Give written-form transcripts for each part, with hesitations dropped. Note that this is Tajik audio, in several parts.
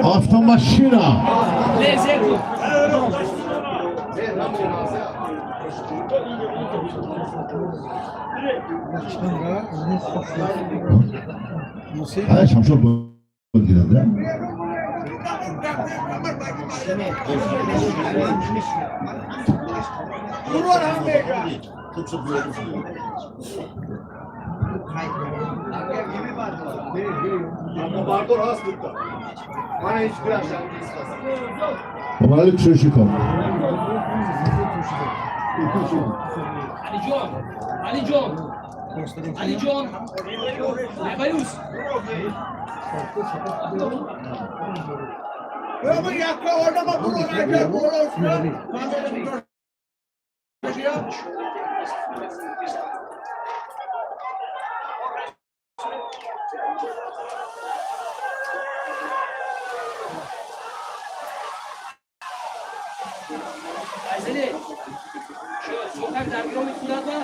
Автомашина. Ай, Шамшод гирад. Омарали Кшишиков. Алиҷон, Алиҷон, Алиҷон, Лебаюс. Айзеле, сокак дар гироми худат ба?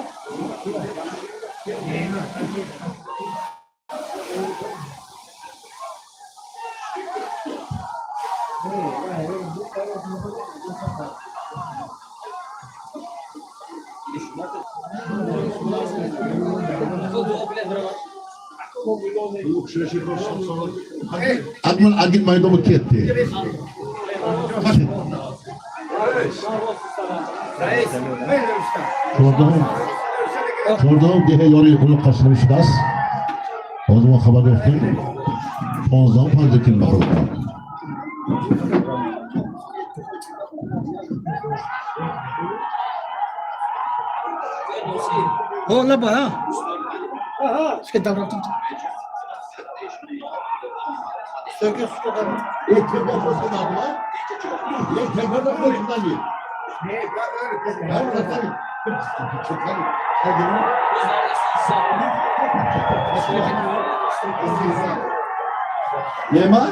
Акмал агин майдома кетти. Чордаҳум деҳа ёри қулуқ қашқари шудааст. Ҳозир мо хабар ёфтем. 15-ум панҷакин бахӯр. Oh, là-bas, hein. Ce que t'as entendu. Нема?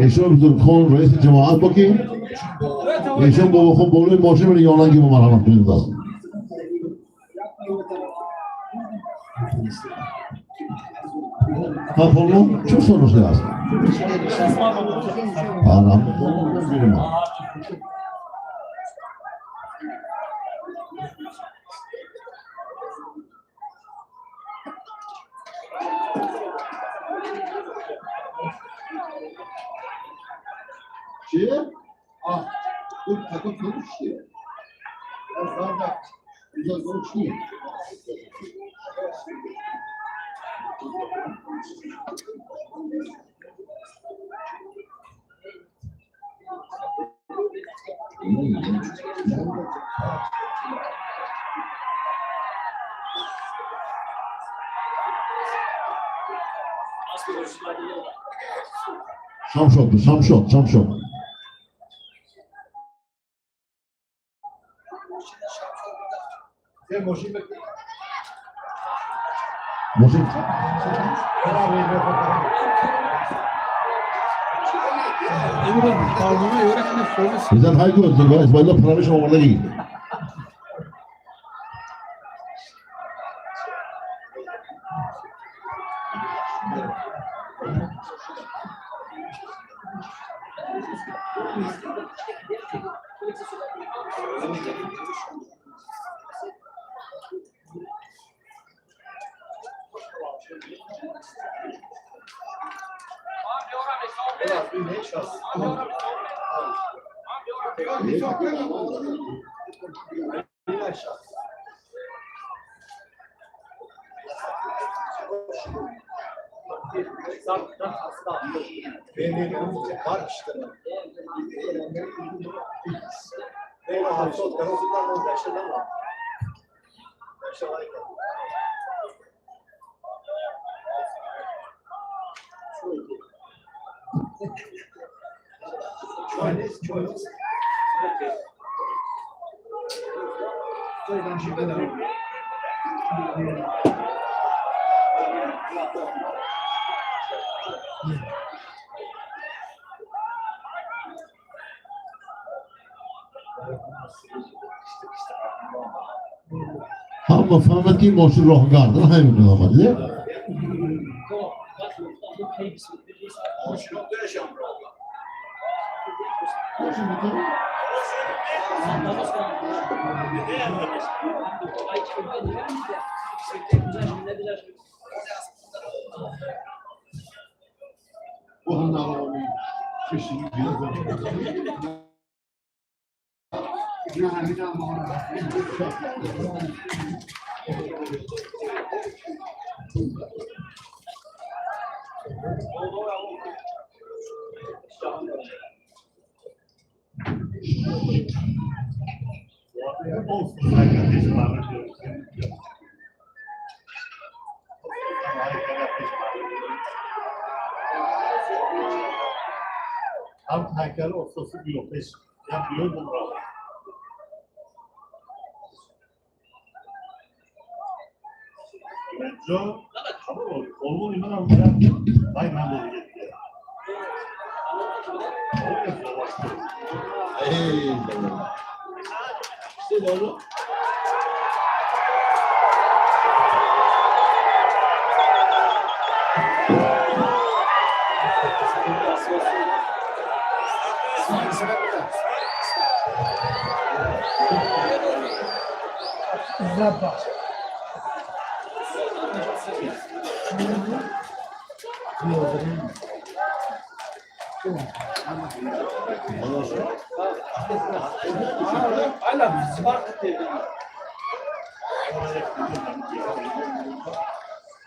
Эшон Бузургхон раиси ҷамоат бо ки эшон бобохон болои мошин мери ёнанги мо марҳамат кунед. Ҳафолмо чӣ сон шудааст? Ана Чи? А, тут такой получше. Шамшод, Шамшод, Шамшод. Мошин. Изат хайгу, Исмоилов парамиш овардагӣ. Ҳама фаҳмад, ки мошин роҳгардан ҳамин омад.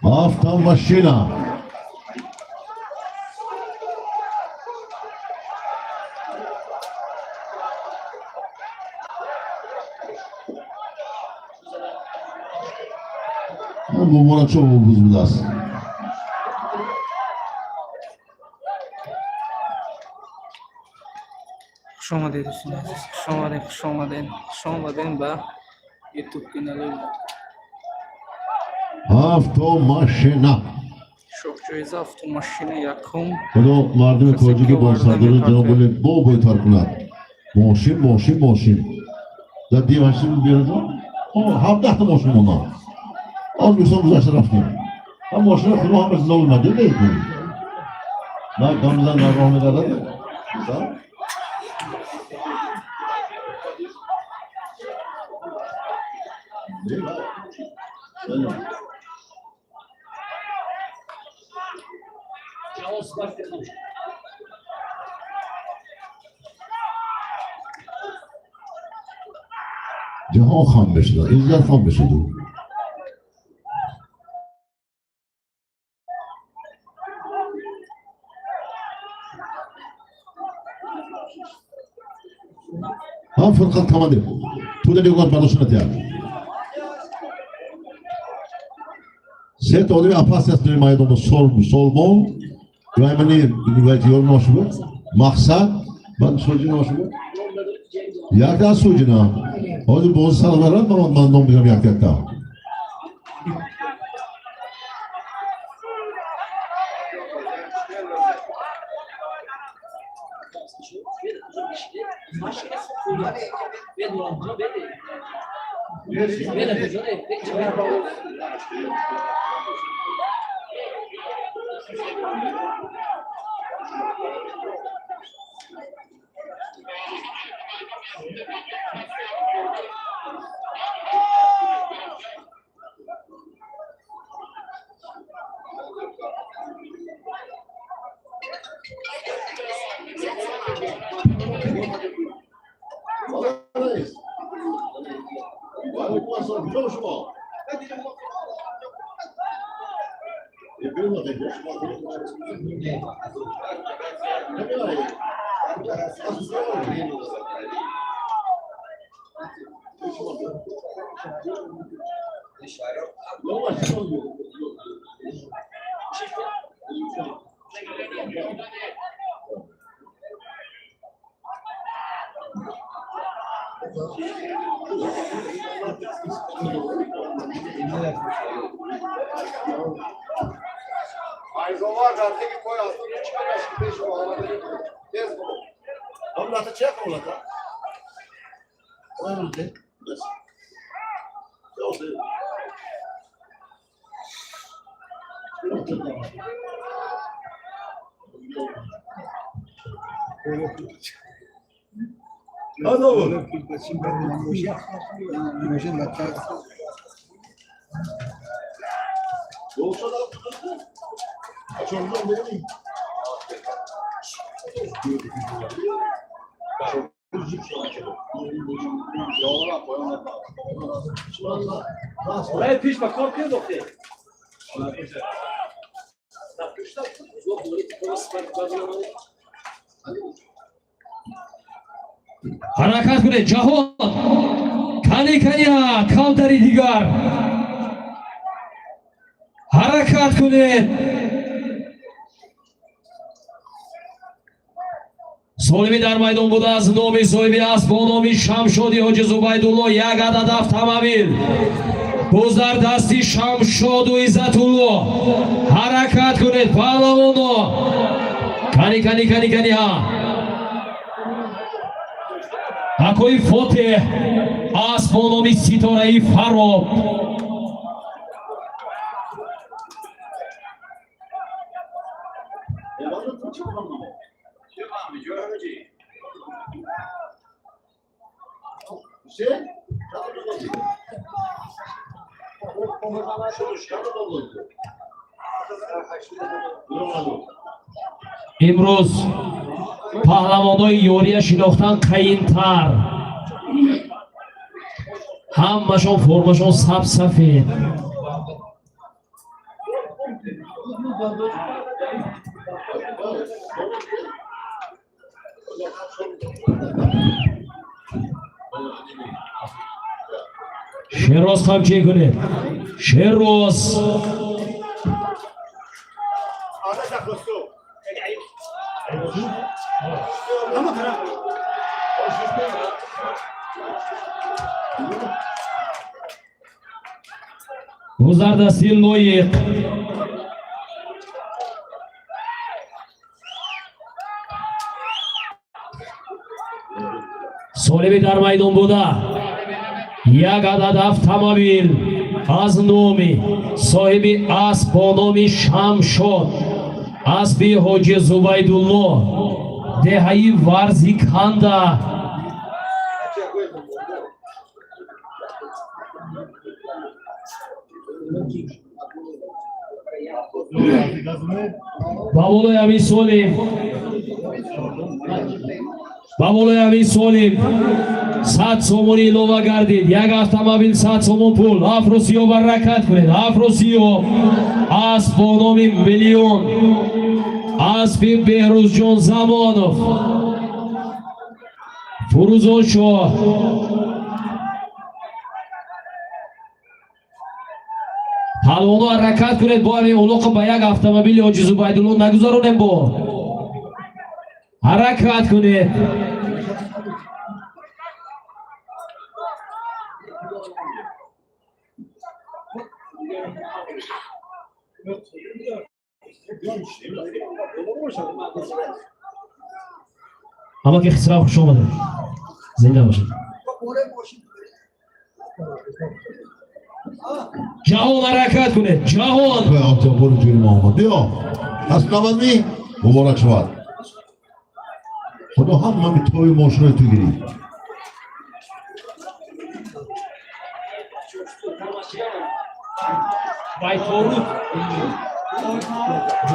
Автомашина. Муборакшо будааст. Хуш омадед, дӯстони азиз, хуш омадед, хуш омадед, хуш омадед ба Ютуб канали мо. Автомашина. Шоҳҷоиза автомашина якум. Худо мардуми тоҷики босардори ҷаноб бо бойтар кунад. Мошин, мошин, мошин. Дар девашин бераҷон 17та мошин монад. Озбекистон гузашта рафтем. Ҳам мошина худо ҳамаш зов надида. На гамзан, на роҳ мегардад. Ҷаҳон хам мешуда, иззат хам мешуду. Ҳам фирқат командир. Туда нигоҳ бардошта натиҳад. Сета одами опасность дори майдон Солмон, Ваймани вайҷиёр ношуб, мақсад, баъд суҷи ношуб. Якта аз суҷина. Ҳозир боз салварат ман ном бигам як якта. Куҷо шумо? Айзовар дар теги пой аст. Чӣ пеши тез буро. Лата чӣ лата? Ҳаракат кунед, ҷаҳон. Кани, каниҳа, кавтари дигар. Ҳаракат кунед. Солими дар майдон буда аз номи соҳиби асп бо номи Шамшоди Ҳоҷи Зубайдулло як адад автомобил. Боз дар дасти Шамшоду Иззатулло. Ҳаракат кунед, паҳлавоно. Кани, кани, кани, каниҳа. Акои Фотеҳ, асп бо номи Ситораи Фароб. Имрӯз паҳлавонои ёрия шинохтан қайинтар. Ҳамашон формашон сабсафед. Шероз, қамчин кунед. Шероз. Гузардасти лоиқ. Солими дар майдон буда як адад автомобил аз номи соҳиби асп бо номи Шамшод, аспи Ҳоҷи Зубайдулло, деҳаи Варзиканда. Ба болои ҳамин солим, ба болои ҳамин солим 100 сомонӣ илова гардид. Як автомобил, 100 сомон пул. Афросиёб, ҳаракат кунед. Афросиёб, асп бо номи Миллион, аспи Беҳрӯзҷон Замонов, Фурӯзоншоҳ. Палвоно, ҳаракат кунед. Бо ҳамин улоқа ба як автомобили Ҳоҷи Зубайдулло нагузаронем. Бо ҳаракат кунед. Ҳамаки Хисрав, хуш омадед, зинда бошед. Ҷаҳон, ҳаракат кунед, ҷаҳон. برو جوری محمد بیا از نبود می مبارک شود. خدا هم همی توی ماشین تو گیری. Байторуд,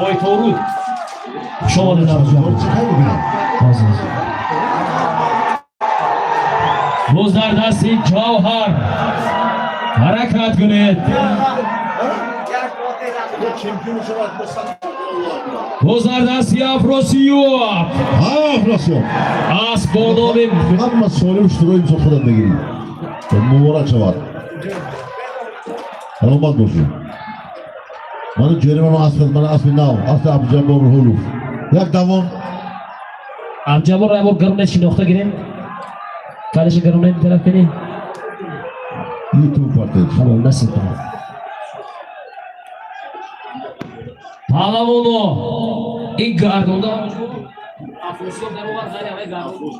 Байторуд, хуш омадед, Арзуҷон. چه کار میکنم؟ Боз дар дасти Ҷавҳар. Ҳаракат кунед. Чемпион шавад бо сад. Боз дар дасти Афросиёб. Ҳа, Афросиёб. Асп бо номи Ҳама солим шурои мисол худат мегирӣ. Муборак шавад. Саломат бошӣ. Мана ҷӯри мано асп, мана аспи нав, аспи Абдуҷаббор Рӯҳулов. Як давон. Абҷаббор як бор гаронед, шинохта гирем. Калиша гаронед тараф кунӣ. YouTube партед. Тамом, насиб кунад. Паҳлавоно, ин гардонда Афросиёб даровард, ғайри ҳамаи гардон.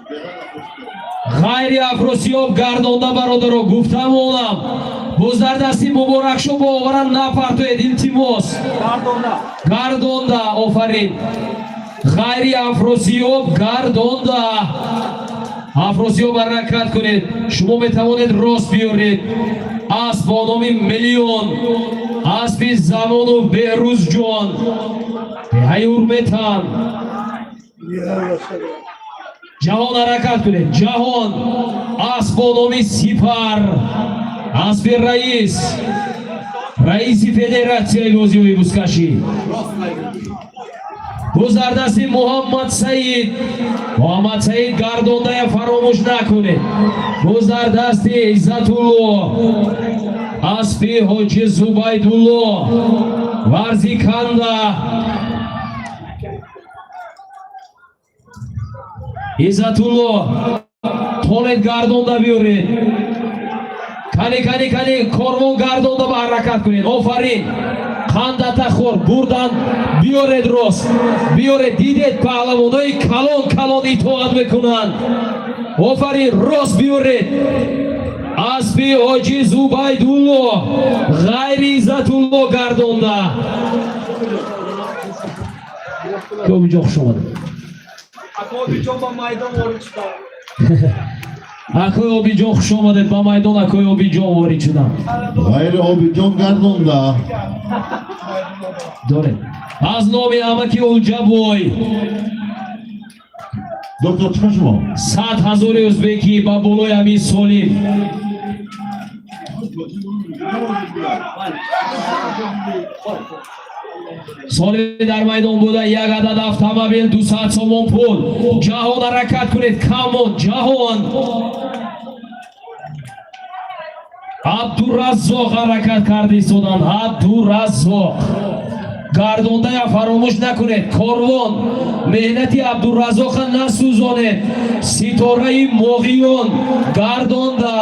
Ғайри Афросиёб гардонда, бародаро, гуфта монам. Боз дар дасти Муборакшо, бо оваран напартоед, илтимос. Гардонда, офарин. Ғайри Афросиёб гардонда. Афросиёб, ҳаракат кунед. Шумо метавонед рост биёред. Асп бо номи Миллион. Аспи Замону Беҳрӯзҷон. Деҳаи Урметан. Ҷаҳон, ҳаракат кунед. Ҷаҳон, асп бо номи Сипар. Аспи раис. Раиси федератсияи бозиҳои бузкашӣ. Боз дар дасти Муҳаммад Саид. Муҳаммад Саид, гардондая фаромӯш накунед. Боз дар дасти Иззатулло. Аспи Ҳоҷи Зубайдулло. Варзиканда. Иззатулло, тонед гардонда биёред. Кани, кани, кани, корвон, гардонда ба ҳаракат кунед. Офарин. Қандата хор бурдан, биёред, рост биёред. Дидед, паҳлавонои калон калон итоат мекунанд. Офарин, рост биёред. Аспи Ҳоҷи Зубайдулло, ғайри Иззатулло гардонда. Обиҷон, хуш омадед. Обиҷон ба майдон ворид шудам. Акои Обиҷон, хуш омадед ба майдон. Акои Обиҷон ворид шудам. Ғайри Обиҷон гардонда. Доред. Аз номи амаки Улҷабой Доктор, чӣ шумо? 100 000 ӯзбекӣ ба болои ҳамин солим. Соли дар майдон буда як адад автомобил, 200 сомон пул. Ҷаҳон, ҳаракат кунед, камон, Ҷаҳон. Абдураззоқ ҳаракат карда истоданд. Абдураззоқ, гардондая фаромӯш накунед. Корвон, меҳнати Абдураззоқа насӯзонед. Ситораи Моғиён гардонда.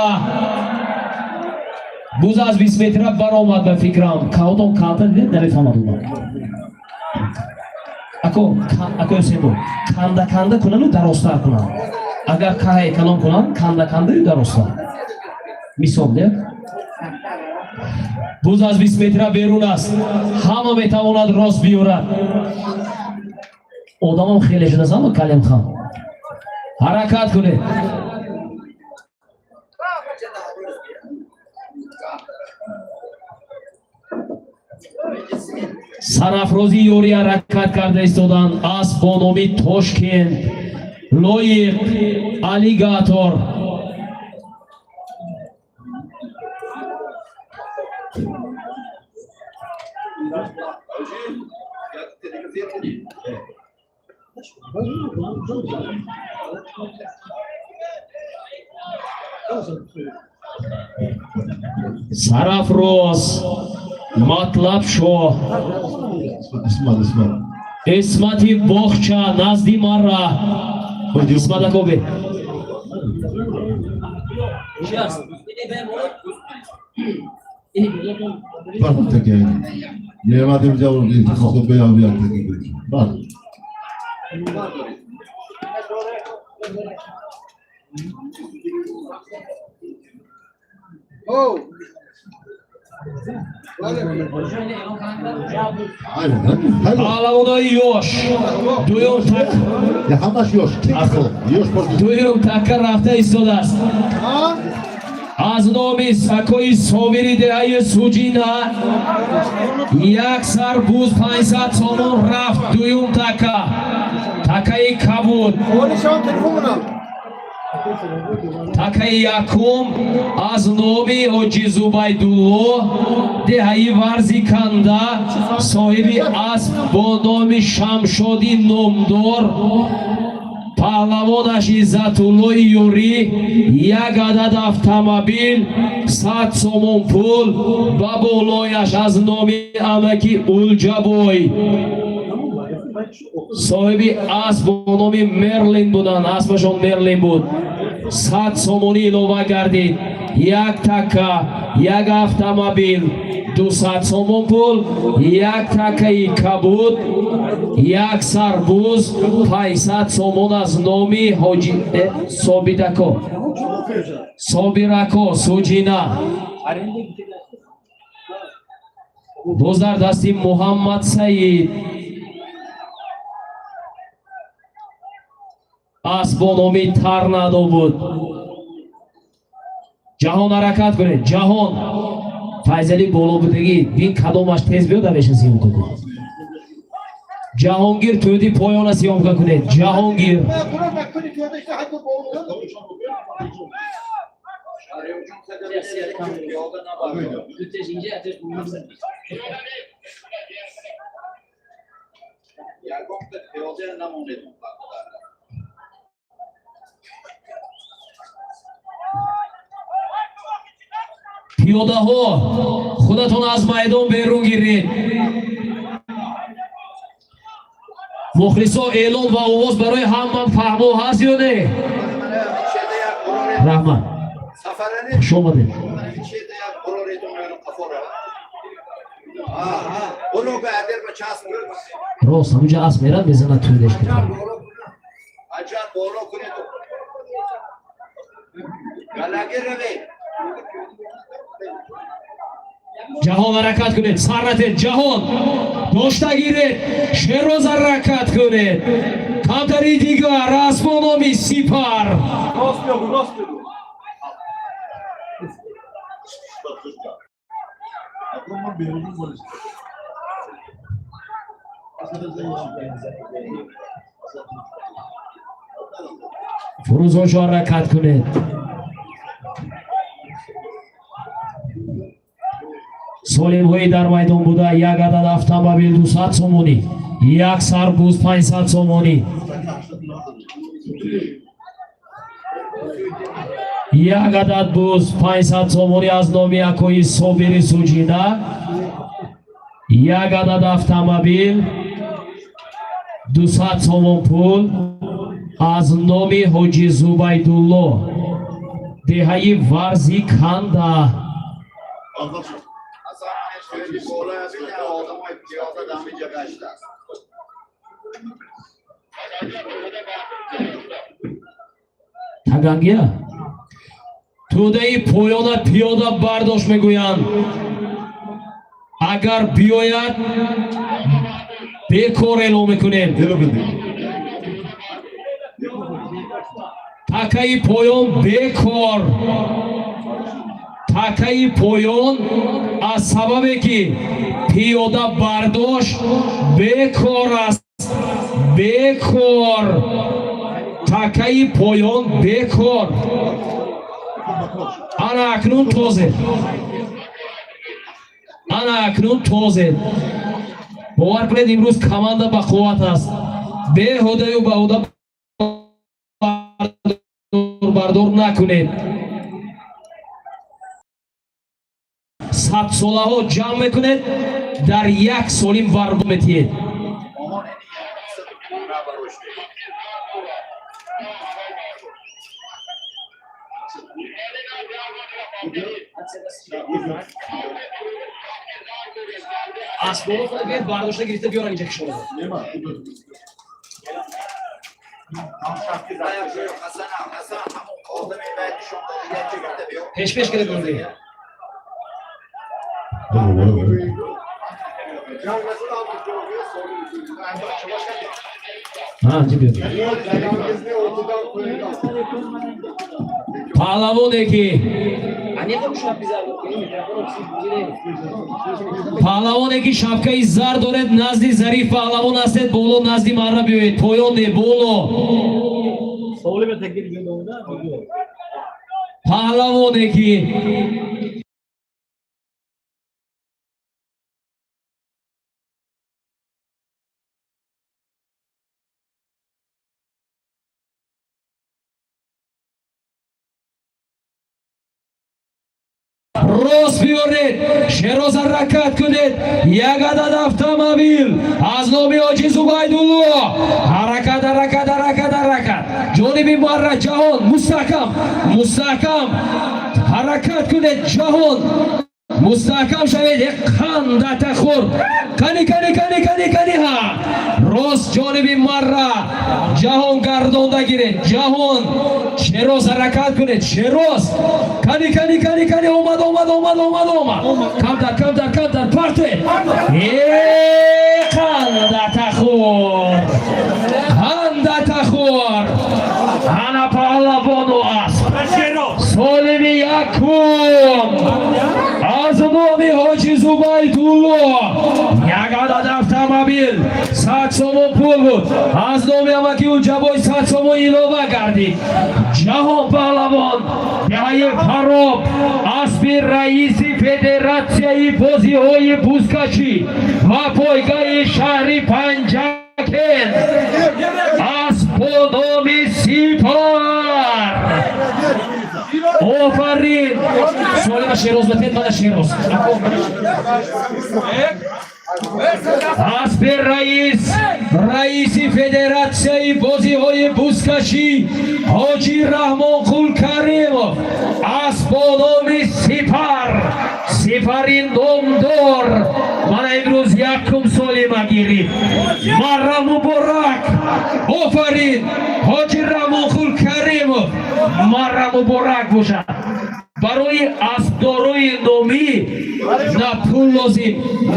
Буз аз 20 метра баромад, ба фикрам. Каудон калта дидед, намефаҳмад онам. Ако, ако Ҳусейнбо, канда канда кунану дарозтар кунанд. Агар каҳе калон кунанд, канда кандаю дарозтар. Мисол, не? Буз аз 20 метра берун аст. Ҳама метавонад рост биёрад. Одамам хеле шудааст, ама Калимхан. Ҳаракат кунед. Сарафрозӣ ёрӣ ҳаракат карда истоданд. Асп бо номи Тошкент, Лоиқ, Аллигатор. Сарафроз, Матлабшоҳ. Исмат, Исмат. Исмати Боғча назди мара. Исмат акобе. Бар таке. Неъмат ҷавоб илтимос беям як таке. Бар. Оу. Айна, хайр. Паҳлавонои ёш. Дуюм так Я ҳамаш ёш. Ёш боз. Дуюм така рафта истодааст. Аз номи сакои Собири деҳаи Суҷина як сар буз, 500 сомон рафт. Дуюм така, такаи кабуд. Они шавам телефон кунам. Такаи якум аз номи Ҳоҷи Зубайдулло, деҳаи Варзиканда, соҳиби асп бо номи Шамшоди номдор, паҳлавонаш Иззатуллои Юрӣ, як адад автомобил, 100 сомон пул ба болояш аз номи амаки Улҷабой. Соҳиби асп бо номи Мерлин буданд, аспашон Мерлин буд, 100 сомонӣ илова гардид. Як така, як автомобил, 200 сомон пул, як такаи кабуд, як сарбуз, 500 сомон аз номи ҳоҷи Собитако, Собирако Суҷина. Боз дар дасти Муҳаммад Саид асп бо номи Тарнадо буд. Ҷаҳон, ҳаракат кунед, Ҷаҳон. Файзалӣ боло будагӣ бин, кадомаш тез биёд, амеша съёмка кун. Ҷаҳонгир, тӯди поёна съёмка кунед, Ҷаҳонгир. Пиёдаҳо, худатон аз майдон берун гиред. Мухлисо, эълон ва овоз барои ҳама фаҳмо ҳаст ё не? Раҳмат, хуш омадед. Рост, ҳамунҷа асп мерад, мезанад тӯдеш. Аҷар боло кунед. Галаги равед. Ҷаҳон, ҳаракат кунед, сар натед, Ҷаҳон, дошта гиред. Шероз, ҳаракат кунед. Камтари дигар, асп бо номи Сипар. Рост бигу, рост бигу. Ман берун болиш. Фурӯзоншо, ҳаракат кунед. Солимҳои дар майдон буда, як адад автомобил, 200 сомонӣ, як сарбуз, 500 сомонӣ, як адад буз, 500 сомонӣ аз номи акои Собири Суҷина, як адад автомобил, 200 сомон пул аз номи Ҳоҷи Зубайдулло, деҳаи Варзи Канда. Асан хеле боло бин, одамои пиёда дамиҷа гаштааст. Тагангия, тӯдаи поёна пиёда бардошт мегӯянд. Агар биёяд, бекор эълон мекунем. Такаи поён бекор, такаи поён аз сабабе ки пиёда бардошт, бекор аст, бекор, такаи поён бекор. Ана акнун тозе, ана акнун тозе. Бовар кунед, имрӯз команда ба қувват аст. Беҳудаю баҳуда бардор накунед. Садсолаҳо ҷамъ мекунед, дар як солим варбо метиҳед. Момон, ини набароште. Асбобо биёед, бардошта гирифта биёрам инҷа кишора. Ҳасан, Ҳасан, ҳамон одами баъд нишон додига чигирда биё. Пешпеш киред, бурди. Ҳа, инҷа биёд. Паҳлавоне ки, паҳлавоне ки шапкаи зар доред, назди Зариф паҳлавон ҳастед, боло назди марра биёед, поён не, боло. Паҳлавоне ки рост биёред, Шероза ҳаракат кунед. Як адад автомобил аз номи Ҳоҷи Зубайдулло. Ҳаракат, ҳаракат, ҳаракат, ҳаракат ҷониби марра. Ҷаҳон, мустаҳкам, мустаҳкам ҳаракат кунед. Ҷаҳон, мустаҳкам шавед. Қандата хӯр. Кани, кани, кани, кани, кани. Ҳа, рост ҷониби марра. Ҷаҳон, гардонда гиред. Ҷаҳон, Шероз, ҳаракат кунед. Шероз, кани, кани, кани, кани. Омад, омад, омад, омад, омад. Камтар, камтар, камтар. Парте. Қандата хӯр, қандата хӯр. Ана паҳлавону асп. Солими якум аз номи Ҳоҷи Зубайдулло як адад автомобил, 100 сомон пул буд. Аз номи амаки Улҷабой 100 сомон илова гардид. Ҷаҳон паҳлавон, деҳаи Фароб, аспи раиси федератсияи бозиҳои бузкашӣ ва пойгаи шаҳри Панҷакент, асп бо номи Сипар. Офарин! Солима Шероз батед, мана Шероз. Аспи раиси федератсияи бозиҳои бузкашӣ Ҳоҷи Раҳмонқул Каримов, асп бо номи Сипар, Сипари номдор, мана имрӯз якум солима гирифт. Марра муборак! Офарин, Ҳоҷи Раҳмонқул Каримов, марра муборак бошад. Барои аспдорои номӣ на пул лозим,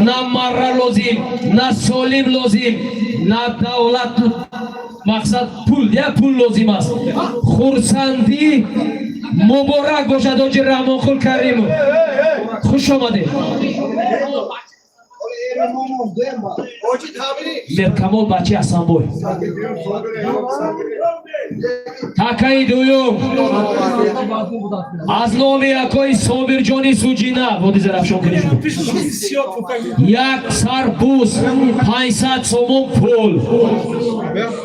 на марра лозим, на солим лозим, на давлат. Мақсад пул я пул лозим аст, хурсандӣ. Муборак бошад, Ҳоҷи Раҳмонқул Каримов, хуш омадед. Ҳоҷи, табрик. Меркамол, бачаи Ҳасанбой. Такаи дуюм аз номи акои Собирҷони Суҷина, води Зарафшон куниш, як сар буз, 500 сомон пул.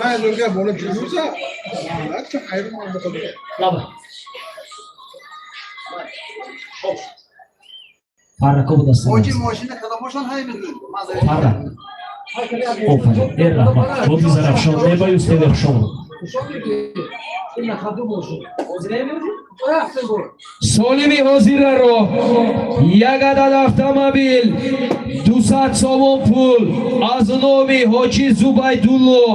من لوگه بالا جلوزا. Лаба. Фаррако будаст. Ҳоҷи, мошина кадомошон ҳай мезун? Фарра. Офарин. Э, раҳмат. Води Зарафшон, небаю стевершон. Солими ҳозираро як адад автомобил, 200 сомон пул аз номи Ҳоҷи Зубайдулло,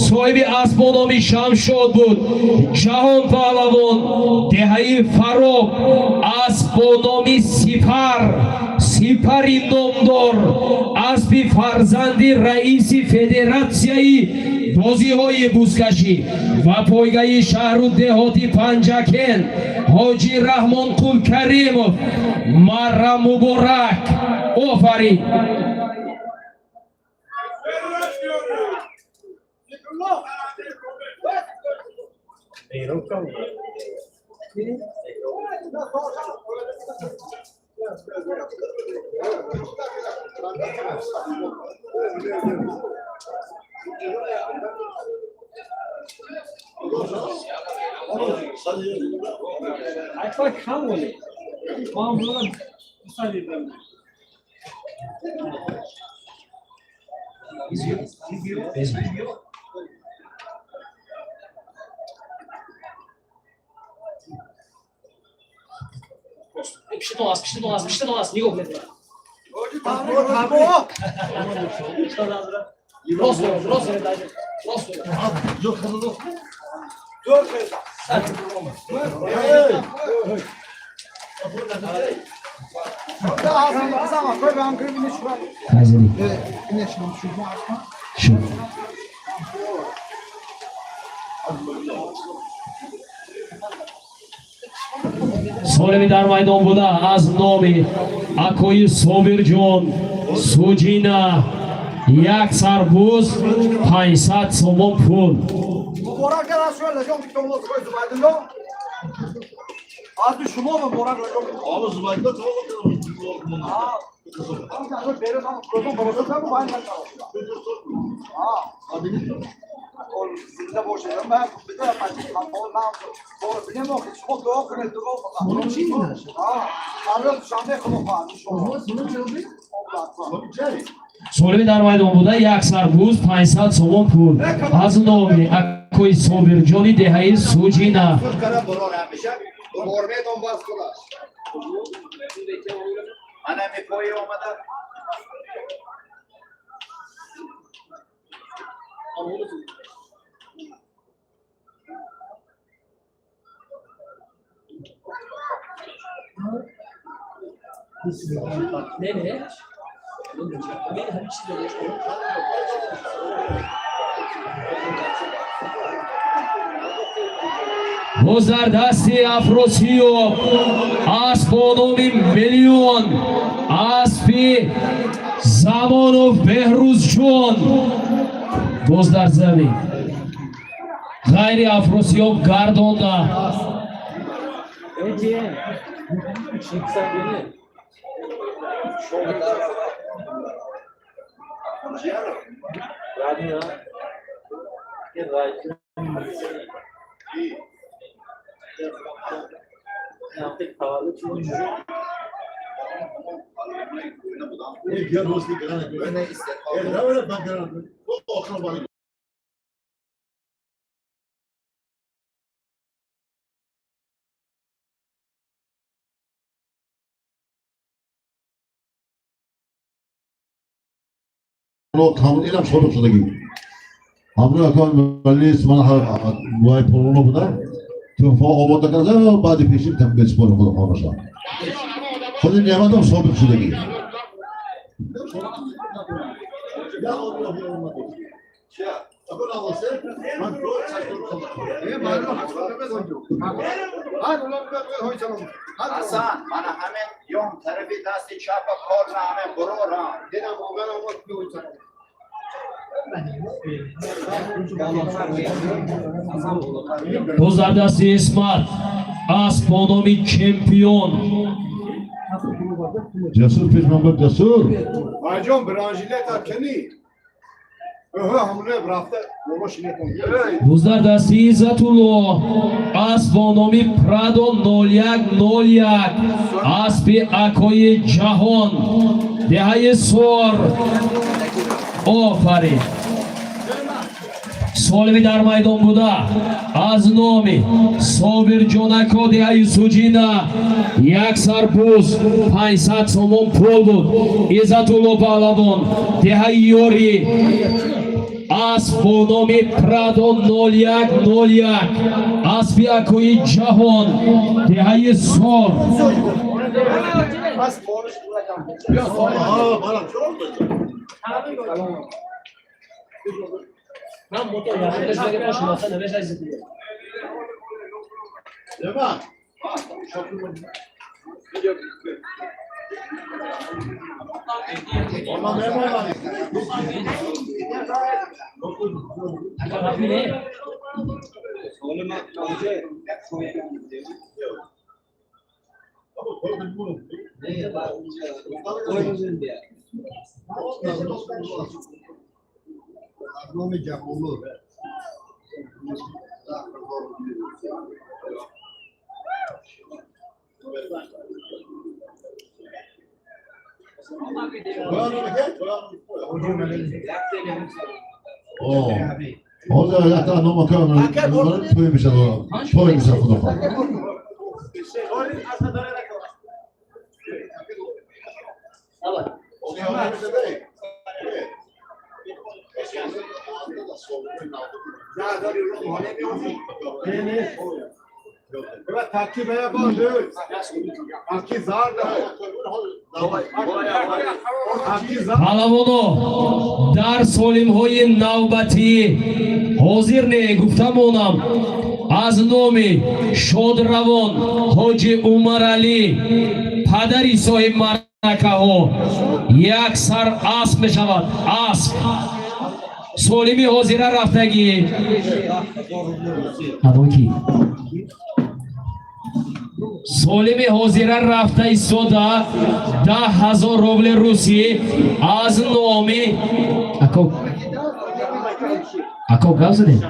соҳиби асп бо номи Шамшод буд. Ҷаҳон паҳлавон, деҳаи Фароб, асп бо номи Сипар, Сипари номдор, аспи фарзанди раиси федератсияи бозиҳои бузкашӣ ва пойгаи шаҳру деҳоти Панҷакент Ҳоҷи Раҳмонқул Каримов. Марра муборак, офарин! Пишитон аст, пишитон аст, пишитон аст, нигоҳ кунед. Рост, рост, рост. Файзали. Шуд. Солими дар майдон буда аз номи акои Собирҷон Суҷина як сарбуз, 500 сомон пул. Муборак аз лаҷом Зубайдулло. Аз шумо муборак лаҷом. Abi Zübeyir'de çok Солими дар майдон буда, як сар буз, 500 сомон пул аз номи акои Собирҷони деҳаи Суҷина. Ne ne? Ne همه چیز داره. Боз дар дасти Афросиёб асп бо номи Миллион, аспи Замонов Беҳрӯзҷон. Боз дар замин ғайри Афросиёб гардонда. Evet. Çıksan beni. Radio. Che vai. Инам собиқ шудагӣ. Ҳамроҳ акон валис ман вай полоно буда. Туҳфа омода карда, баъди пешин там беспори худо хонаша. Худи неъматам собиқ шудагӣ. Hasan, mana ҳамин ён тарафи дасти чапа кор на ҳамин бурорам. Боз дар дасти Исмат асп бо номи Чемпион. Ҷасур пешмамбар, Ҷасур. Айҷон, бранжилета кени. Боз дар дасти Иззатулло асп бо номи Прадо 0101, аспи акои Ҷаҳон, деҳаи Сор. Офарин! Солими дар майдон буда аз номи Собирҷонако, деҳаи Суҷина, як сар буз, 500 сомон пул буд. Иззатулло Паҳлавон, деҳаи Ёрӣ, асп бо номи Прадо 0101, аспи акои Ҷаҳон, деҳаи Сор. من motor yapmış ve şuna ne mesaj diyor. Nemat. Ne? Ҳозир якта нома той мешад, той мешад, худо хоҳад. Паҳлавоно дар солимҳои навбатӣ ҳозир не гуфта монам, аз номи шодравон ҳоҷи Умаралӣ, падари соҳибмаъракаҳо, як сар асп мешавад, асп. Солими ҳозира рафтагӣ. Адон ки? Солими ҳозира рафта истода 10 000 рубли русӣ аз номи ако ако гап задем,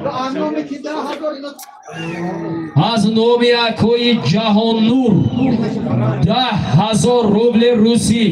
аз номи акои Ҷаҳоннур 10 000 рубли русӣ.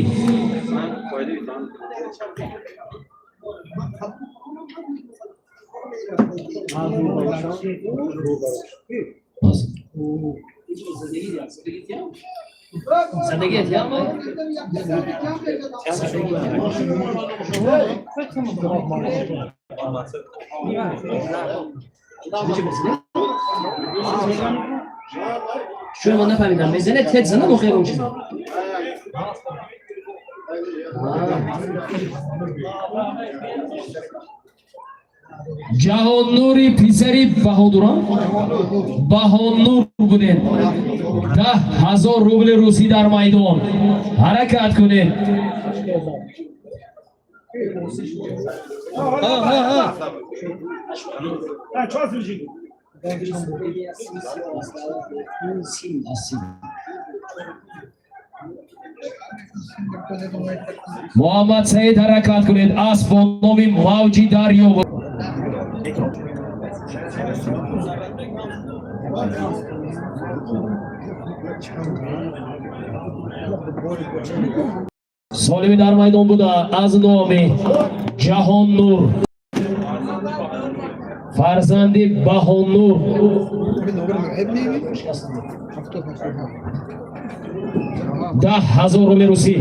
Шумо ман нафаҳмидам, мезане тет занам охир он чиз. Ҷаҳоннури писари Баҳодурам Баҳоннур будед. 10 000 рубли русӣ дар майдон, ҳаракат кунед. Муҳаммад Саид, ҳаракат кунед. Асп бо номи Мавҷи Дарё. Солими дар майдон буда аз номи Ҷаҳоннур, фарзанди Баҳоннур, 10 000 рубли русӣ.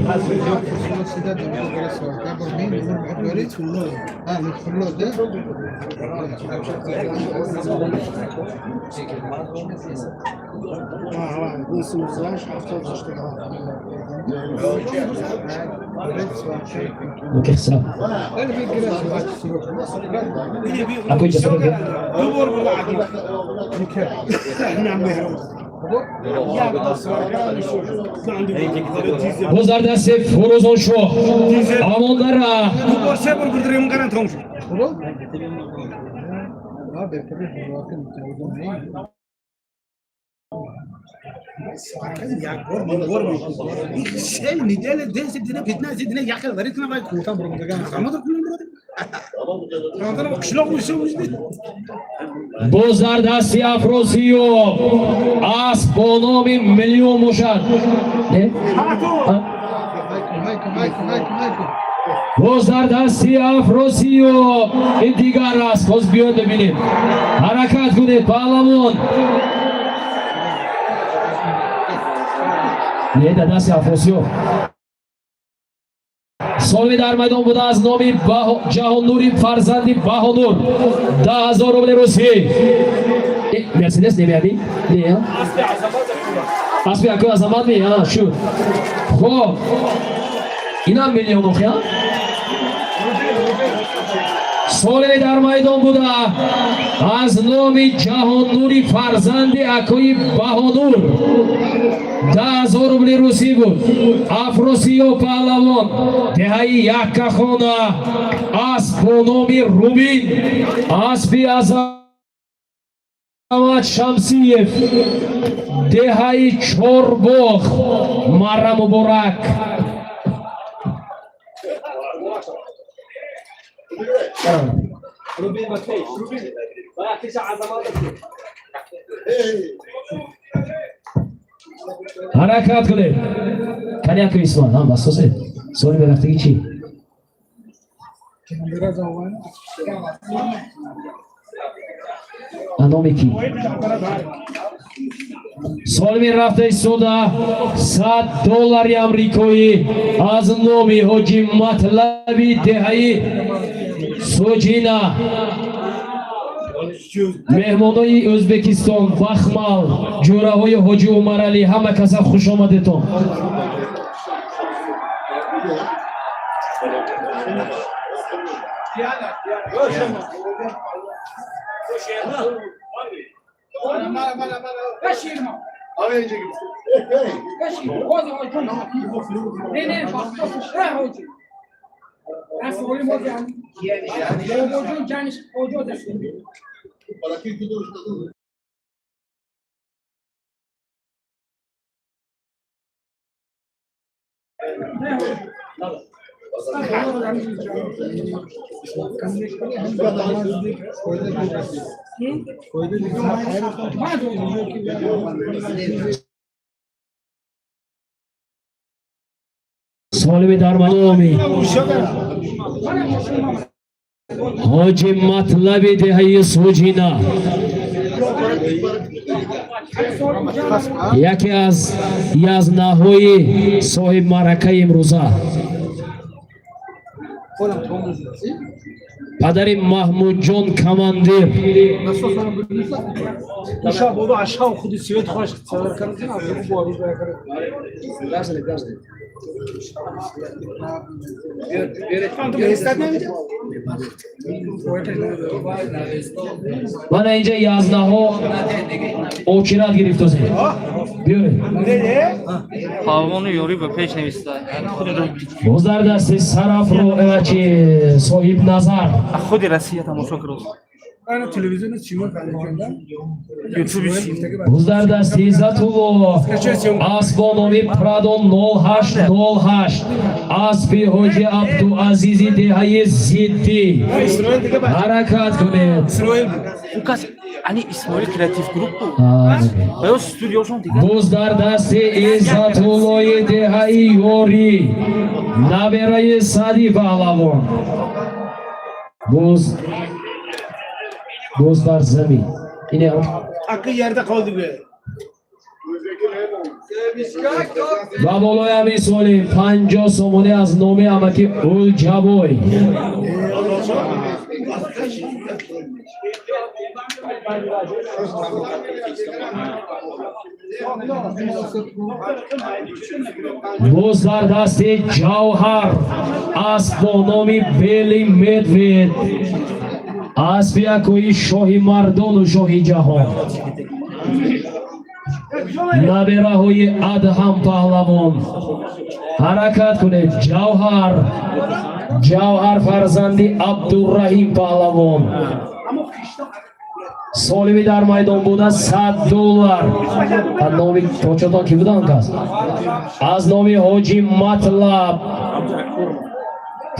Окей, акои ҷасорат. Боз дар дасти Фурӯзоншоҳ амондара. Боз дар дасти Афросиёб асп бо номи Миллион бошад. Не? Боз дар дасти Афросиёб ин дигар аст. Боз биёед, бибинем. Ҳаракат кунед, паҳлавон. Не, дар дасти Афросиёб. Солими дар майдон буда аз номи Ҷаҳоннури фарзанди Баҳодур 10 000 рубли русӣ. Мерседес немеяди? Не, аспи акои Азамат ме шуд. Хоб, инам миллион охи. Солими дар майдон буда аз номи Ҷаҳоннури фарзанди акои Баҳодур 10 000 рубли русӣ буд. Афросиё паҳлавон, деҳаи Яккахона, асп бо номи Рубин, аспи Азамат Шамсиев, деҳаи Чорбоғ. Марра муборак. Ҳаракат кунед. Кани, ака Исмоил ҳам басозе. Соли берафтагӣ чӣ? Номи кӣ? Солими рафта истода 100 доллари амрикоӣ аз номи ҳоҷи Матлаби деҳаи Суҷина. Меҳмонои Ӯзбекистон, Бахмал, ҷӯраҳои ҳоҷи Умаралӣ, ҳама каса хушомадетон. Солими дар мадоми ҳоҷи Матлаби деҳаи Суҷина, яке аз язнаҳои соҳибмаъракаи имрӯза, падари Маҳмудҷон командир. Мана инҷа язнаҳо очират гирифтозем, биёред. Палвону ёрӣ ба пеш нависта. Боз дар дасти Сарафро чи Соҳибназар. Худи Россия тамошо кардоз. Ютуби. Боз дар дасти Иззатулло асп бо номи Прадо 0808, аспи ҳоҷи Абдуазизи деҳаи Зиддӣ. Ҳаракат кунед. У кас ани Исмоил Креатив Групп буд. Ва ё студиошон дигар. Боз дар дасти Иззатуллои деҳаи Ёрӣ, набераи Сади Паҳлавон. Боз дар замин ине. Hakkı yerde kaldı be. Ва болои ҳамин соли 50 сомонӣ аз номи амаки Улҷабой. Боз дар дасти Ҷавҳар асп бо номи Бели Медвед, аспи акои шоҳи мардону шоҳи ҷаҳон, набераҳои Адҳам Паҳлавон. Ҳаракат кунед, Ҷавҳар. Ҷавҳар фарзанди Абдурраҳим Паҳлавон. Солими дар майдон буда 100 доллар аз номи почотон ки будан кас, аз номи ҳоҷи Матлаб,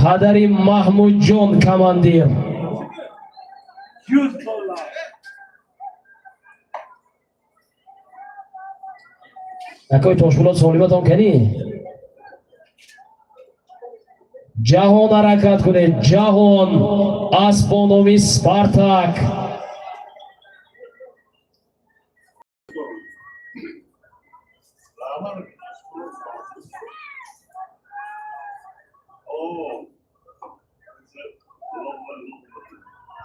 падари Маҳмудҷон командир. 100 dolar. Акои Тошбулот, солиматон канӣ? Ҷаҳон, ҳаракат кунед, Ҷаҳон. Асп бо номи Спартак.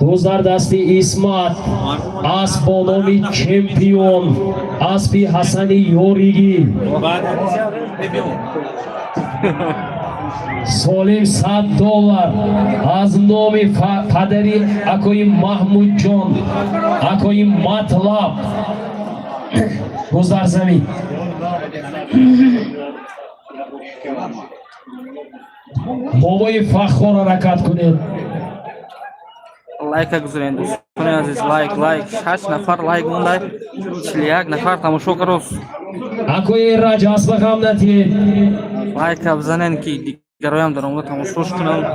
Боз дар дасти Исмат асп бо номи Чемпион, аспи Ҳасани Ёригӣ. Солим 100 доллар аз номи падари акои Маҳмудҷон, акои Матлаб. Боз дар замин. Бобои Фаххор, ҳаракат кунед. Лайка гузорен, дӯстони азиз, лайк, лайк. Шаш нафар лайк мондай, 41 нафар тамошо кардоз. Акои Раҷ, аспа ғам натиҳед. Лайка бизанен, ки дигароям дар омада тамошош кунанд.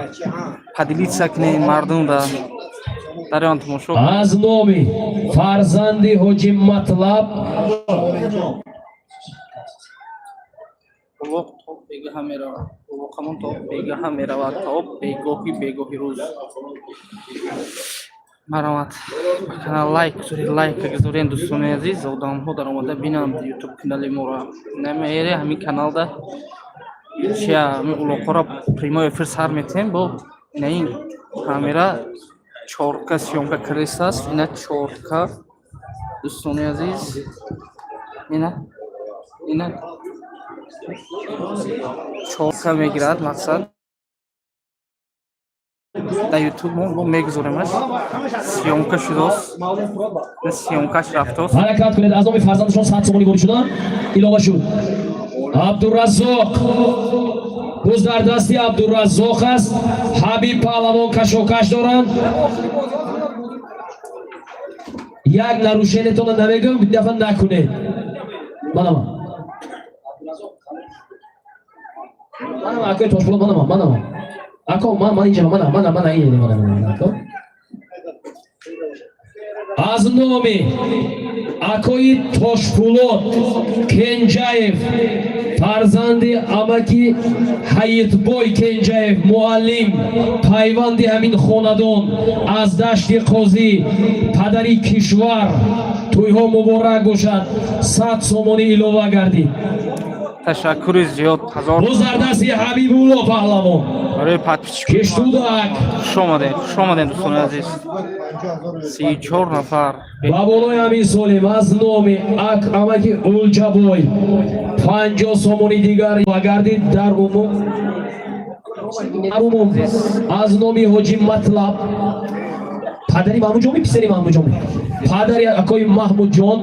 Поделиться кунен, мардум да дарён тамошо. Аз номи фарзанди ҳоҷи Матлаб. Улоқ то бегаҳа меравад, улоқамон то бегаҳа меравад, то бегоҳи бегоҳи рӯз. Марҳамат, канал лайк гузоред, лайк гузорен, дӯстони азиз, одамҳо даромада бинанд Ютуб канали моро. Намере ҳамин каналда чия, ҳамин улоқҳоро прямой эфир сар метиҳем. Бо ина ин камера 4К съёмка кардистааст, ина 4К, дӯстони азиз, ина 4К мегирад. Мақсад, дар Ютуб мо мегузоремаш. Съёмка шудост, съёмкаш рафтост. Ҳаракат кунед. Аз номи фарзандашон 100 сомонӣ ворид шуданд, илова шуд. Абдураззоқ. Боз дар дасти Абдураззоқ аст. Ҳабиб паҳлавон кашокаш доранд. Як нарушение тона намегӯям, дафъа накунед. Манама, манама, акои Тошбулот, манама, манама, ако, ман, ман инҷа, мана, мана, мана, ин, мана, мана, ако. Аз номи акои Тошпулот Кенҷаев, фарзанди амаки Ҳайитбой Кенҷаев, муаллим, пайванди ҳамин хонадон, аз Дашти Қозӣ, падари кишвар, тӯйҳо муборак бошад, 100 сомонӣ илова гардид. Ташаккури зиёд, ҳазор Боз дар дасти Ҳабибулло паҳлавон. Барои подписчик. Киштудак. Хуш омадем, хуш омадем, дӯстони азиз. 34 нафар. Ба болои ҳамин солим аз номи ак амаки Улҷабой 50 сомони дигар илова гардид. Дар умум аз номи ҳоҷи Матлаб, падари Маҳмудҷоми, писари Маҳмудҷоми, падари акои Маҳмудҷон,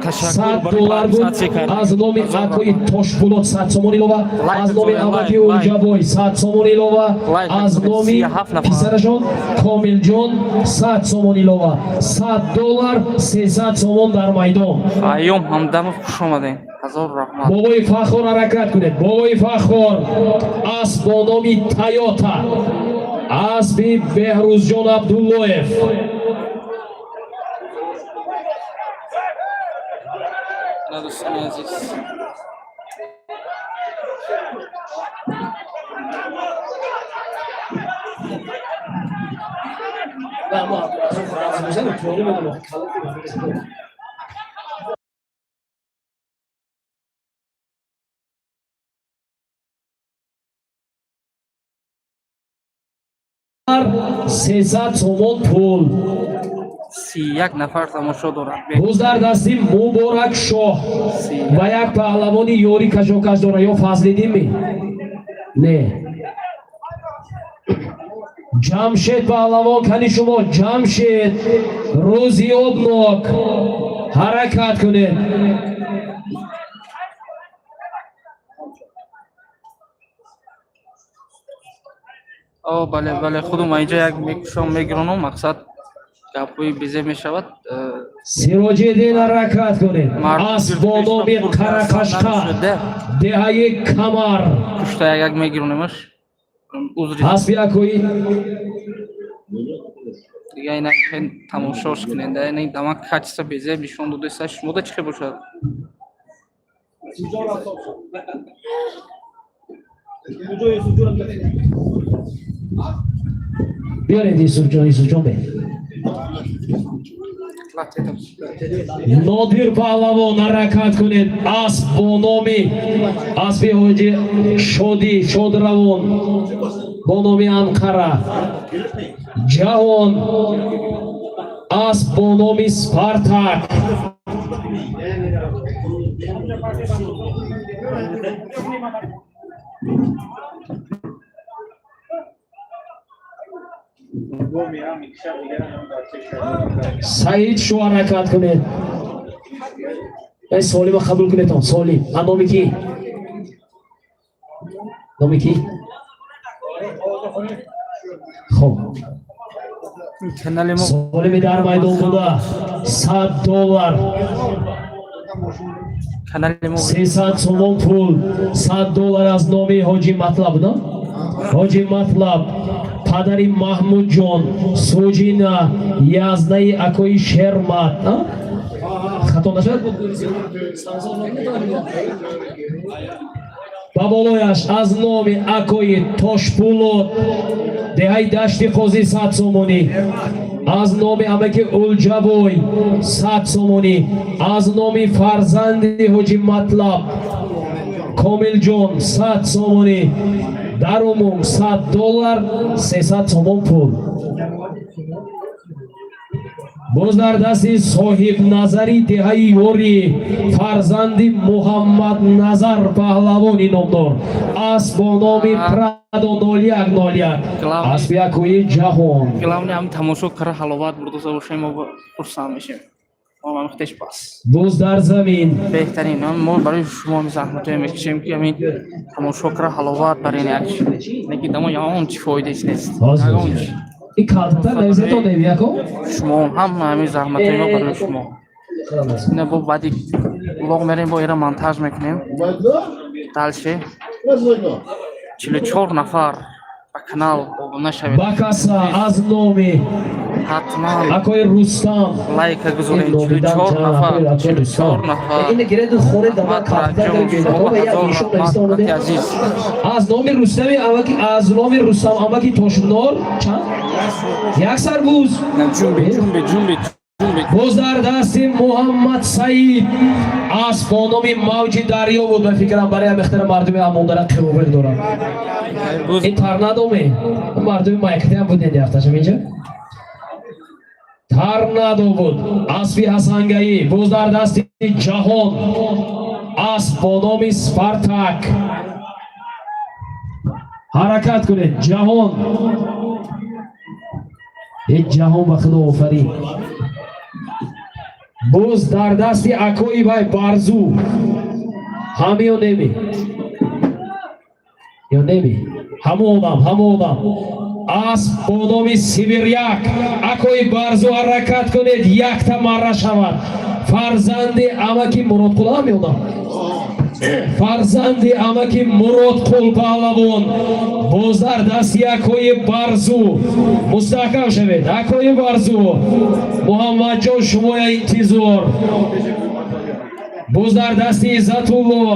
Ташаккур 100 барои доллар буд. подписаться кардан. Аз номи акои Тошпулот 100 сомон илова, аз номи амаки Улҷабой 100 сомон илова, Лайк аз кунед, номи 37 нафар. писарашон Комилҷон 100 сомон илова. 100 доллар, 300 сомон дар майдон. Айём Ҳамдамов, хуш омадем, ҳазор раҳмат. Бобои Фахор, ҳаракат кунед. Бобои Фахор, асп бо номи Тайота, аспи Беҳрӯзҷон Абдуллоев. На, дӯстони азиз. 300 сомон пул. 31 нафар тамошо дорад. Боз дар дасти Муборак Шоҳ ва як паҳлавони ёрӣ кашокаш дора. Ё Фазлиддинми? Не, Ҷамшед паҳлавон. Кани шумо, Ҷамшед, рӯзи обнок, ҳаракат кунед. О, бале, бале, худум инҷа як мекушам, мегиронам, мақсад гапҳои безеб мешавад. Сироҷиддин, ҳаракат кунед. Асп бо номи Қарақашқа, деҳаи Камар. Пушта як як мегиронемаш, узри. Аспи акои Дига ина хел тамошош кунед, ина дама качество безеб нишон додеса, шумода чӣ хел бошад? Юсуфҷон рафтоб шуд. Куҷо Юсуфҷон? Биёред, Юсуфҷон, Юсуфҷон бе. Нодир паҳлавон, ҳаракат кунед. Асп бо номи аспи ҳоҷи Шодӣ Шодравон бо номи Анқара, Ҷаҳон, асп бо номи Спартак. Саид шу, ҳаракат кунед. Эй, Солима қабул кунедон. Солим а номи кӣ, номи кӣ? Хоб. Канали мо. Солими дар майдон буда, 100 доллар. Канали мо. 300 сомон пул, 100 доллар аз номи ҳоҷи Матлаб, на, ҳоҷи Матлаб, падари Маҳмудҷон, суҷина язнаи акои Шермат, на? Хато нашавад. Ба болояш аз номи акои Тошпулот, деҳаи Дашти Қозӣ, 100 сомонӣ, аз номи амаки Улҷабой 100 сомонӣ, аз номи фарзанди ҳоҷи Матлаб Комилҷон 100 сомонӣ. Дар умум 100 доллар, 300 сомон пул. Боз дар дасти Соҳибназари деҳаи Ёрӣ, фарзанди Муҳаммадназар паҳлавони номдор, асп бо номи Прадо 0101, аспи якои ҷаҳон. Главное, ҳам тамошо кара, ҳаловат бурдоса бошем, мо хурсанд мешем. Омам худаш бас. Боз дар замин. Беҳтарин. Мо барои шумо ҳамин заҳматҳое мекашем, ки ҳамин тамошо кара, ҳаловат барин як. Лекин дамо ягон чи фоидааш нест. Ҳозир. Ягон чи. Ин калтата нависатон невияко. Шумо ҳама ҳамин заҳматҳои мо барои шумо. Ина бо баъди влог мерем, бо ира монтаж мекунем. Дальше 44 нафар ба канал обуна шавед. Ба каса аз номи Ҳатман акои Рустам. лайка гузоред. 44 нафар, 44 нафар. Ина гиреду хоре дама Раҳмат, калтата Раҷаб, шумо ба як ҳазор нишон раҳмат, нависта омаде. брати азиз. Аз номи Рустами амаки, аз номи Рустам амаки Тошнор чанд? Як сарбуз. Ҷумби, ҷумби, ҷумби, ҷумби. Боз дар дасти Муҳаммад Саид асп бо номи Мавҷи Дарё буд. Ба фикрам, барои ҳамихтара мардуми Амондара қиёфат дорад. Буз. Ин торнадоме, мардуми Майкатиам буден, яфташам инҷа торнадо буд, аспи Ҳасангаӣ. Боз дар дасти Ҷаҳон асп бо номи Спартак. Ҳаракат кунед, Ҷаҳон. Ҳеҷ ҷаҳон, ба Худо офарин. Боз дар дасти акои вай Барзу ҳам ё неми, ё неми, ҳамон одам, ҳамон одам, асп бо номи Сибиряк, акои Барзу. Ҳаракат кунед, якта марра шавад. Фарзанди амаки Муродқул ҳам ёдам, фарзанди амаки Муродқул паҳлавон. Боз дар дасти акои Барзу. Мустаҳкам шавед, акои Барзу. Муҳаммадҷон, шумоя интизор. Боз дар дасти Иззатулло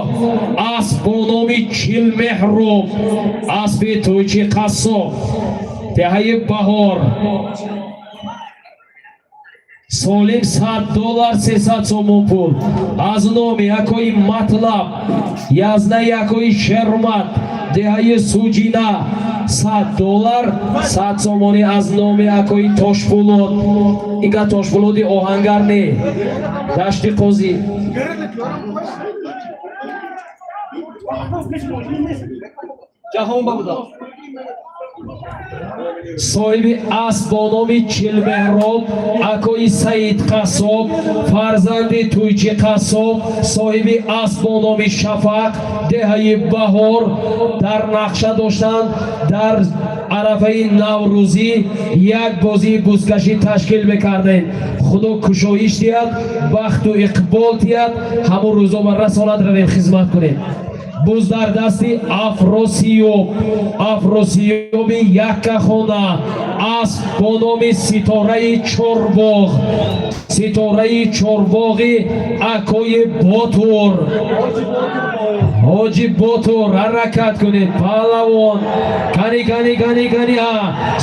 асп бо номи Чилмеҳроб, аспи тӯйчи қассоб, деҳаи Баҳор. Солим 100 доллар, 300 сомон пул аз номи акои Матлаб, язнаи акои Шермат, деҳаи Суҷина, 100 доллар, 100 сомонӣ аз номи акои Тошпулод. Инга Тошпулоди оҳангар не, Дашти Қозӣ. Ҷаҳон ба буда. Соҳиби асп бо номи Чилмеҳроб, акои Саид Қассоб, фарзанди Тӯйчи Қассоб, соҳиби асп бо номи Шафақ, деҳаи Баҳор. Дар нақша доштанд, дар арафаи наврӯзӣ як бозии бузкашӣ ташкил мекардем. Худо кушоиш диҳад, бахту иқбол диҳад, ҳамон рӯзо ба расонад, равем, хизмат кунем. Буз дар дасти Афросиёб, Афросиёби Яккахона, асп бо номи Ситораи Чорбоғ, Ситораи Чорбоғи акои Ботур, Ҳоҷи Ботур. Ҳаракат кунед, паҳлавон. Кани, кани, кани, кани. Ҳа,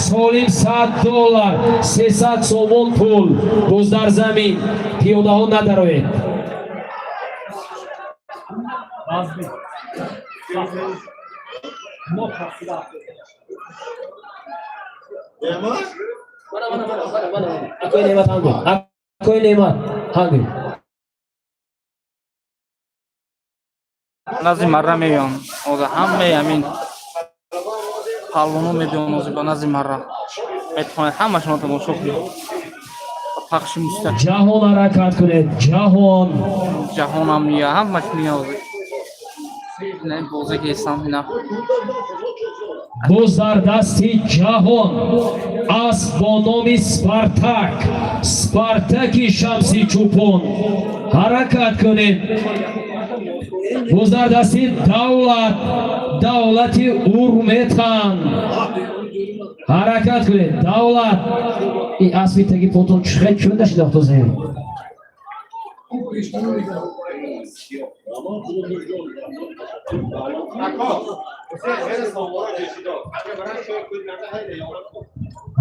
солим 100 доллар, 300 сомон пул. Боз дар замин, пиёдаҳо надароед. Акои Неъмат ҳангӯ, акои Неъмат ҳангӯ. Назди марра меён оза, ҳамаи ҳамин паҳлвоно мебиён ози ба назди марра. Метавонед ҳамашонро тамошо кунед ба пахши мустақим. Ҷаҳон, ҳаракат кунед, Ҷаҳон. Ҷаҳонам мея, ҳамаш мея ози. Ина бозе ки ҳестам, ина. Боз дар дасти Ҷаҳон асп бо номи Спартак, Спартаки Шамси Чӯпон. Ҳаракат кунед. Боз дар дасти Давлат, Давлати Урметхан. Ҳаракат кунед, Давлат. Ин аспи таги потон чихел чун нашинохто зем.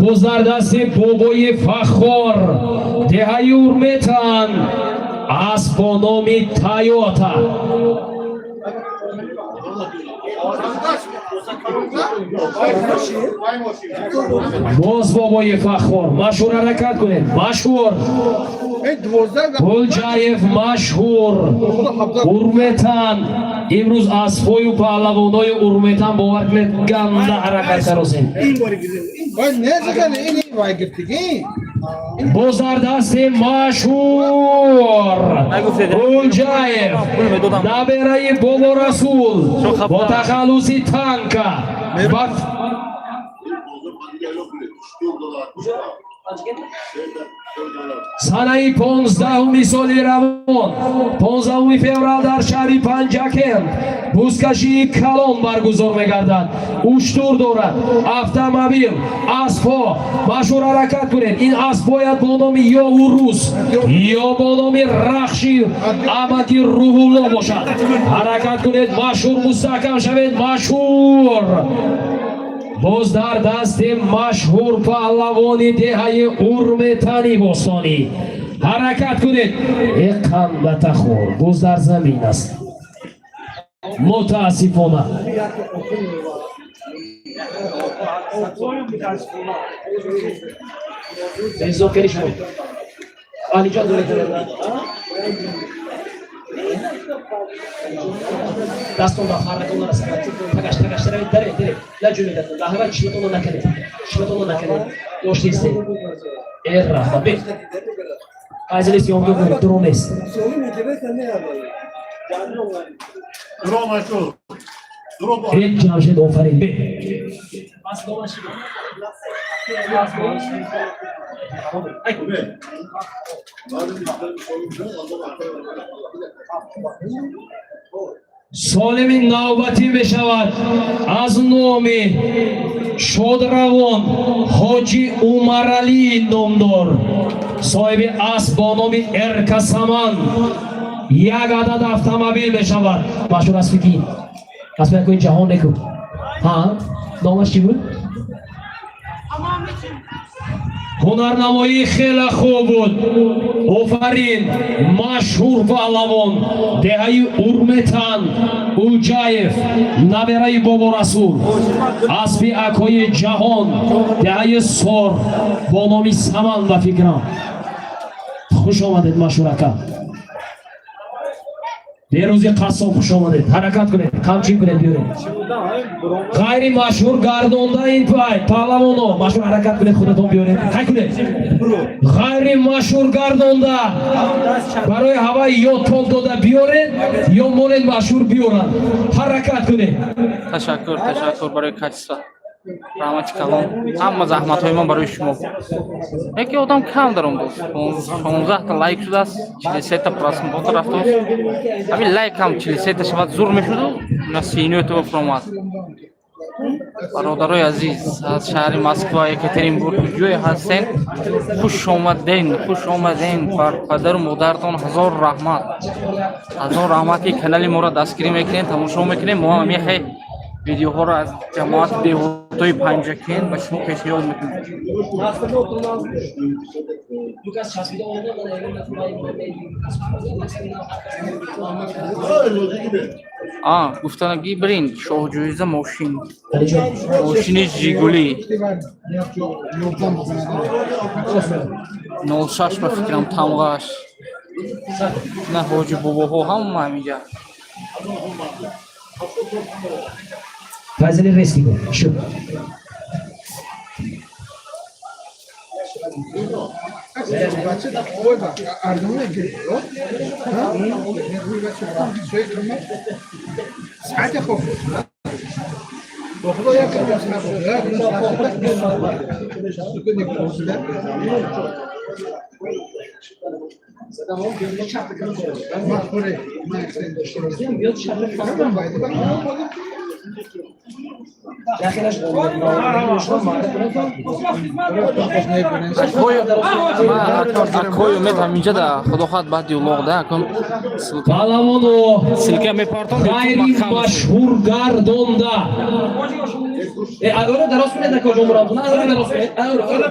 Боз дар дасти бобои Фаххор, деҳаи Урметан, асп бо номи Тайота. Боз бобои Фаххор, машҳур. Ҳаракат кунед, машҳур. Пулҷаев машҳур, Урметан. Имрӯз аспҳою паҳлавонои Урметан, бовар кунед, ганда ҳаракат каросем. Вай не загане, ин вай гиртиги. Боз дар дасти машҳур Улҷаев, набераи Бобо Расул бо тахаллуси Танка ва санаи 15-уми соли равон, 15 феврал, дар шаҳри Панҷакент бузкашии калон баргузор мегардад. Уштур дорад, автомобил, аспҳо. Машҳур, ҳаракат кунед. Ин асп бояд бо номи ё Урус, ё бо номи Рахши амаки Рӯҳулло бошад. Ҳаракат кунед, машҳур, мустаҳкам шавед, машҳур. Боз дар дасти машҳур, паҳлавони деҳаи Урметани бостонӣ. Ҳаракат кунед. Э, қандатахӯр, боз дар замин аст, мутаассифона. Зокери шумо, Алиҷон, доред дастон ба фарратон нарасад. Тагаш, тагаш таравед, даред, даред, наҷунедатон. Даҳава чишматонро наканед, чишматонро наканед, дошта истед. Э, раҳмат, бе файзалист ёнги дуро нест. Э, Ҷамшед, офарин, бе. Солими навбатӣ мешавад аз номи шодравон Ҳоҷи Умаралӣ номдор, соҳиби асп бо номи Эркасаман, як адад автомобил мешавад. Машҳур, аспи ки? Аспи якои ҷаҳон неку, ҳа, номаш чӣ буд? Ҳунарнамоӣ хеле хуб буд, офарин, машҳур паҳлавон, деҳаи Урметан, Улҷаев, набераи Бобо Расул, аспи акои ҷаҳон, деҳаи Сор, бо номи Саман, ба фикрам. Хуш омадед, машҳур ака, Берӯзи қассоб, хуш омадед. Ҳаракат кунед, қамчин кунед, биёред. Ғайри машҳур гардонда ин пай паҳлавоно. Машҳур, ҳаракат кунед, худатон биёред, ҳай кунед. Ғайри машҳур гардонда барои ҳавай ё тоб дода биёред, ё монед, машҳур биёранд. Ҳаракат кунед. Ташаккур, ташаккур барои качество, раҳмати калон. Ҳама заҳматҳои ман барои шумо. Яке одам кам даром буд, 16-та лайк шудааст, 43-та просмотр рафтааст. Ҳамин лайк ҳам 43-та шавад, зур мешуду на синётова фуромад. Бародарои азиз, аз шаҳри Москва, Екатеринбург, куҷое ҳастен, хуш омаден, хуш омаден. Бар падару модаратон ҳазор раҳмат, ҳазор раҳмат, ки канали моро дастгирӣ мекунед, тамошо мекунед. Мо ҳам мехоҳем видеоҳоро аз ҷамоати деҳотҳои Панҷакент ба шумо пешниҳод мекунем. А гуфтанаги бирин, шоҳҷоиза мошин, мошини Жигули 06, ба фикрам, тамғаш на. Ҳоҷи бобоҳо ҳама ҳаминҷа. Файзали, резки кун, шуд. Акои Умед ҳаминҷа да, худо хоҳад, баъди улоғ да акун Паҳлавоно ссылка мепартом. Ғайри машҳур гардонда. Ора дароз кунед, ака ҷон Муродон. Ора дароз кунед. Ора, ора.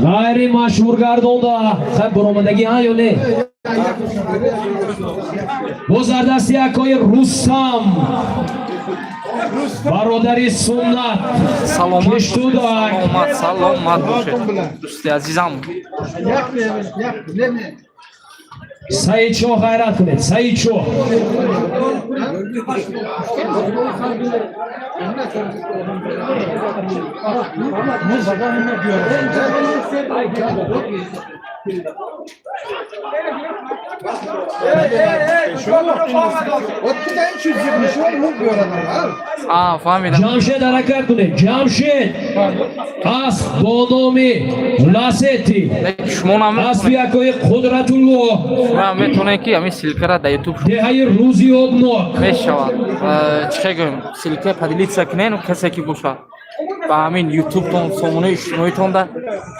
Ғайри машҳур гардонда, хай, буромадагӣ, ҳа ё не? Боз дар дасти акои Рустам. Бародари Суннат. Саломат бошед, Киштудак. саломат, саломат бошед, дӯсти азизам. Саидшоҳ, ғайрат кунед, Саидшоҳ. А, фаҳмидам. Ҷамшед, ҳаракат кунед, Ҷамшед. Асп бо номи Ласети. Лекин шумо Аспи наметонед, акои Қудратулло. шумо метавонед, ки ҳамин ссылка ра дар Ютуб Деҳаи Рӯзи Обнок. мешавад. Чӣ хел гӯем, ссылка поделиться кунед, касе ки бошад, ба ҳамин Ютубтон, сомонаи иҷтимоитонда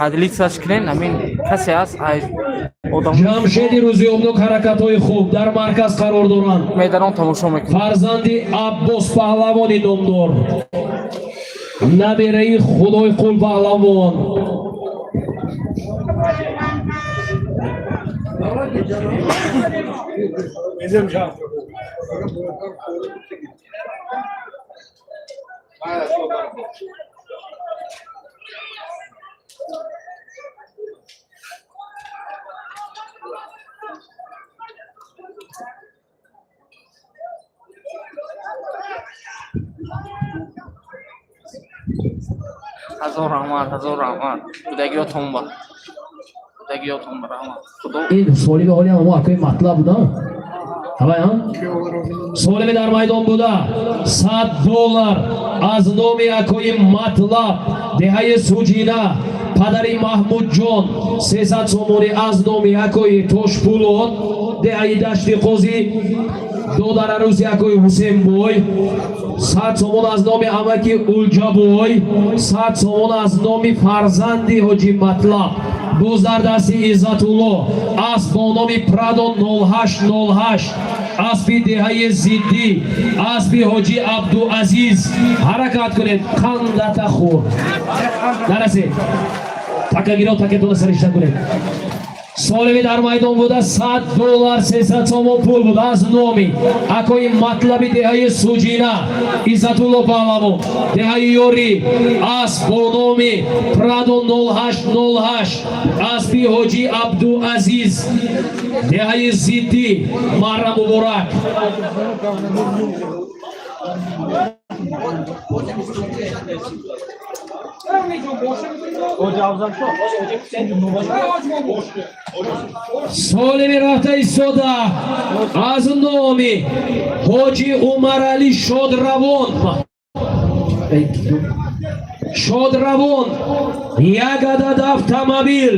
поделиться ш кунед. Ҳамин касе аст аз одам Ҷамшеди Рӯзи Обнок ҳаракатҳои хуб, дар марказ қарор доранд. медарон, тамошо мекунад. Фарзанди Аббос паҳлавони номдор, набераи Худойқул паҳлавон. Ҳазор раҳмат, ҳазор раҳмат, будагиётон ба, будагиётон ба, раҳмат, Худо. Ин солими ҳоли ҳам акои Матлаб буда, ҳавай ҳам солими дар майдон буда. 100 доллар аз номи акои Матлаб, деҳаи Суҷина, падари Маҳмудҷон. 300 сомонӣ аз номи акои Тошпулот, деҳаи Дашти Қозӣ, додарарӯси акои Ҳусенбой. 100 сомон аз номи амаки Улҷабой. 100 сомон аз номи фарзанди ҳоҷи Матлаб. Боз дар дасти Иззатулло асп бо номи Прадо 0808, аспи деҳаи Зиддӣ, аспи ҳоҷи Абдуазиз. Ҳаракат кунед, қандата хӯр нарасед. Такагиро такетона саришта кунед. Солими дар майдон буда, 100 доллар, 300 сомон пул буд аз номи акои Матлаби, деҳаи Суҷина, Иззатулло паҳлавон, деҳаи Ёрӣ. Асп бо номи Прадо 0808, аспи ҳоҷи Абдуазиз, деҳаи Зиддӣ. Маҳрам муборак. Солими рафта истода аз номи ҳоҷи Умаралӣ Шодравон, Шодравон, як адад автомобил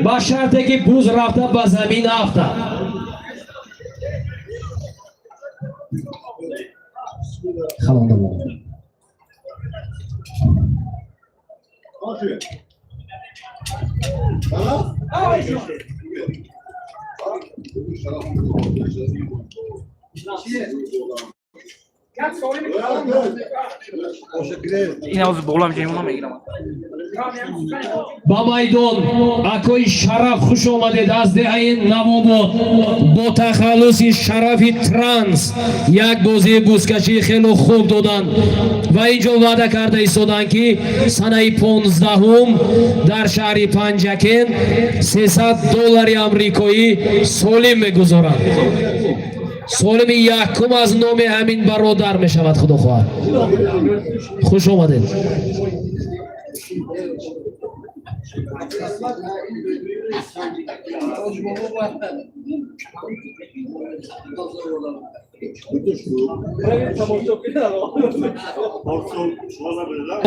ба шарте ки буз рафта ба замин афтад. Халонда. Ин ҳозир болам ҷаймона мегирам. Ба майдон акои Шараф хуш омадед аз деҳаи Навобод бо тахаллуси Шарафи Транс. Як бозии бузкашии хело хуб доданд ва ин ҷо ваъда карда истоданд, ки санаи 15-ум дар шаҳри Панҷакент 300 доллари амрикоӣ солим мегузоранд. Солими якум аз номи ҳамин бародар мешавад, худо хоҳад. Хуш омадед.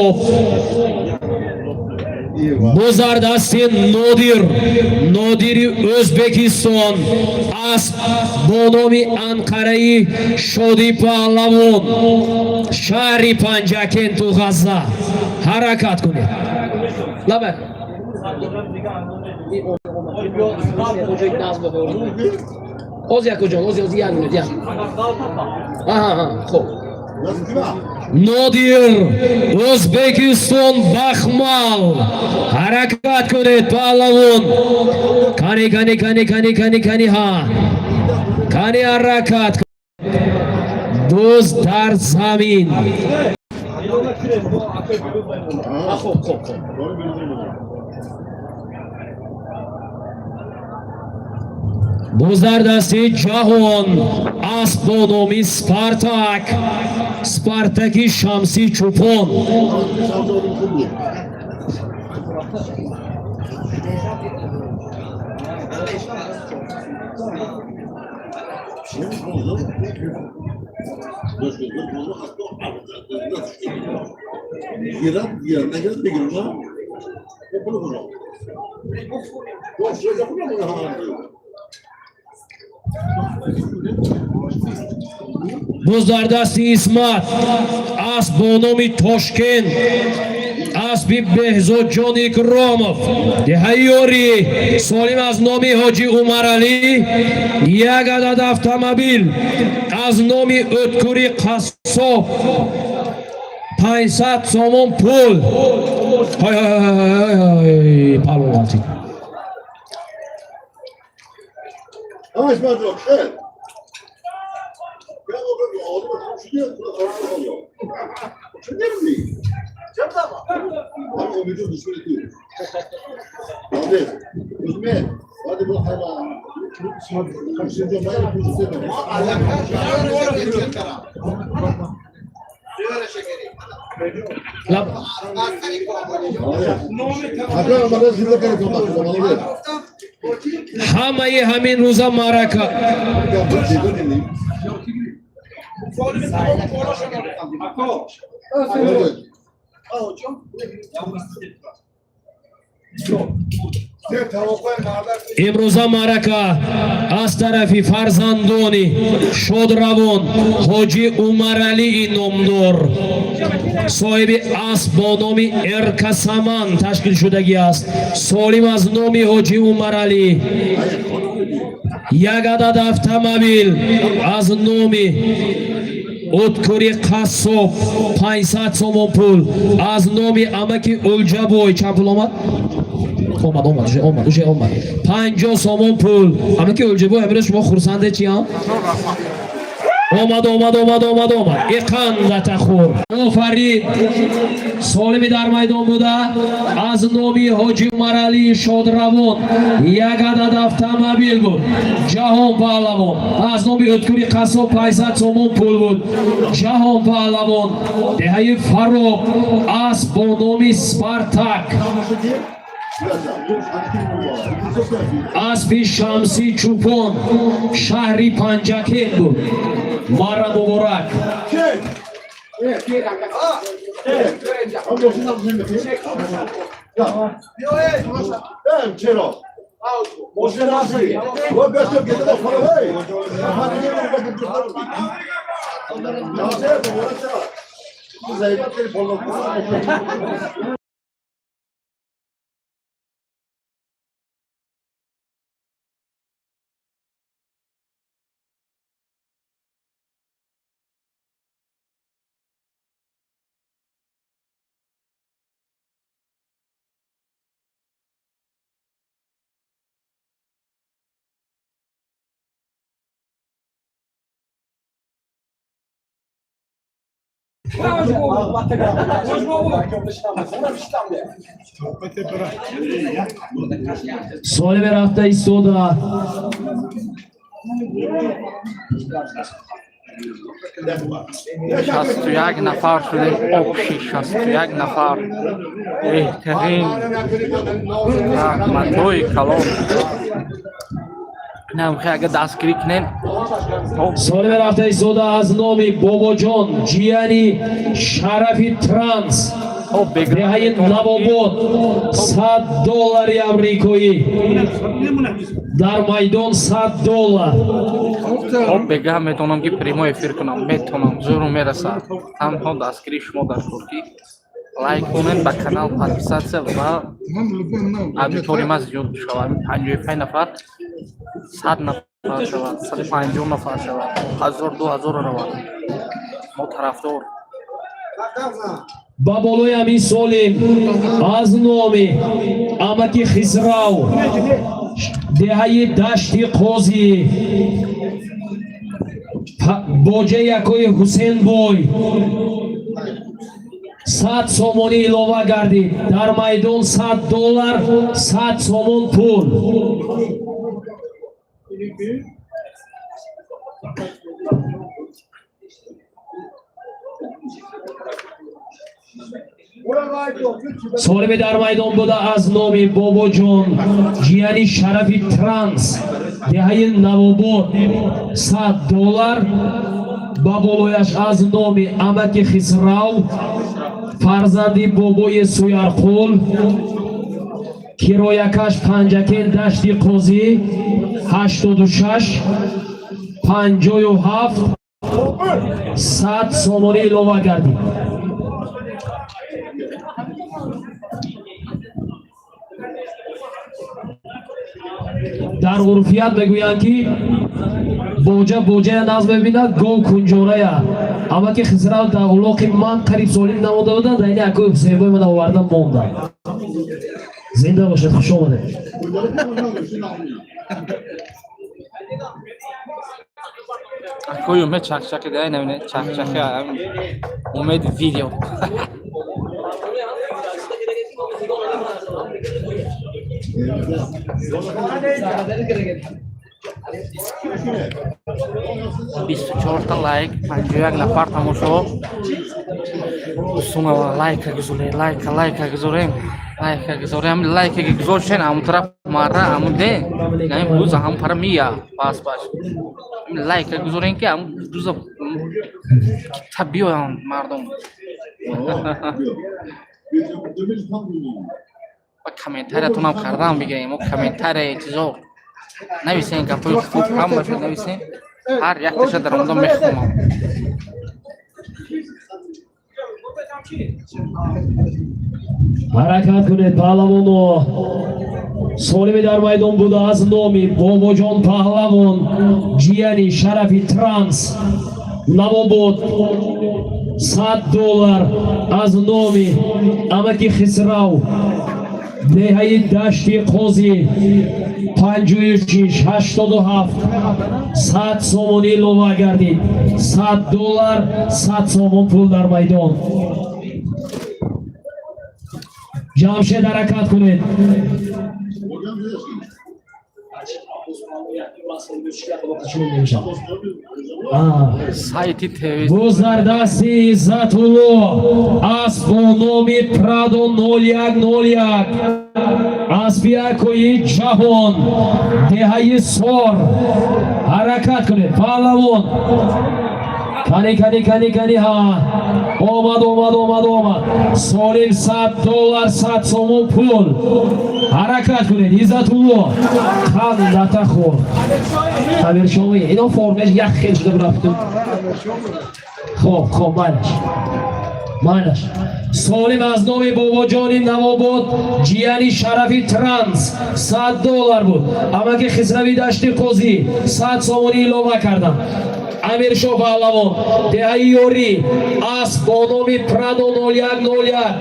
Оф. Боз дар дасти Нодир, Нодири Ӯзбекистон, асп бо номи Анқараи Шоди паҳлавон, шаҳри Панҷакенту Ғазза. Ҳаракат кунед, лабак. Оз якуҷон, ози, ози, як минут, як. Аҳа, хуб. Нодир, Ӯзбекистон, Бахмал. Ҳаракат кунед, паҳлавон. Кани, кани, кани, кани, кани, кани, ҳа, кани, ҳаракат. Буз дар замин. Буз дар дасти Ҷаҳон, асп бо номи Спартак, Спартаки Шамси Чӯпон. گیرد گیرد نگیرد بگیرم نه برو برو باشه برو. Буз дар дасти Исмат, асп бо номи Тошкент, аспи Беҳзодҷон Икромов, деҳаи Солим, аз номи ҳоҷи Умаралӣ як адад автомобил, аз номи Ӯткури Қассоб 500 сомон пул. Ҳой, ҳой, ҳой, палвон ғалтид. Ha İsmail yok şey. Ya o kadar oğlum şu diyor, bu da oluyor. Şu değil mi? Abi o vücut düşmeni değil. Abi, Özme, hadi bu hayvan. Karşıca bayağı bir şey. Лаб. Abi, ama zirve karı komak, olmalı. Ҳамаи ҳамин рӯза маърака. Ya bu şey değil. Evet. Имрӯза маърака аз тарафи фарзандони шодравон ҳоҷи Умаралии номдор, соҳиби асп бо номи Эркасаман ташкил шудагӣ аст. Солим, аз номи ҳоҷи Умаралӣ як адад автомобил, аз номи Ӯткури Қассоб 500 сомон пул, аз номи амаки Ӯлҷабой чанд пул омад? Омад, омад, уже омад, уже омад, 50 сомон пул. Амаки Ӯлҷабой, амирӯз шумо хурсанде чиям? Омад, омад, омад, омад, омад, иқандата хӯр, офарин. Солими дар майдон буда, аз номи ҳоҷи Умаралии шодравон як адад автомобил буд. Ҷаҳон Паҳлавон, аз номи Ӯткури Қассоб 500 сомон пул буд. Ҷаҳон Паҳлавон, деҳаи Фароб, асп бо номи Спартак, аспи Шамси Чӯпон, шаҳри Панҷакент буд. Мара муборак. Abi olsun abi Ya. Çero. Boşuna nasıl? O beş yok getir bak para hey. Hadi gel bak dur. Ya sen bu orası. Bu zayıf telefon. Солими рафта истода. 61 нафар шудем, общий 61 нафар. Беҳтарин, раҳматҳои калон. Намхе агар дастгирӣ кунем. Солими рафта истода, аз номи Бобоҷон, ҷияни Шарафи Транс, деҳаи Навобод, 100 доллари амрикоӣ дар майдон, 100 доллар. Хоб, бегаҳ метавонам ки прямой эфир кунам, метавонам, зӯру мерасад. Танҳо дастгирии шумо дар кор, ки лайк кунед, ба канал подписаться ва аудитория ма зиёд бишавад. 55 нафар 100 нафар шавад, 150 нафар шавад, 1000, 2000 равад. Мо тарафдор. Ба болои ҳамин солим, аз номи амаки Хисрав, деҳаи Дашти Қозӣ, Боҷаи якои Ҳусенбой 100 сомонӣ илова гардид. Дар майдон 100 доллар, 100 сомон пул. Солими дар майдон буда аз номи Бобоҷон, ҷияни Шарафи Транс, деҳаи Навобод, 100 доллар. Ба болояш аз номи амаки Хисрав, фарзанди бобои Суярқул, кироякаш, Панҷакен, Дашти Қозӣ, 86 57, 100 сомонӣ илова гардид. Дар урфият мегӯянд, ки боҷа боҷая нағз мебинад, гов кунҷорая. Амаки Хисрав дар улоқи ман қариб солим намонда буданд, дар ини акои Ҳусейнбой ман оварда мондам. Зинда бошед, хуш омадед. Акои Умед чақчақи дай намине, чақчақи Умед видео. 24-та лайк, 51 нафар тамошо. Дӯстонава, лайка гузоред, лайка, лайка гузорем, лайка гузорем. Лайка гузоршен, ҳамун тараф мара, ҳамун де ҳамин буза ҳамун пара мия пас паш. Лайка гузорем, ки ҳамун буза та биёянд мардум ва комментариятонам кардам бигирем. Мо комментария чизо нависен, гапҳои хуб ҳамашо нависен, ҳар якташа дар омада мехонам. Ҳаракат кунед, паҳлавоно. Солими дар майдон буда аз номи Бобоҷон Паҳлавон, ҷияни Шарафи Транс, Навобод, 100 доллар. Аз номи амаки Хисрав, деҳаи Дашти Қозӣ, 56 87, 100 сомонӣ илова гардид. 100 доллар, 100 сомон пул дар майдон. Ҷамшед, ҳаракат кунед. Сайти ТВ. Боз дар дасти Иззатулло асп бо номи Прадо 0101, аспи якои Ҷаҳон, деҳаи Сор. Ҳаракат кунед, паҳлавон. Кани, кани, кани, кани! Ҳа, омад, омад, омад, омад! Солим, 100 доллар, 100 сомон пул. Ҳаракат кунед, Иззатулло. Қандата хӯр, Амиршоҳӣ. Ино формеш як хел шуда рафту. Хоб, хоб, майлаш, майлаш. Солим аз номи Бобоҷони Навобод, ҷияни Шарафи Транс, 100 доллар буд. Амаки Хисрави, Дашти Қозӣ, 100 сомонӣ илова кардам. Амиршоҳ Паҳлавон, деҳаи Ёрӣ, асп бо номи Прадо 0101.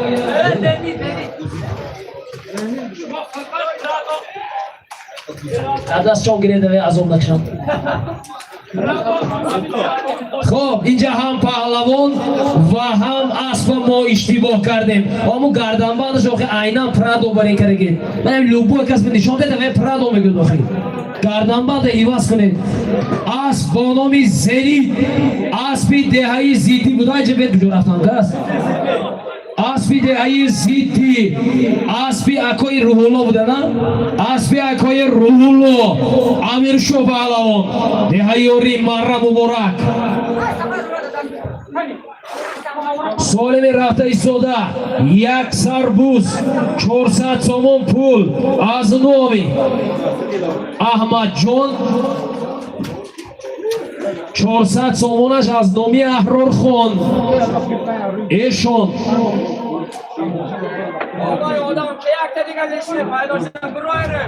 Дар дастшон гиред, азоб накашам. Хоб, инҷа ҳам паҳлавон ва ҳам аспа мо иштибоҳ кардем. Ҳамун гарданбандаш охи айнан Прадо барин кардаги. Манам любой кас нишон деда, ве Прадо мегӯяд. Охи гарданбанда иваз кунед. Асп бо номи Зенит, аспи деҳаи Зиддӣ буда. Инҷа бед куҷо рафтан кас. Аспи деҳаи Зиддӣ, аспи акои Рӯҳулло буда, на? Аспи акои Рӯҳулло, Амиршоҳ Паҳлавон, деҳаи Ёрӣ, марра муборак. Солими рафта истода, як сарбуз, 400 сомон пул аз номи Аҳмадҷон, 400 сомонаш аз номи Аҳрорхон эшон. Одам якта дигар лишне пайдо шуд, бироире.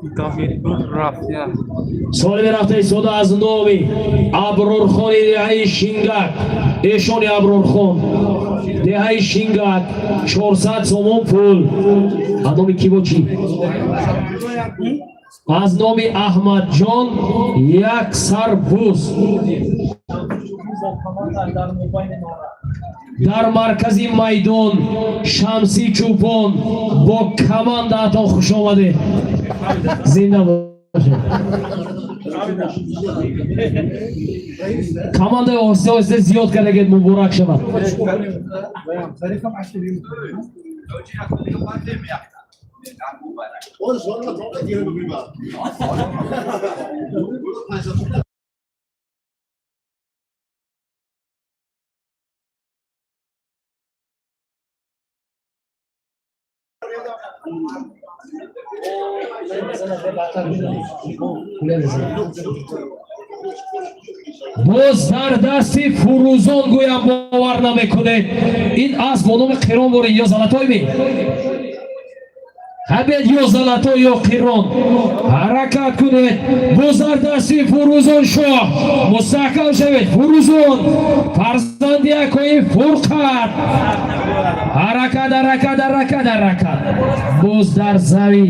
Рафт я. Солими рафта истода аз номи Аброрхони деҳаи Шингак, эшони Аброрхон, деҳаи Шингак, 400 сомон пул. Аз номи ки бо чӣ? Аз номи Аҳмадҷон як сар буз. Дар маркази майдон Шамси Чӯпон бо командаатон, хуш омадед, зинда бошед. Командаи оҳиста оҳиста зиёд кардагед, муборак шавад. Боз дар дасти Фурӯзон, гӯям, бовар намекунед, ин асп бо номи Қирон борин ё Золотой ми ҳабед, ё Золотой, ё Қирон. Ҳаракат кунед. Боз дар дасти Фурӯзон шоҳ, мустаҳкам шавед. Фурӯзон, фарзанди акои Фурқат. Ҳаракат, ҳаракат, ҳаракат, ҳаракат. Боз дар зави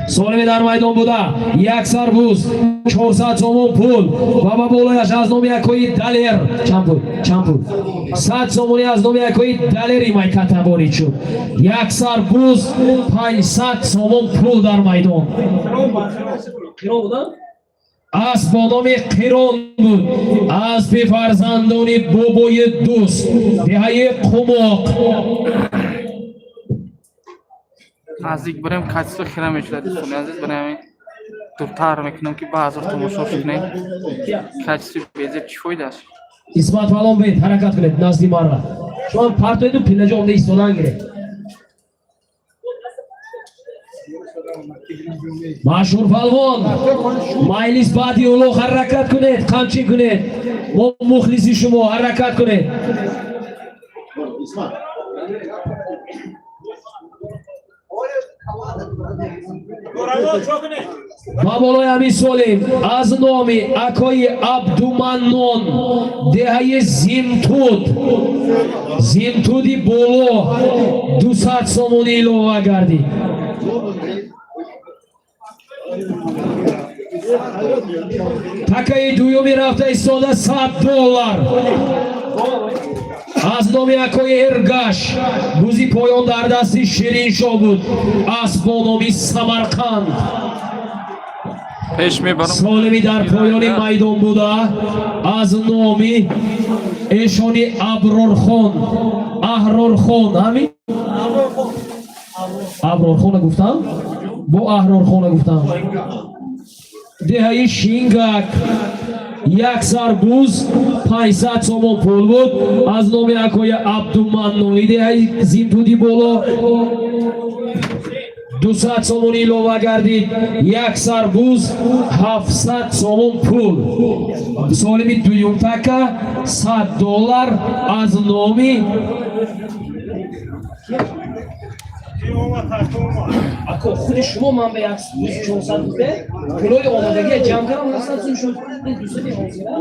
солими дар майдон буда як сарбуз, 400 сомон пул ва ба болояш аз номи якои Далер чанд пул? Чанд пул? 100 сомонӣ аз номи якои Далери майката ворид шуд. Як сарбуз, 500 сомон пул дар майдон. Қирон буда, асп бо номи Қирон буд, аспи фарзандони бобои дӯст, деҳаи Қумоқ. Наздик барем, качество хира мешуда, дӯстони азиз. Барои ҳамин дуртар мекунам, ки баъзор тамошо кунем. Качество безеб чӣ фоидааш? Исмат фалон бед, ҳаракат кунед назди марра. Шумо партоеду пиллаҷо омда истодан гиред. Машҳур палвон майлис баъди улуғ, ҳаракат кунед, қамчин кунед, мо мухлиси шумо, ҳаракат кунед. Исмат. Ба болои ҳамин солим аз номи акои Абдуманнон, деҳаи Зимтуд, Зимтуди боло, 200 сомонӣ илова гардид. Такаи дуюми рафта истода 100 доллар аз номи акои Эргаш. Бузи поён дар дасти Шириншоҳ буд, асп бо номи Самарқанд. Пеш мебарам. Солими дар поёни майдон буда аз номи эшони Аброрхон, Аҳрорхон, ҳамин Аброрхона гуфтам, бо Аҳрорхона гуфтам, деҳаи Шингак, як сарбуз, 500 сомон пул буд. Аз номи акои Абдуманнои деҳаи Зимтуди боло 200 сомон илова гардид. Як сарбуз, 700 сомон пул. Солими дуюмтака 100 доллар аз номи ако худи шумо. Ман ба як 400 гуфте, пулои омодагия ҷамъ кардам, 700 сум шуд. Ин 200 ҳозира,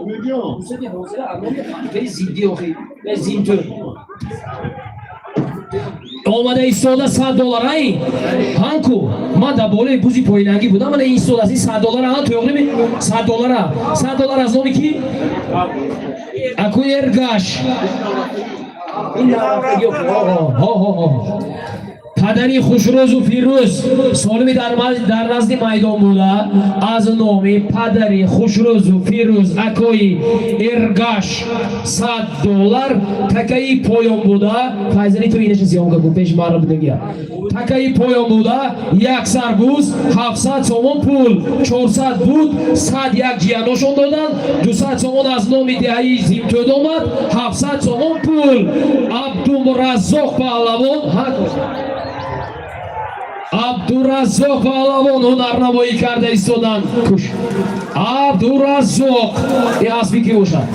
200 ҳозира аз номи бе зидди охи бе зинту омада истода 100 доллар. Ай ҳанку ман дар болои бузи поинагӣ будам, мана истода аст. Ин 100 доллара ҳан тоёғлими 100 доллара, 100 доллар аз номи ки? Аку Эргаш. Ин нарафтагӣ. Ҳо ҳо ҳо. Падари хушрӯзу фирӯз, солими дар назди майдон буда аз номи падари хушрӯзу фирӯз акои Эргаш 100 доллар. Такаи поён буда, файзани, ту инаша съёмка кун, пеши мара будагия. Такаи поён буда як сарбуз, 700 сомон пул, 400 буд, 100 як ҷияношон доданд, 200 сомон аз номи деҳаи Зимтӯд омад, 700 сомон пул. Абдумраззоқ паҳлавон, Абдураззоқ паҳлавон ҳунарнамоӣ карда истоданд. Куш, Абдураззоқ, и аспи ки бошад?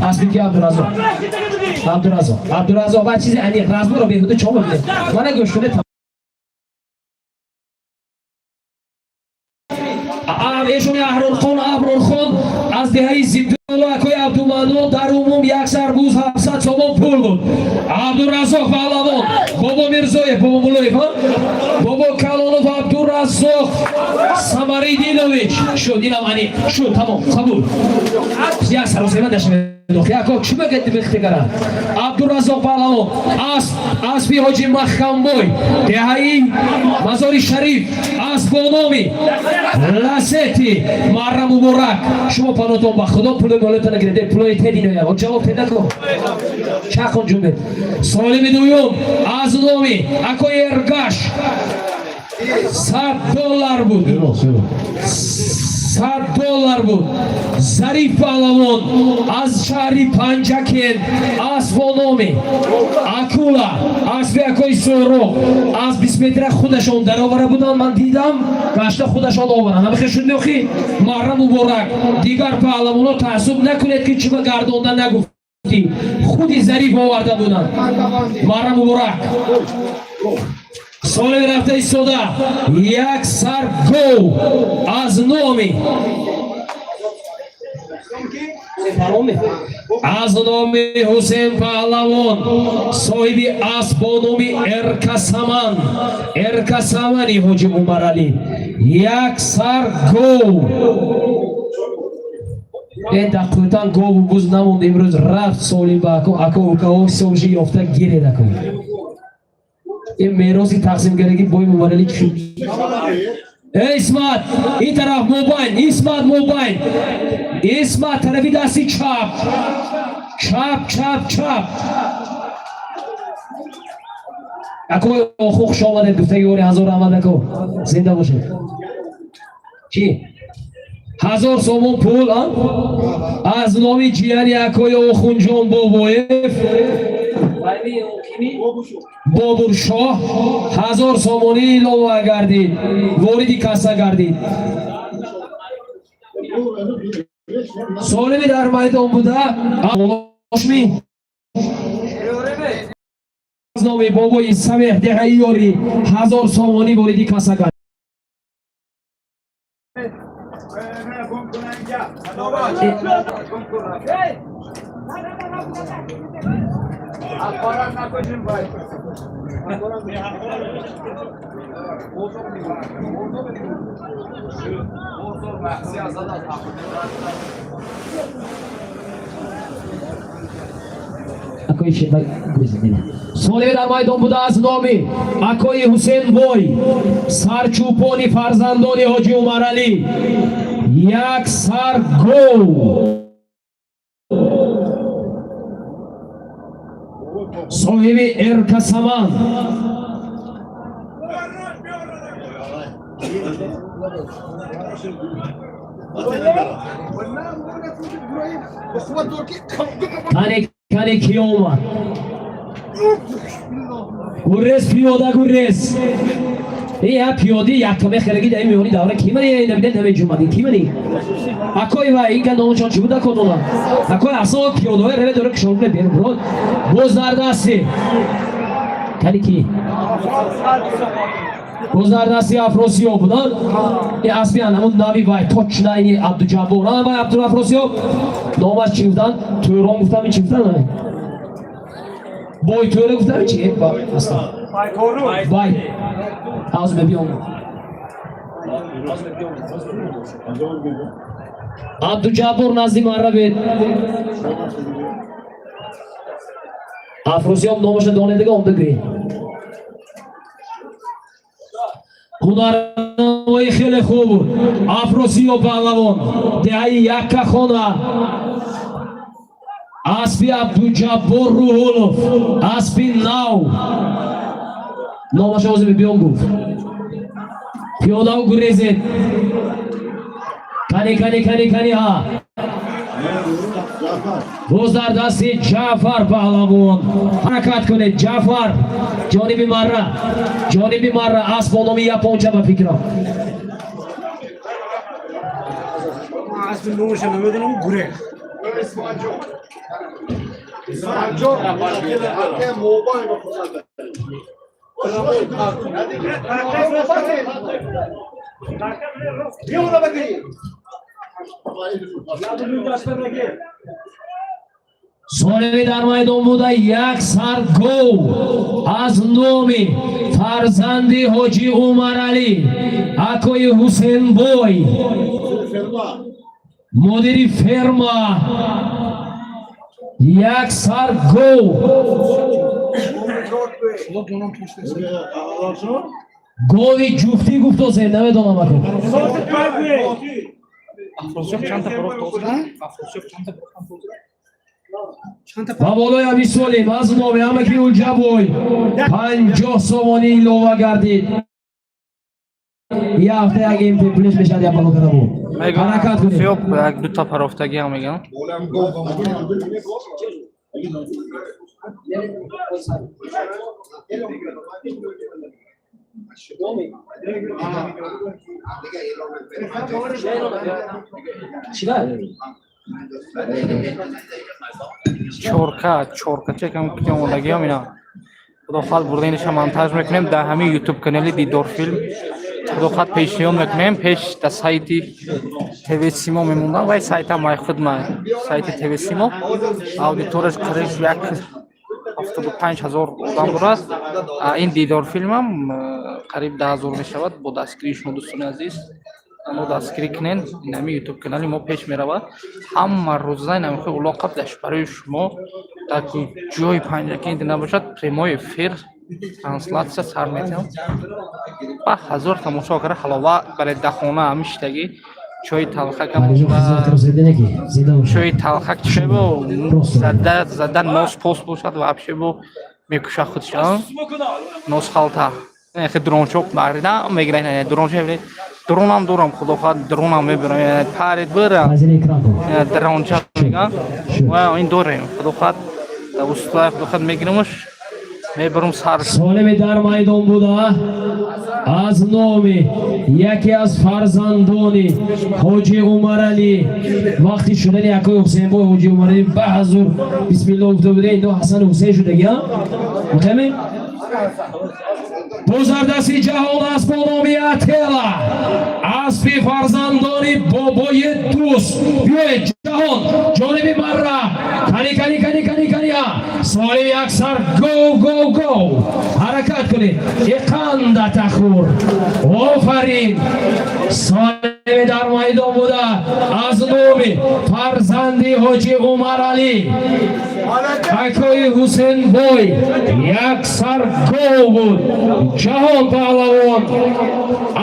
Аспи ки? Абдураззоқ, Абдураззоқ, Абдураззоқ. Ва чизи аниқ, разморо беҳуда чо мебинед? Мана, гӯш кунед. Эшони Аҳрорхон, Аброрхон аз деҳаи Зибдулло, акои Абдуманнон, дар умум як сар буз, 700 сомон пул буд. Абдураззоқ паҳлавон, Бобо Мирзоев, Бобо Муллоев, Бобо Калонов, Абдураззоқ Самаридинович шуд. Инам аниқ шуд, тамом, қабул. Як саросема дашавед. Яко чӣ мегӯяд бихтигара? Абдураззоқ паҳлавон, асп, аспи ҳоҷи Маҳкамбой, деҳаи Мазори Шариф, асп бо номи Ласети. Маҳрам муборак. Шумо панотон ба Худо, пули молотона гиред, пулои тединоя ҷавоб тедако чахон ҷумбед. Солими дуюм аз номи акои Эргаш 100 доллар буд. 100 доллар буд. Зариф паҳлавон аз шаҳри Панҷакент, асп бо номи Акула, аспи акои Соҳроб, аз 20 метра худашон даровара буданд. Ман дидам, гашта худашон оваранд. Ҳамихе шуд меохи. Маҳрам муборак. Дигар паҳлавоно таассуб накунед, ки чиба гардонда нагуфтӣ. Худи Зариф оварда буданд. Маҳрам муборак. Соли рафта истода як сар гов аз номи Ҳусен паҳлавон, соҳиби асп бо номи Эркасаман, Эркасамани ҳоҷи Умаралӣ, як сар гов. Э, дақиқатан гову буз намонд имрӯз, рафт. Солим ба ако, ако, укао ҳисобши ёфта гиред. Ако, ин мероси тақсимгарагӣ бои Умаралӣ чӣ шуд? Э, Исмат, ин тараф мобайн, Исмат мобайн, Исмат тарафи дасти чап, чап, чап, чап. Акои оху, хуш омадед. Гуфтаги ори, ҳазор раҳмат, ако, зинда бошед. Чӣ, 1000 сомон пул аз номи ҷияни акои Охунҷон Бобоев, Бобуршоҳ, 1000 сомонӣ илова гардид, вориди касса гардид. Солими дар майдон буда ошми аз номи бобои Самеҳ, деҳаи Ёрӣ, 1000 сомонӣ вориди касса гардид. Hakaret nakojim bay. Акои Шербай. Солими дар майдон буда аз номи акои Ҳусен бой, сарчӯпони фарзандони ҳоҷи Умаралӣ, як сар гов. Соҳиби Эркасаман. Кане, кане, ки омад? Гуррез, пиёда гуррез. Я пиёди якаме хелеги дар миёни давра ки мани набида намеҷумад, ки мани акои ва инка номашон чӣ буда кодона акои асо пиёдаҳои реве дора кишон берун брод. Боз дар дасти кани ки? Боз дар дасти Афросиёб буданд. И аспи ҳамун нави вай, точно ини Абдуҷаббор, вай Абдуафросиёб номаш чӣ гуфтанд? Тӯрон гуфтам, чӣ гуфтанд? Бойтӯра гуфтам, чи аслан вай ҳозир мебиём. Абдуҷаббор, назди ман равед. Афросиёб номаша донедага омда гӯед. Ҳунарнамои хеле хуб буд. Афросиёб паҳлавон, деҳаи Яккахона, аспи Абдуҷаббор Руҳулов, аспи нав, номаша ҳозир мебиём гуфт. Пиёдаву гурезед. Кани, кани, кани, кани, ҳа, боз дар дасти Ҷаъфар паҳлавон. Ҳаракат кунед, Ҷаъфар, ҷониби марра, ҷониби марра. Асп бо номи Японча, ба фикрам. Асби номаша намедонам, гурех. Солими дар майдон буда як сар гов аз номи фарзанди ҳоҷи Умаралӣ, акои Ҳусенбой, мудири ферма, як сар гов. Гови ҷуфтӣ гуфтосе, намедонам ако. Афросиёб чандта парохт ҳозир? Афросиёб чандта парохт ҳозир? Ва болои Аби Солим аз номи ҳамаки Улҷабой 50 сомонӣ илова гардид. Я ҳафта як МП плюс мешавад, я бало карда буд. Ҳаракат кунед. Афросиёб як дута парохтагиам мегӯям. Чӣ? Чорка чоркача кам омодагиам ина. Худо хоҳад, бурдаинаша монтаж мекунем, дар ҳамин ютуб канали Дидор Филм, худо хоҳад, пешниҳод мекунем. Пеш дар сайти ТВ Симо мемондам, вай сайта май худ май сайти ТВ Симо аудиторияш қариб 175 000 одам дорад. Ин Дидор Филмам қариб 10 000 мешавад. Бо дастгирии шумо, дӯстони азиз, мо дастгирӣ кунен, инами ютуб канали мо пеш меравад. Ҳама рӯза инамихои улоқаб барои шумо дар ҷои Панҷакенти набошад, прямой эфир трансляция сар метиҳам ба ҳазор тамошо кара. Ҳалова барои дахона ҳамиштагӣ чои талхакам, чои талхак чебо зада зада нос пос бошад, вообще бо мекуша худша нос халта дрончо марида мегирад. Дрончо, дронам дорам, худо хоҳад, дронам мебарам, парид бира дронча меган ва ин дорем, худо хоҳад, уста, худо хоҳад, мегирамаш, мебарам сар. Солими дар майдон буда аз номи яке аз фарзандони ҳоҷи Умаралӣ, вақти шудани акои Ҳусейнбой, ҳоҷи Умаралӣ ба ҳазур бисмилло гуфта буда, ино Ҳасану Ҳусейн шудагиа мехами. Бузардасти ҷаҳон аст бо номи Атела, аспи фарзандони бобои дӯст. Биёед, ҷаҳон, ҷониби марра. Кани, кани, кани, кани, кани. Солим, як сар гов, гов, гов. Ҳаракат кунед, иқанда тахур. Офарин! Солими дар майдон буда аз номи фарзанди ҳоҷи Умаралӣ, акои Ҳусенбой, як сар гов буд. Ҷаҳон паҳлавон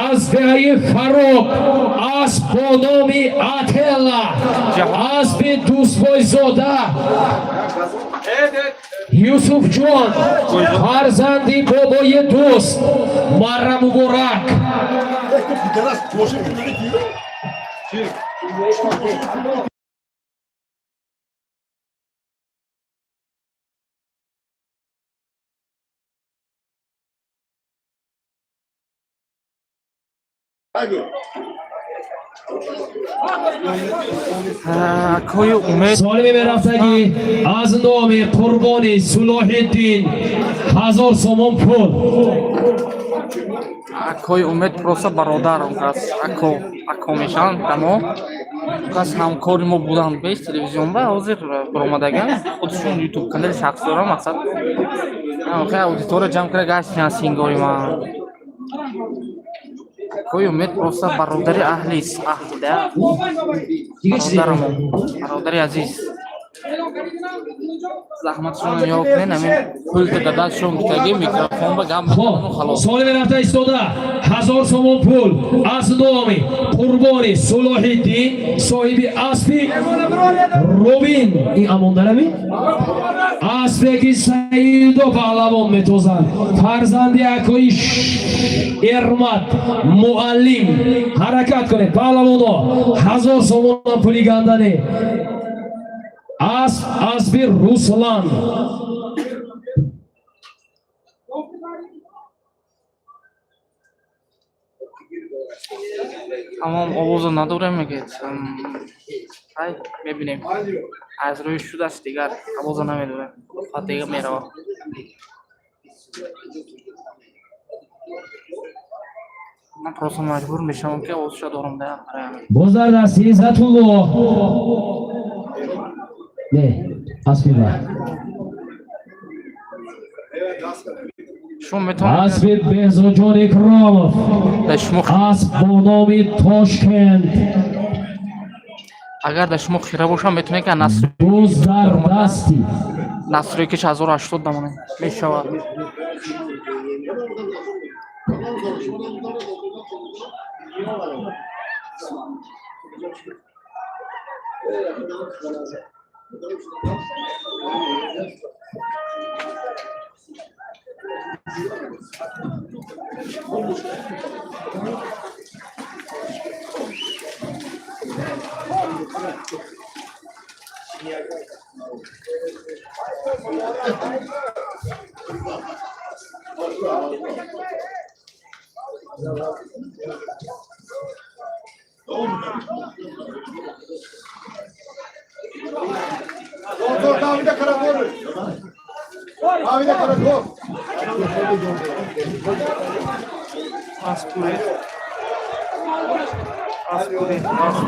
аз деҳаи Фароб, асп бо номи Атела, аспи дӯстбойзода Юсуфҷон, фарзанди бобои дӯст. Марра муборак! Акои Умед. Солими мерафтагӣ аз номи Қурбони Сулоҳиддин 1000 сомон пул. Акои Умед просто бародар, он кас ако, ако мешаванд дамо. Он кас ҳамкори мо буданд беш телевизион ба ҳозир баромадаган, худшон ютуб канали шахс дорам. Мақсад, хе аудитория ҷамъ карда гаштиан сингори ман. Акои Умед просто бародари аҳли аҳлда, бародарамо, бародари азиз, заҳматшон ёд кунен, ҳамин пулта дадашон гуфтагӣ, микрофон ба гап Хоб, халос. Солими рафта истода 1000 сомон пул аз номи Қурбони Сулоҳиддин, соҳиби аспи Рубин. Ин амондарами аспе ки Саидо паҳлавон метозанд, фарзанди акои Эрмат муаллим. Ҳаракат кунед, паҳлавоно. 1000 сомонам пули гандане. Асп, аспи Руслан. Тамом, овозо надорем, мегӯяд. Ай, мебинем. Аз рӯи шудааст, дигар овозо намедорем. Фақат дига мерава. Ман просто маҷбур мешавам, ки овозша дорам да барои ҳамин. Боз дар дасти Иззатулло. Не, аспи ба. Шумо метавонед Аспи Беҳзоджон Икромов. Дар шумо Асп бо номи Тошкент. Агар дар шумо хира бошам, метавонед, ки наср Боз дар дасти настройкаш 1080 дамонед. Мешавад. Dur dur, Davide karakol. Davide karakol. Асп гурехт. Асп гурехт. Асп.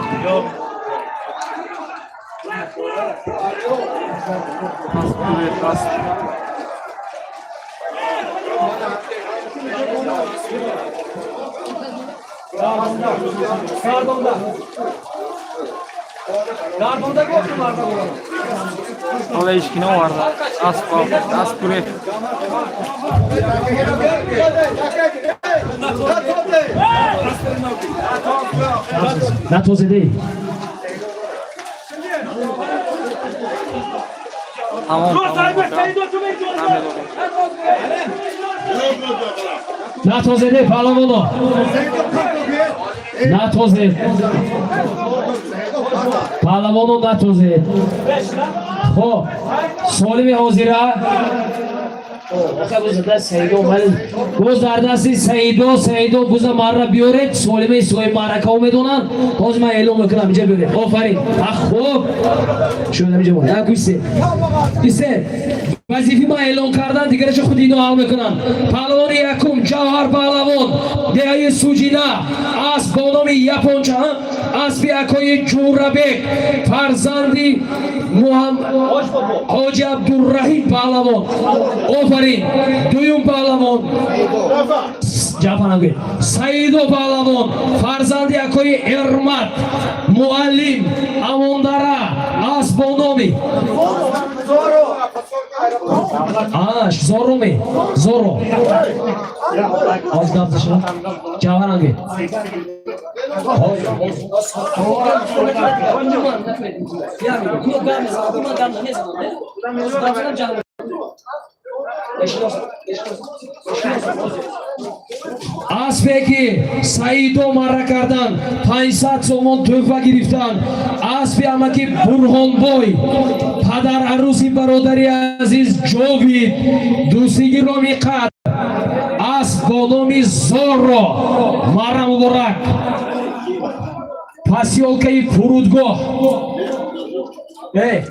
Асп гурехт. Асп. Gardonda. Gardonda gördüm arda buranı. Ҳоло ҳеҷ ки наоварда. Асп, асп гурехт. Натозидӣ. Тамом, тамом боша. Намедонем. Натозиде, паҳлавоно. Натозед. Паҳлавоно, натозед. Хоб, солими ҳозира боз дар дасти Саидо. Саидо, буза марра биёред. Солимаи соҳиб маъракао медонанд. Ҳозир ман эълон мекунам, инҷа биёред. Офарин. Хуб шуд, инҷа мон як исе исе. Вазифи ман эълон кардан, дигарашо худ ино ҳал мекунанд. Паҳлавони якум Ҷавҳар паҳлавон, деҳаи Суҷина, асп бо номи Японча, аспи акои Ҷурабек, фарзанди Ҳоҷи Абдурраҳим паҳлавон. Офарин. Дуюм паҳлавон Ҷафарам, Саидо паҳлавон, фарзанди акои Эрмат муаллим, Амондара, асп бо номи Зоро. Ме Зоро оз гап заша. Ҷавҳарам гӯед. Аспе ки Саидо марра кардан, 500 сомон тӯҳфа гирифтан, аспи амаки Бурҳонбой, падар арӯси бародари азиз Ҷовид, дӯсти гироми қадр, асп бо номи Зорро. Марра муборак. Посёлкаи Фурудгоҳ.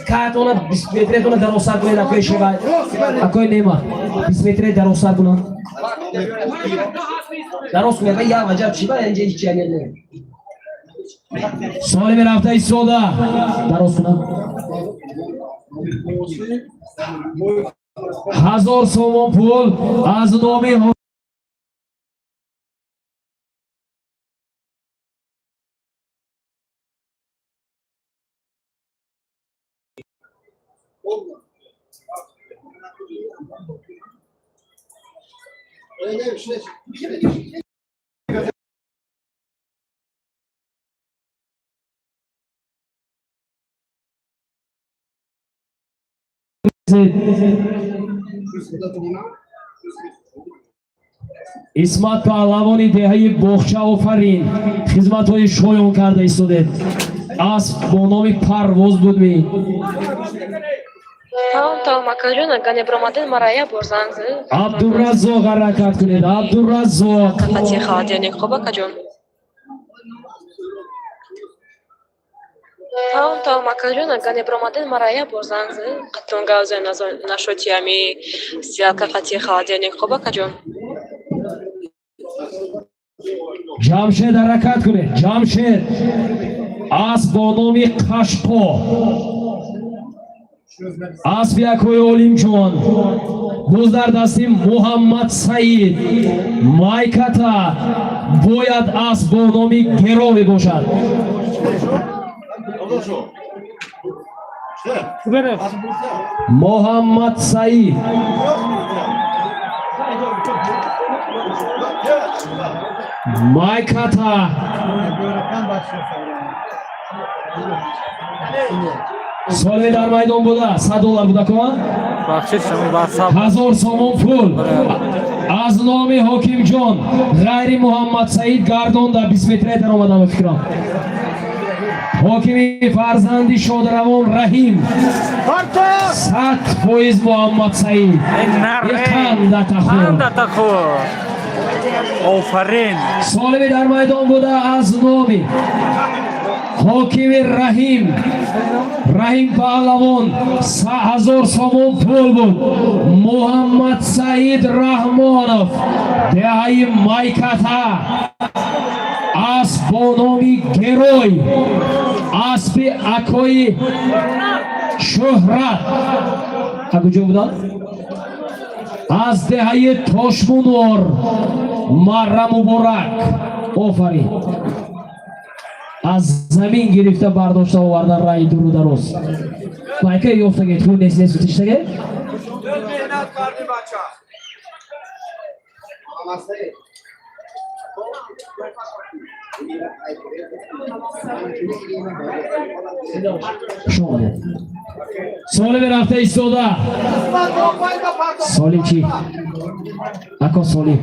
Каатона 20 метретона дарозтар кунед, акои Шева, акои Нема, 20 метре дарозтар кунанд, дароз кунед. Я ваҷаб чи ба инҷа ҳеҷ ҷамият не. Солими рафта истода, дароз кунанд. 1000 сомон пул аз номи Исмат паҳлавони деҳаи Боғча. Офарин, хизматҳои шоён карда истодед. Асп бо номи Парвоз буд ми? Тамом, тамом, акаҷон, агар небромаден, мара як бор занг занед. Абдураззоқ, ҳаракат кунед, Абдураззоқ. Фатиха, холодильник. Хуб, акаҷон. Тамом, тамом, акаҷон, агар небиромаден, мара як бор занг занед, қатъан гап занем нашоти ами сделка қатъи холодильник. Хоб, акаҷон. Ҷамшед, ҳаракат кунед. Ҷамшед, асп бо номи Қашқо, асп якои Олимҷон, боз дар дасти Муҳаммад Саид, Майката, бояд асп бо номи Герови бошад. Муҳаммад Саид, Майката. Соле дар майдон буда 100 доллар буда кон. Бахшиш, шумо WhatsApp. 1000 сомон пул аз номи Ҳокимҷон, ғайри Муҳаммад Саид гардон дар 20 метрае даромадам, фикрам. Ҳокими фарзанди шодравон Раҳим, 100% Муҳаммад Саид. Қандатахӯр. Қандатахӯр, офарин. Солими дар майдон буда аз номи ҳокими Раҳим, Раҳим Паҳлавон, 1000 сомон пул буд. Муҳаммад Саид Раҳмонов, деҳаи Майката, асп бо номи Герой, аспи акои Шӯҳрат. А куҷо буданд? Аз деҳаи Тошмунор. Марра муборак, офарин. Аз замин гирифта бардошта овардан раи дуру дароз. Майка ёфтаге ту нест, нест тиштаге. Меҳнат кардӣ, бача. Шумо солими рафта истода. Солим чӣ, ако солим?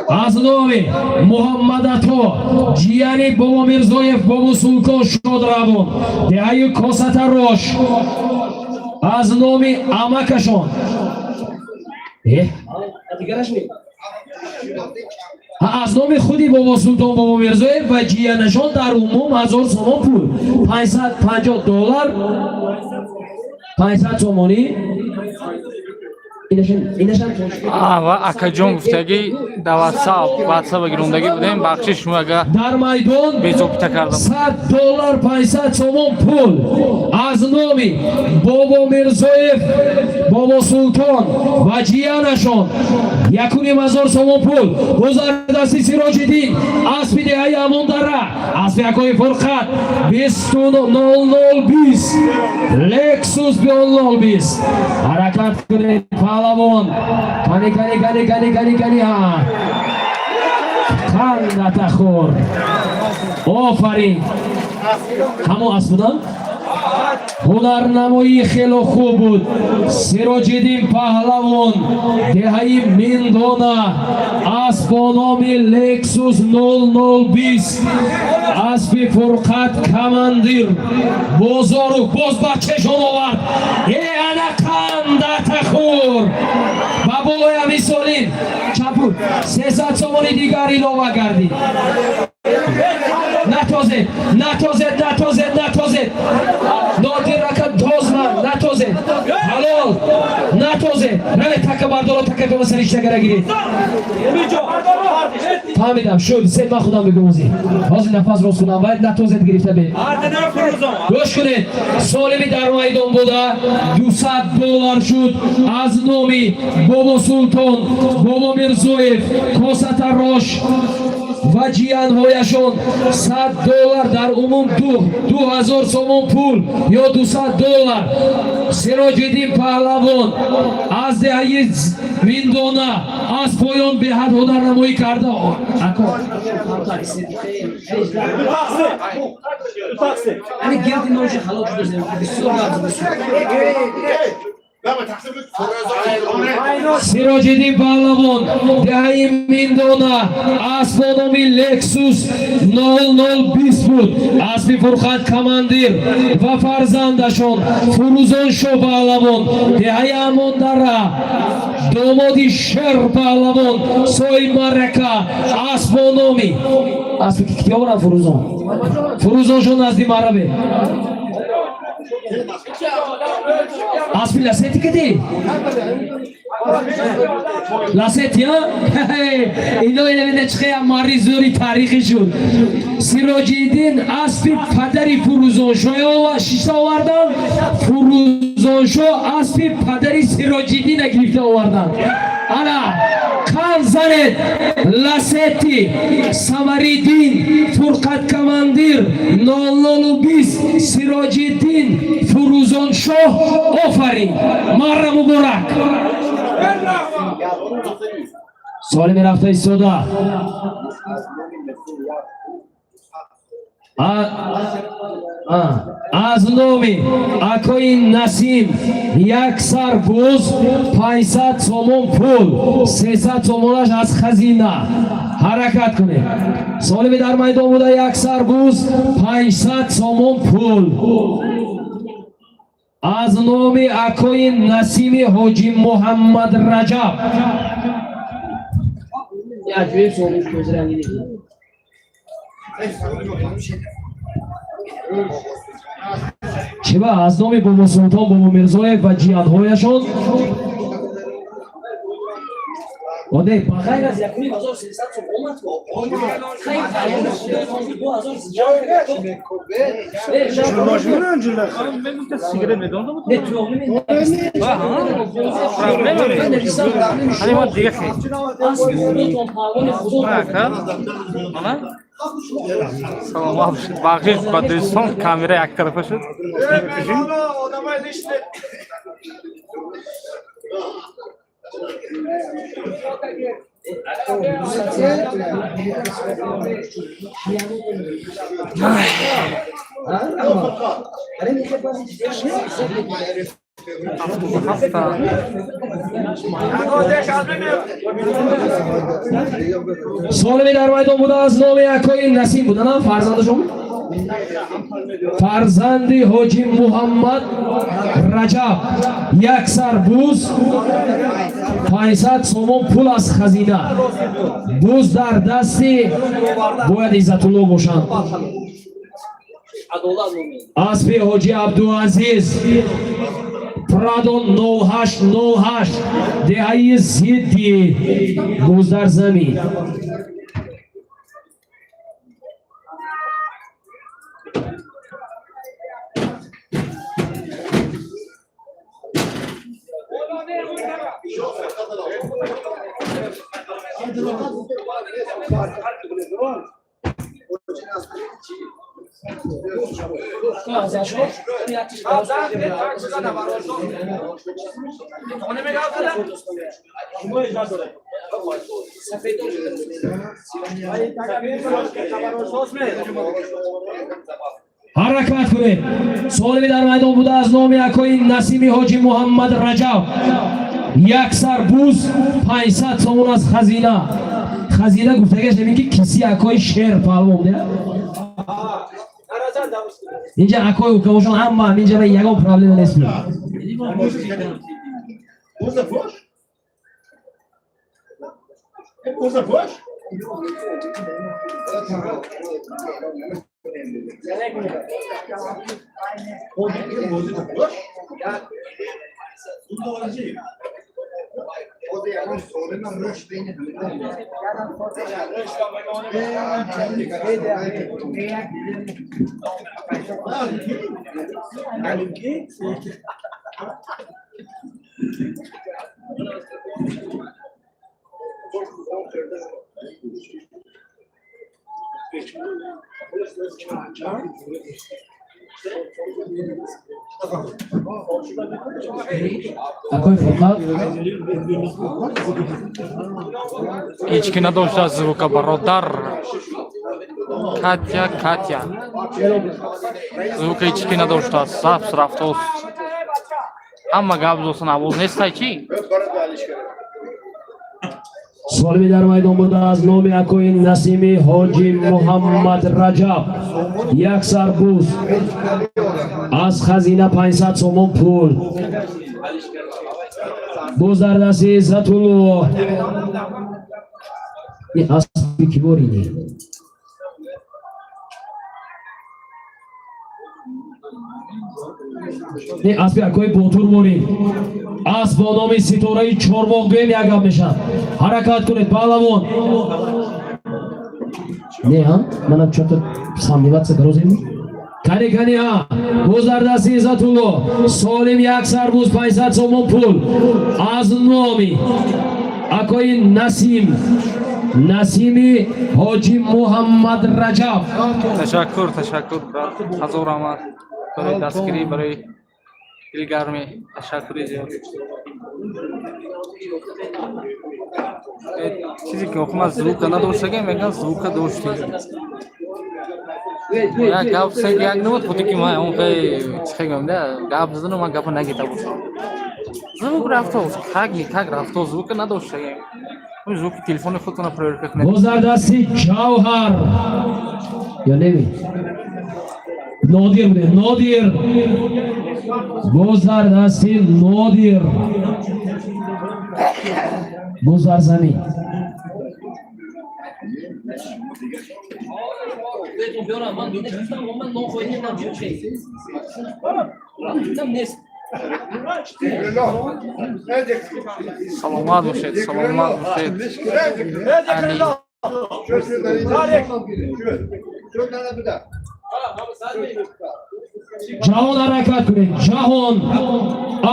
Аз номи Муҳаммадато, ҷияни Бобо Мирзоев, Бобо Султон Шодравон, деҳаи Косатарош, аз номи амакашон. Аз номи худи Бобо Султон, Бобо Мирзоев ва ҷиянашон дар умум 1000 сомон пул, 550 доллар, 500 сомонӣ. Ва акаҷон гуфтагӣ дар WhatsApp гирондагӣ будем. Бахшиш, шумо ага Дар майдон безобита кардам. 100 доллар, 500 сомон пул аз номи Бобо Мирзоев, Бобо Султон ва ҷиянашон, 1500 сомон пул. Гузар дасти Сироҷиддин, аспи деҳаи Амондара, аспи акои Фурқат, 20 00 20, Лексус 00 20. Ҳаракат кунед, паҳлавон. Кани, кани, кани, кани, кани, кани. Ҳа, қандатахӯр, офарин. Ҳамон асп буданд. Ҳунарнамоӣ хело хуб буд. Сироҷиддин Паҳлавон, деҳаи Миндона, асп бо номи Лексус 0020, аспи Фурқат командир Бозору боз бачашон овард. Э, ана қандатахӯр, ба болои ҳамин солин чапур 300 сомони дигар илова гардид. Натозед, натозед, натозед, натозед. Нодир рака тозна, натозед. Ҳалол, натозед. Равед, така бардоро, така бема сариштагара гиред. Фаҳмидам, шуд се. Ман худам бигӯм, ҳозир, ҳозир нафас рост кунам. Вай, натозед, гирифта бе. Гӯш кунед, солими дар майдон буда 200 доллар шуд аз номи Бобо Султон, Бобо Мирзоев, Косатарош ва ҷиянҳояшон, 100 доллар. Дар умум 2000 сомон пул ё 200 доллар. Сироҷиддин Паҳлавон аз деҳаи Миндона аз поён беҳад ҳунарнамоӣ карда. Ако, Сироҷиддин Паҳлавон, деҳаи Миндона, асп бо номи Лексус 0020 буд. Аспи Фурқат командир ва фарзандашон Фурӯзоншо Паҳлавон, деҳаи Амондара, домоди Шер Паҳлавон, соҳиб маърака, асп бо номи аспи ки оваранд? Фурӯзон, Фурӯзоншо назди мараве. Аспи Ласети киди? Ласети, а? Ино ина чихе мари зӯри таърихӣ шуд. Сироҷиддин аспи падари Фурӯзоншоё шишта овардан, Фурӯзоншо аспи падари Сироҷиддина гирифта овардан. Ана, қанд занед! Ласети, Самариддин, Фурқат командир, 0020, Сироҷиддин, Фурӯзоншоҳ, офарин! Марра муборак! Соли мерафта истода. Аз номи акои Насим як сар буз, 500 сомон пул, 300 сомонаш аз хазина. Ҳаракат кунед. Солими дар майдон буда як сар буз, 500 сомон пул. Аз номи акои Насими Ҳоҷи Муҳаммад Раҷаб. Аҷоиб солиш көзранги. Чиба аз номи Бобо Султон, Бобо Мирзоев ва ҷиянҳояшон. Оде, ба ғайр аз 1500 сом омад. Не, ту Саломат бошед. Бахшиш ба дӯстон, камера яктарафа шуд. 77-та. Солими дар майдон буда аз номи акои Насим буда, на фарзандашон? Фарзанди Ҳоҷи Муҳаммад Раҷаб, як сар буз, 500 сомон пул аз хазина. Буз дар дасти бояд Иззатулло бошанд. Аспи Ҳоҷи Абдуазиз, Прадо 0808, деҳаи Зидди, буз дар замин. Ҳаракат кунед. Солими дар майдон буда аз номи акои Насими Ҳоҷи Муҳаммад Раҷаб, як сар буз, 500 сомон аз хазина. Хазина гуфтагаш ҳамин ки киси акои Шер Паҳлавон де. Инҷа акои укавошон ҳама инҷа ягон проблема нест. Usa fosh? Usa fosh? Акои Фурқат. Ҳеҷ ки надошта звука, бародар. Катя, Катя. Звука ҳеҷ ки надоштааст. Запись рафтост. Ҳама гап зосан, овоз нестай чӣ? Солими дар майдон буда аз номи акои Насими Ҳоҷи Муҳаммад Раҷаб як сар буз, аз хазина 500 сомон пул. Буз дар дасти Иззатулло. Аспи киборини. Не, аспи акои Ботур борин. Асп бо номи Ситораи Чормоғ гӯем, як гап мешавад. Ҳаракат кунед, паҳлавон. Не, ҳа? Манам чото сомневаться карозем. Кани, кани, ҳа. Буз дар дасти Иззатулло. Солим як сар буз, 500 сомон пул. Аз номи акои Насим. Насими Ҳоҷи Муҳаммад Раҷаб. Ташаккур, ташаккур, брат. Ҳазор раҳмат барои дастгирӣ, барои дилгармӣ. Ташаккури зиёд. Чизе ки охир ман звука надоштагем, мегӯям, звука доштем. Як гап се як набуд, худи ки ман он хе чӣ гӯям да, гап задану ман гапа нагита бошам. Звук рафто, как ни как рафто, звука надоштагем. Звуки телефони худтона проверка кунед. Боз дар дасти Ҷавҳар ё неми, Нодир буде, Нодир. Боз дар дасти Нодир. Боз дар замин. Саломат бошед, саломат бошед. Ани. Ҷаҳон, ҳаракат кунед, Ҷаҳон.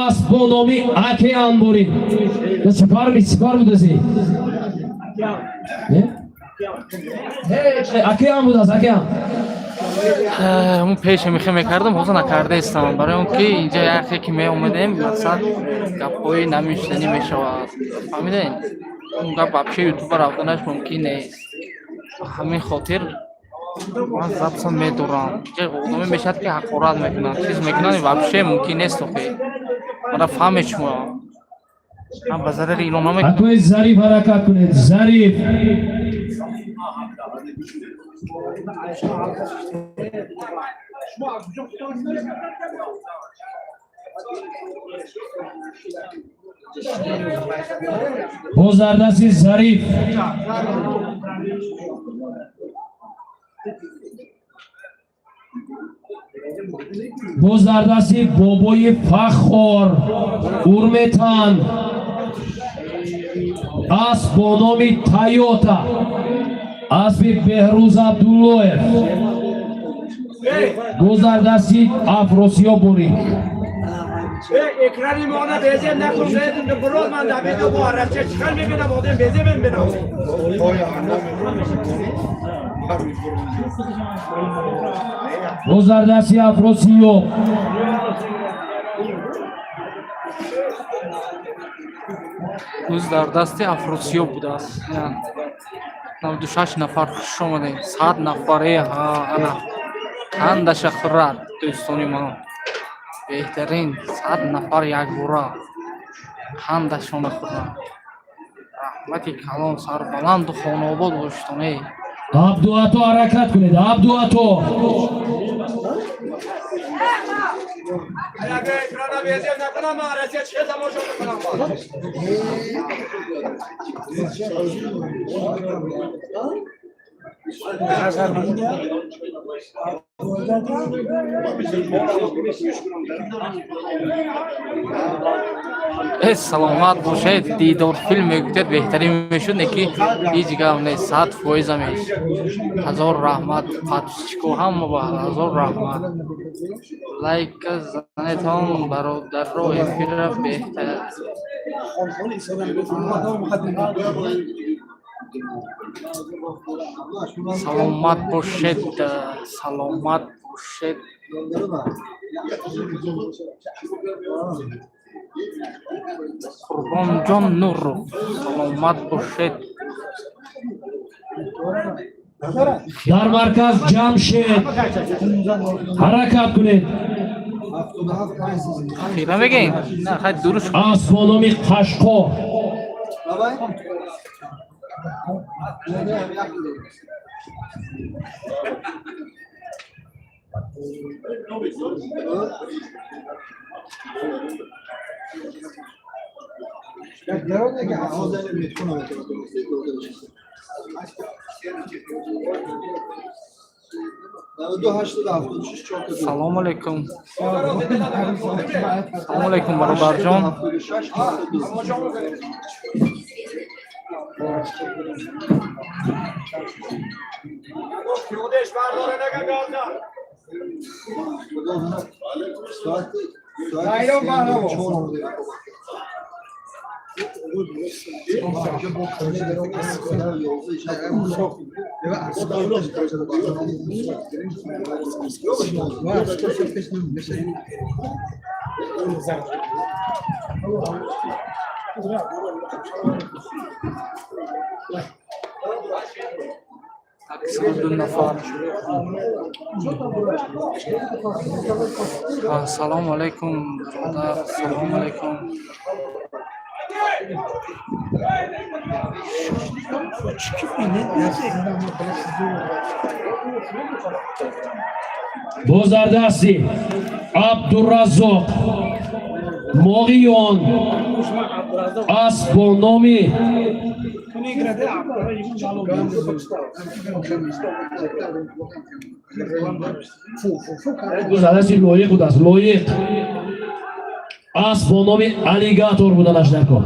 Асп бо номи Океан борид. Сипар ми, сипар будаси? Океан будааст, Океан. Ҳамун пеша мехе мекардам, ҳозир накардаистам, барои он ки инҷа яхе ки меомадем, мақсад, гапҳои намешиданӣ мешавад, фаҳмидем? Он гап вообще ютуба рафтанаш мумкин нест. Ҳамин хотир ман записа медорам. Инҷа одаме мешавад, ки ҳақорат мекунанд, чиз мекунанд, вообще мумкин нест. Охи мара фаҳмед шумо, ман ба зарари илон намекунам. Акои Зариф, ҳаракат кунед, Зариф. Боз дар дасти Зариф. Боз дар дасти бобои Фаххор Урметан. Асп бо номи Тойота, аспи Беҳрӯз Абдуллоев. Боз дар дасти Афросиёб борид. Экрани мона безем накун, буроз ман давиду бо арача чикар мебинам, одам безем мебинам. Боз дар дасти Афросиёб. Буз дар дасти Афросиёб будааст. 96 нафар, хуш омадем. 100 нафаре, ҳа, ана қандаша хӯрад, дӯстони ман беҳтарин. 100 нафар якбора қандашона хӯрад. Раҳмати калон, сарбаланду хонаобод боштоне. Абдуато, ҳаракат кунед, Абдуато. Агар экрана безем накунам, ман арача чӣ тамошо мекунам? Э, саломат бошед. Дидор филм мегӯяд, беҳтарин мешуд, не ки ҳеҷ гап нест, 100%-а меш. Ҳазор раҳмат, подписчико, ҳама ба ҳазор раҳмат. Лайка занетон, бародарро, эфира беҳтар. Саломат бошед, саломат бошед. Қурбонҷон Нуров, саломат бошед. Дар марказ Ҷамшед, ҳаракат кунед. Хира мегӯем? На, хай дуруст. Асп бо номи Қашқо. Салому алейкум. Салому алейкум, бародарҷон. 102 нафар. Ассалому алайкум, бародар. Ассалому алайкум. Боз дар дасти Абдураззоқ Моғиён асп бо номи боз дар дасти Лоиқ будааст. Лоиқ, асп бо номи Аллигатор буданаш дар кор.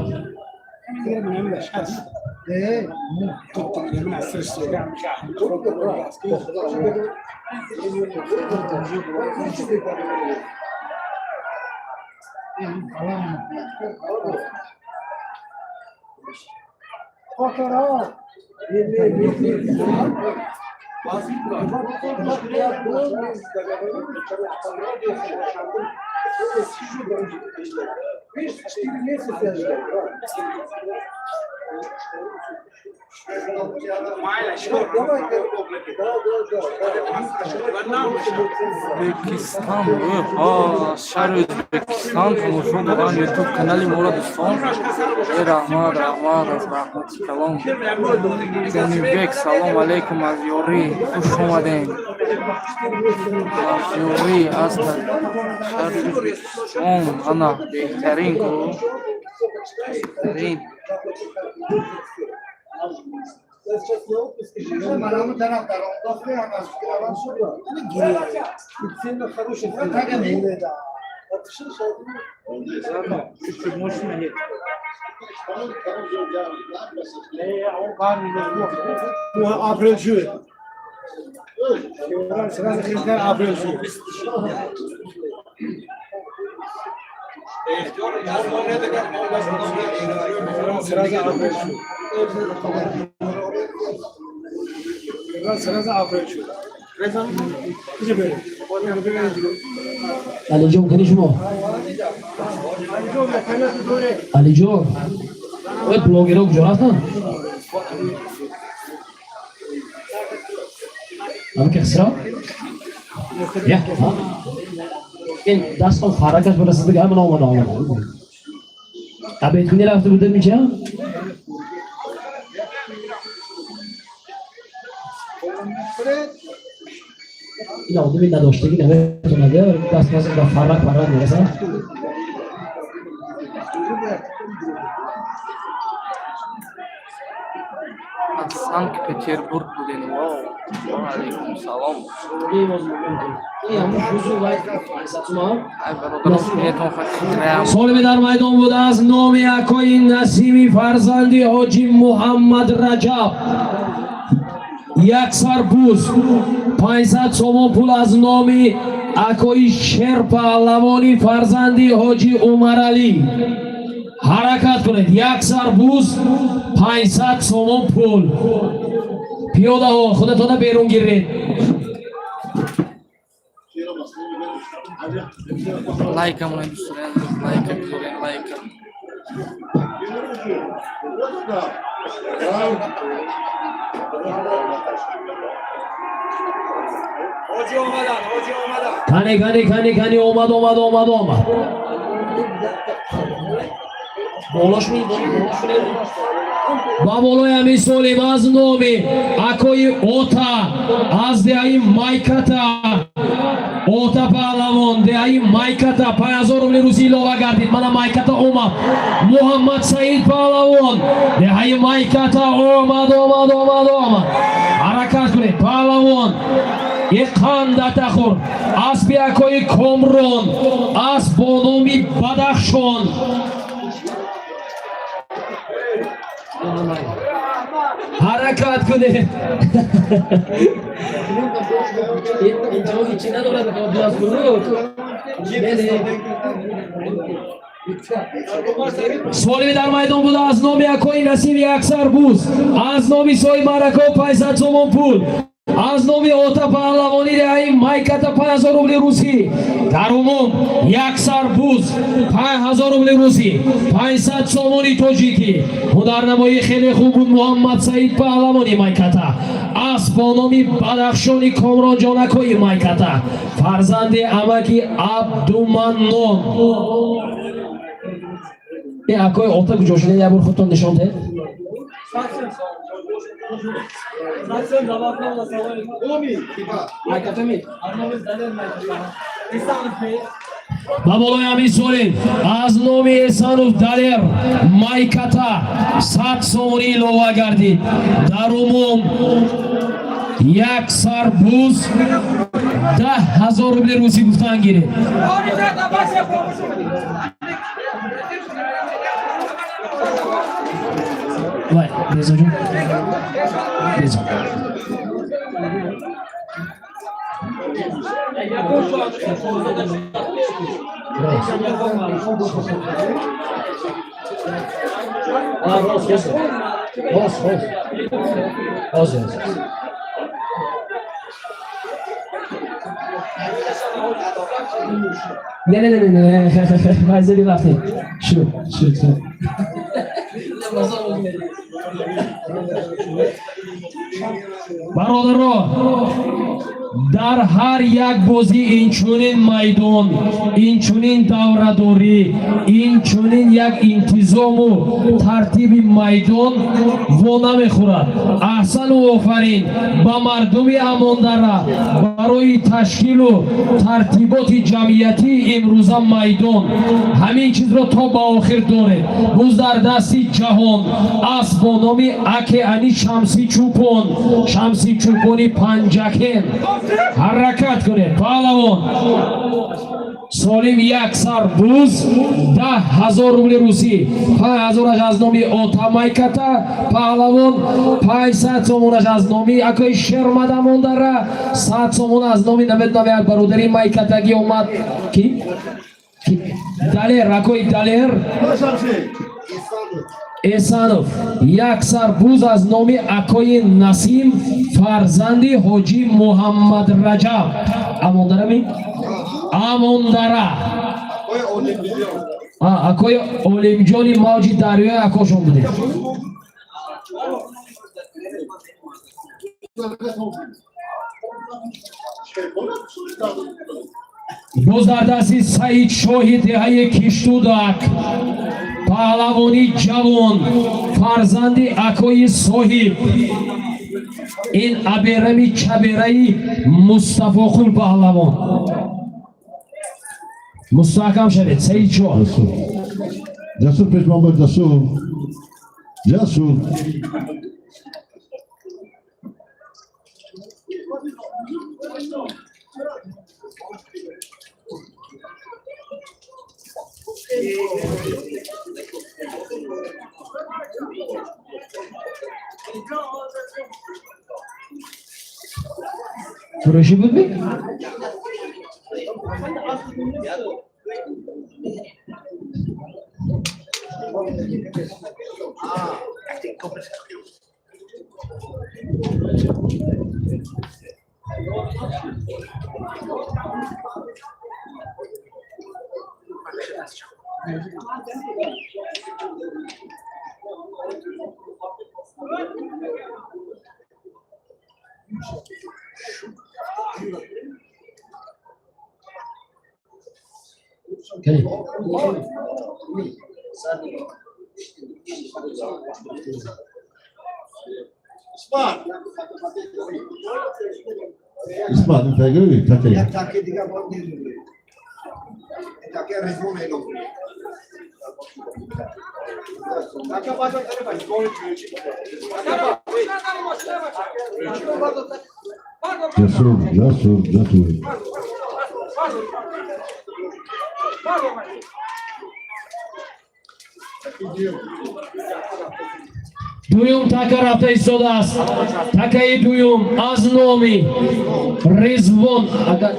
Ӯзбекистон, шаҳри Ӯзбекистон тамошо доранд ютуб канали моро, дӯстон. Э, раҳмат, раҳмат, аз раҳмати калом. Ганибек, салом алейкум, аз ёрӣ, хуш омадем. Аз ёрӣ, аз шаҳри Ӯзбекистон, ана беҳтарин ку. Беҳтарин. Алиҷон, кани шумо? Алиҷон, ой, блогерҳо куҷо рафтанд? Ам ки Хисрав? Я, ҳа? Ин дастон фаракаш барасида, ҳамин омада омада. Обед кунӣ рафта будем инҷа? Ин одами надоштагӣ наметонад, даст ба фарак фарак мерасад. Аз Санкт Петербург будем. Вау. Ва алейкум салом. Ай, бародарон, бинетон хай. Солими дар майдон буда аз номи акои Насими фарзанди ҳоҷи Муҳаммад Раҷаб як сар буз, 500 сомон пул аз номи акои Шер Паҳлавони фарзанди ҳоҷи Умаралӣ. Ҳаракат кунед, як сар буз, 500 сомон пул. Пиёдаҳо, худатона берун гиред. Лайка монед, дӯстони азиз, лайка гузоред, лайка. Кани, кани, кани, кани, омад, омад, омад, омад. Болош ми, ба болои ҳамин солим аз номи акои Ота аз деҳаи Майката, Ота паҳлавон, деҳаи Майката, 5000 рубли русӣ илова гардид. Мана Майката омад. Муҳаммад Саид паҳлавон, деҳаи Майката, омад, омад, омад, омад. Ҳаракат кунед, паҳлавон. Иқандатахур, аспи акои Комрон, асп бо номи Бадахшон. Ҳаракат кунед. Инҷо ҳичи надорад. Солими дар майдон буда аз номи акои Насим як сар буз, аз номи соҳиби маърака 500 сомон пул, аз номи Ота паҳлавони деҳаи Майката 5000 рубли русӣ. Дар умум як сар буз, 5000 рубли русӣ, 500 сомони тоҷикӣ. Ҳунарнамоии хеле хуб буд Муҳаммад Саид паҳлавони Майката, асп бо номи Бадахшони Комронҷонакои Майката, фарзанди амаки Абдуманнон. Е, акои Ота куҷо шуда? Як бор худтон нишон диҳед. Ба болои ҳамин солим аз номи Эсанов Далер, Майката, 100 сомонӣ илова гардид. Дар умум як сар буз, 10 000 рубли русӣ гуфтан гиред. Вай, Безоҷон, Безо. Рост, рост, рост, рост, рост, рост. Не, не, не, не, не, майзади рафтем. Шуд, шуд, шуд. Бародаро, дар ҳар як бозӣ инчунин майдон, инчунин даврадорӣ, инчунин як интизому тартиби майдон во намехӯрад. Аҳсану офарин ба мардуми Амондара барои ташкилу тартиботи ҷамъиятии имрӯза майдон. Ҳамин чизро то ба охир доред. Буз дар дасти Ҷаҳон, асп бо номи Аке Ани Шамси Чӯпон, Шамси Чӯпони Панҷакен. Ҳаракат кунед, паҳлавон. Солим як сар буз, 10 000 рубли русӣ, 5000-аш аз номи Ота Майката паҳлавон, 500 сомонаш аз номи акои Шермада Мондара, 100 сомон аз номи намедонам як бародари майкатагӣ омад. Ки Далер, акои Далер Эсанов, як сар буз аз номи акои Насим, фарзанди ҳоҷӣ Муҳаммад Раҷаб, Амондарами, Амондара, акои Олимҷони мавҷи дарёи акошон будем. Боз дар дасти Саид Шоҳи деҳаи Киштудак, паҳлавони ҷавон, фарзанди акои Соҳиб, ин аберами чабераи Мустафоқул паҳлавон. Мустаҳкам шавед, Саид Шоҳ. Ҷасур, пешмонбар, Ҷасур, Ҷасур. Фурӯшӣ буд ми? Кани. Исмат, ин таги таки. Як таки дигар боз незури. Таки Резвон эълон кунед. Така бача тарафа, Ҷасур, ҷасур, ҷасур. Дуюм така рафта истодааст. Такаи дуюм аз номи Ризвон. Агар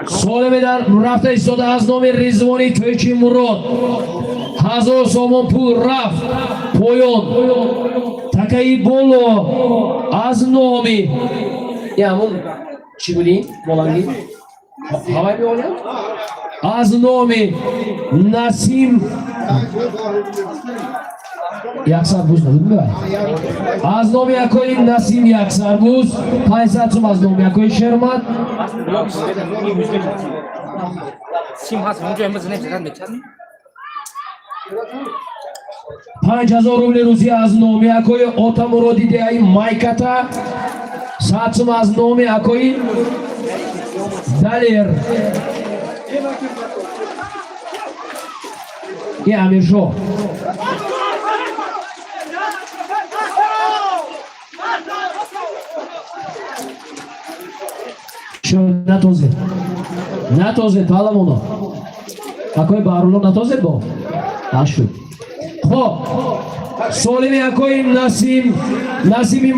солими дар рафта истода аз номи Ризвони Тӯйчи Мурод 1000 сомон пул рафт поён. Такаи боло аз номи ҳамун чӣ будӣ, молангӣ ҳавай меолям, аз номи Насим яксарбуз набуд мебай, аз номи якои Насим яксарбуз 500 сум, аз номи якои Шермат. Сим ҳаст, онҷо имрӯз нефт метиҳад. 5000 рубли русия аз номи акои Отамуроди деҳаи Майката, 100 сум аз номи акои Далер и Амиршоҳ. Натозед, натозед, паҳлавоно, акои Баҳрулло, натозед, бо нашуд. Хоб, солими акои Насим, Насими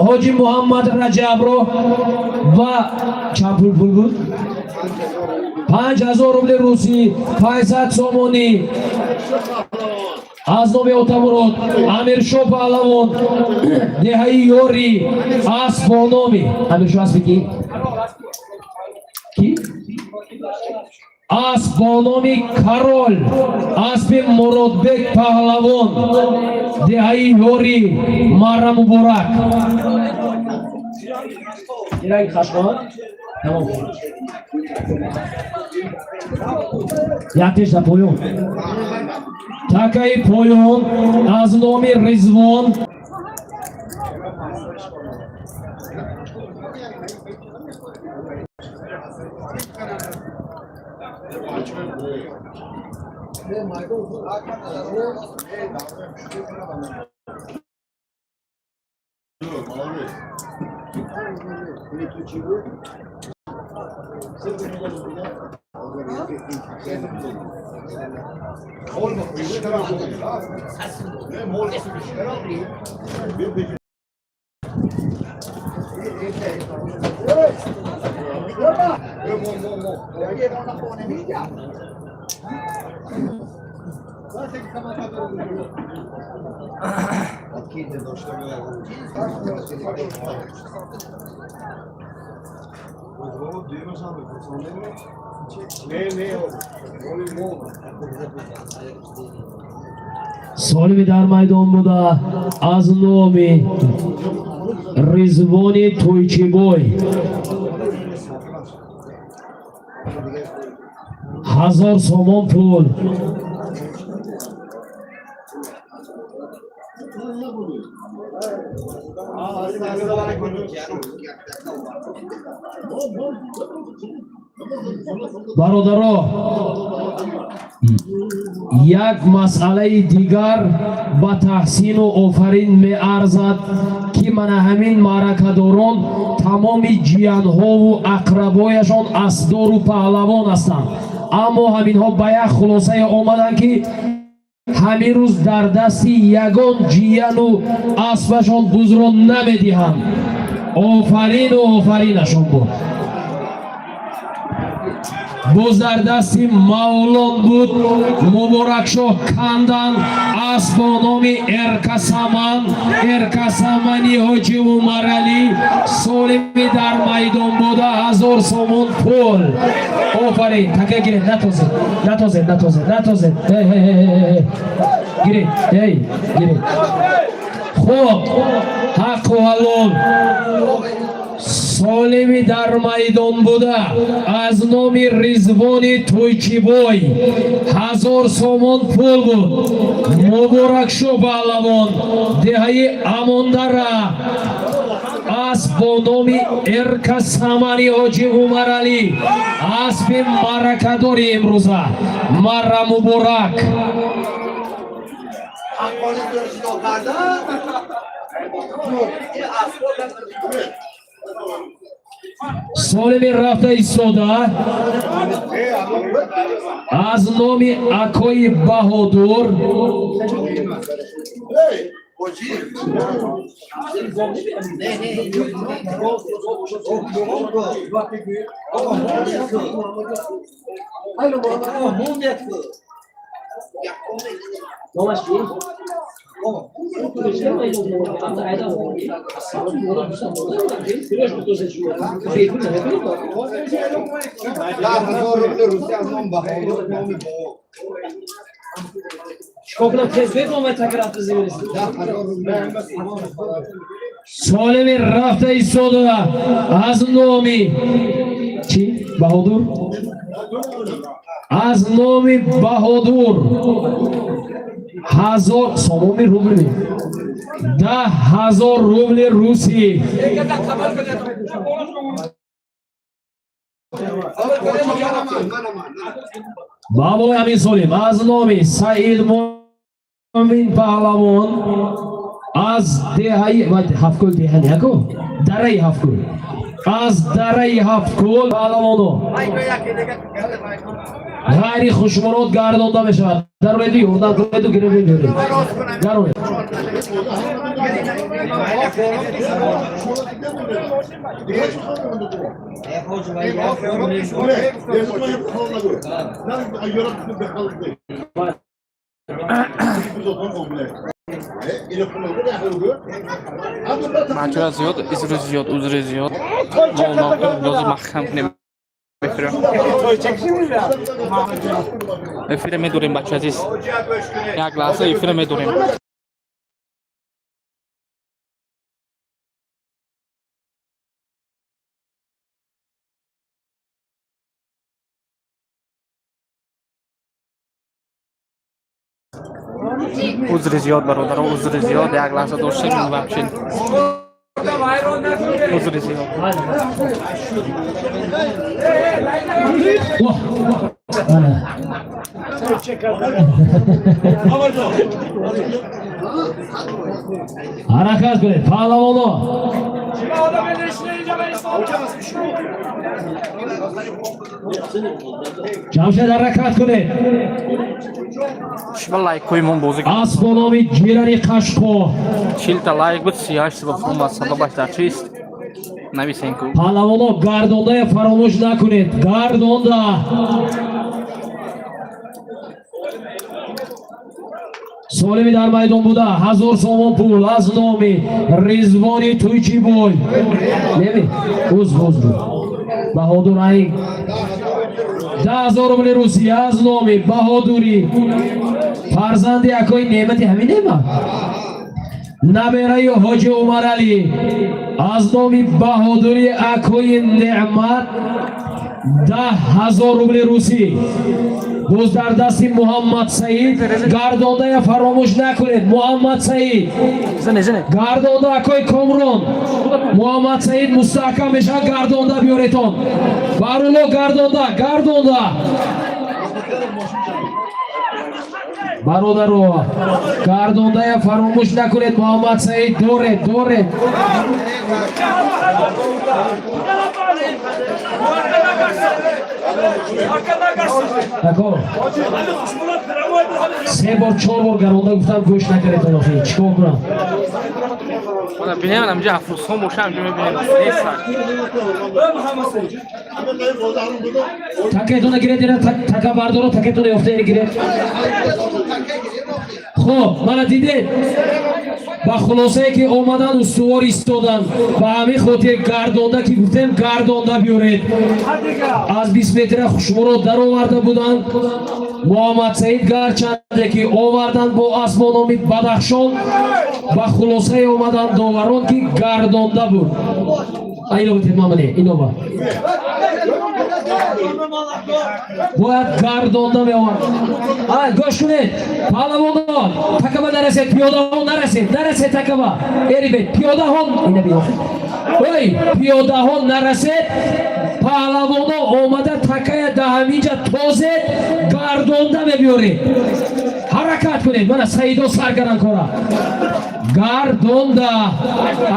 Ҳоҷи Муҳаммад Раҷабро ва чанд пул буд? 5000 рубли русӣ, 500 сомонӣ аз номи Отамурод Амиршо паҳлавон, деҳаи Ёрӣ, асп бо номи Амиршо. Аспи ки? Ки асп бо номи Карол, аспи Муродбек паҳлавон, деҳаи Ёрӣ. Марра муборак. Ираги хашмон тамом, яктеш дар поён. Такаи поён аз номи Ризвон. Солими дар майдон буда аз номи Ризвони Тӯйчибой 1000 сомон пул. Бародаро, як масъалаи дигар ба таҳсину офарин меарзад, ки мана ҳамин маъракадорон тамоми ҷиянҳову ақрабояшон асдору паҳлавон ҳастанд, аммо ҳаминҳо ба як хулосае омаданд, ки ҳамин рӯз дар дасти ягон ҷияну аспашон бузро намедиҳанд. Офарину офаринашон буд. Боз дар дасти Мавлон буд, Муборакшоҳ кандан, асп бо номи Эркасаман, Эркасамани Ҳоҷи Умаралӣ. Солими дар майдон буда 1000 сомон пул. Офарин. Така гиред, натозед, натозед, натозед, натозед. Гиред, эй, гиред. Хуб, ҳаққу ҳалол. Солими дар майдон буда аз номи Ризвони Тӯйчибой 1000 сомон пул буд. Муборак шу, паҳлавон. Деҳаи Амондара, асп бо номи Эрка Самани Ҳоҷи Умаралӣ, аспи маъракадори имрӯза. Марра муборак. حقانی داشت کردن این اسباب. Солими рафта истода аз номи акои Баҳодур. Хоҷи. Номаш чи? 10,000 рубли русӣ аз ном Баҳодур, номи бобо. Чикор кунам, тез бефаҳмад, така рафта зимист. 10,000 рубли. Солими рафта истода аз номи чӣ, Баҳодур, аз номи Баҳодур 1000 сомони рубли, 10,000 рубли русӣ. Бабои ҳамин солим аз номи Саид Мумин паҳлавон аз деҳаи Ҳафткӯл, деҳа неку, дараи Ҳафткӯл, аз дараи Ҳафткӯл паҳлавоно ғайри хушмурод гардонда мешавад. Дароеду ёрдам кунеду, гиреве биёред, дароед. Маҷра зиёд, изри зиёд, узри зиёд. Мо маҳкам кунем эфира. Эфира медорем, бача азиз. Як лаҳза, эфира медорем. Узри зиёд, бародаро, узри зиёд. Як лаҳза доштем, бахшед. Узри зиёд. Воҳ! Ана. Ҳаракат кунед, паҳлавоно. Ҷамшед, ҳаракат кунед. Чиба лайкҳои мон бозӣ? Асп бо номи Ҷирани Қашқо. 40-та лайк буд, 38 ба сабабаш дар чист? Нависен ку. Паҳлавоно, гардондая фаромӯш накунед, гардонда. Солими дар майдон буда 1000 сомон пул аз номи Ризвони Тӯйчибой, неми, узр, узр, Баҳодур ай, 10,000 рубли русӣ аз номи Баҳодури, фарзанди акои Неъмати, ҳамин Неъмат, набераи Ҳоҷи Умаралӣ, аз номи Баҳодури акои Неъмат 10,000 рубли русӣ. Боз дар дасти Муҳаммад Саид. Гардондая фаромӯш накунед, Муҳаммад Саид. Гардонда, акои Комрон. Муҳаммад Саид мустаҳкам мешавад, гардонда биёретон. Барулло, гардонда, гардонда. Бародаро, гардондая фаромӯш накунед. Муҳаммад Саид доред, доред. Ако се бор, чор бор гаронда гуфтам, гӯш накардед, охи чикор кунам? Бинем, ҳамҷа афрӯзҳо боша, ҳамҷа мебинем. Нест. Такетона гиред, ина така бардоро, такетона ёфта гиред. Хоб, мана дидед, ба хулосае ки омадан, устувор истоданд. Ба ҳамин хотир гардонда ки гуфтем, гардонда биёред. Аз 20 метра хушмурод дароварда буданд Муҳаммадсаид. Гарчанде ки оварданд бо асп бо номи Бадахшон, ба хулосае омаданд доварон, ки гардонда буд. Илова тед, мамане илова. Бояд гардонда меовард. Гӯш кунед, паҳлавонон, такаба нарасед, пиёдаҳон нарасед, нарасед такаба. Эрибед, пиёдаҳон ина биё. Ой, пиёдаҳон нарасед, паҳлавоно омада такая да ҳаминҷа тозед, гардонда мебиёред. Ҳаракат кунед, мана Саидо сар кардан кора. Гардонда.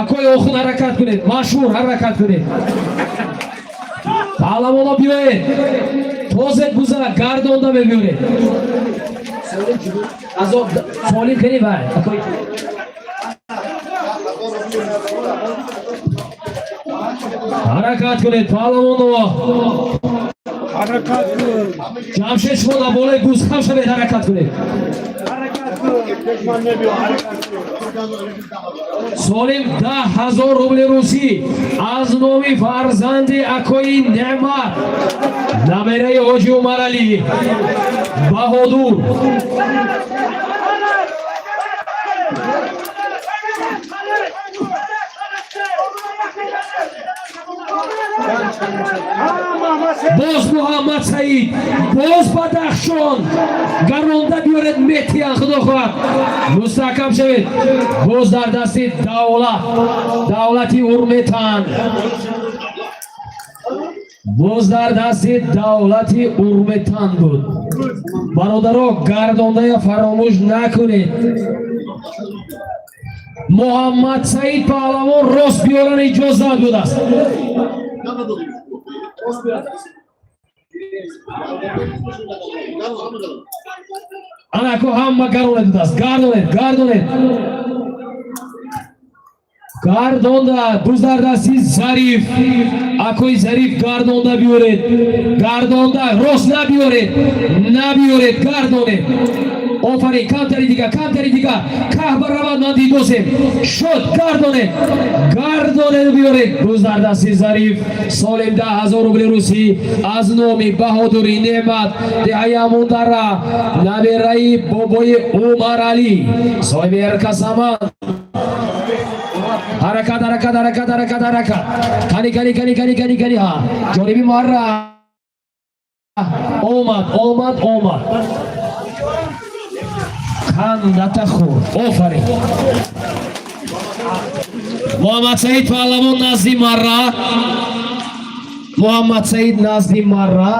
Акои охун, ҳаракат кунед, машҳур, ҳаракат кунед. Паҳлавоно биёед. Тозед буза, гардонда мебиёред. Азоб солим кунӣ вай. Акои Ҳаракат кунед, паҳлавоно. Ҳаракат кун. Ҷамшед, шумо дар болои буз хам шавед, ҳаракат кунед. Ҳаракат кун. Пешман набиё, ҳаракат кун. Солим 10 000 рубли русӣ аз номи фарзанди акои Неъмат, набераи ҳоҷи Умаралӣ, Баҳодур. Боз Муҳаммад Саид, боз Бадахшон, гаронда биёред, метиҳан, худо хоҳад. Мустаҳкам шавед. Боз дар дасти давлат, давлати Урметан. Боз дар дасти давлати Урметан буд. Бародаро, гардондая фаромӯш накунед. Муҳаммад Саид паҳлавон рост биёран иҷозат будааст. Анако ҳама гаронед будааст. Гардонед, гардонед. Гардонда, буз дар дасти Зариф. Акои Зариф, гардонда биёред. Гардонда, рост набиёред. Набиёред, гардонед. Офарин, камтари дига, камтари дига. Каҳба равад, ман дидосем. Шуд, гардонед. Гардонед биёред. Буз дар дасти Зариф. Солим 10 000 рубли русӣ аз номи Баҳодури Неъмат, деҳаи Амундара, набераи бобои Умаралӣ, соҳиби Эркасаман. Ҳаракат, ҳаракат, ҳаракат, ҳаракат, ҳаракат. Кани, кани, кани, кани, кани, кани, ҳа. Ҷониби Муарра. Омад, омад, омад. Қандата хӯрд. Офарин. Муҳаммад Саид паҳлавон назди марра. Муҳаммад Саид назди марра.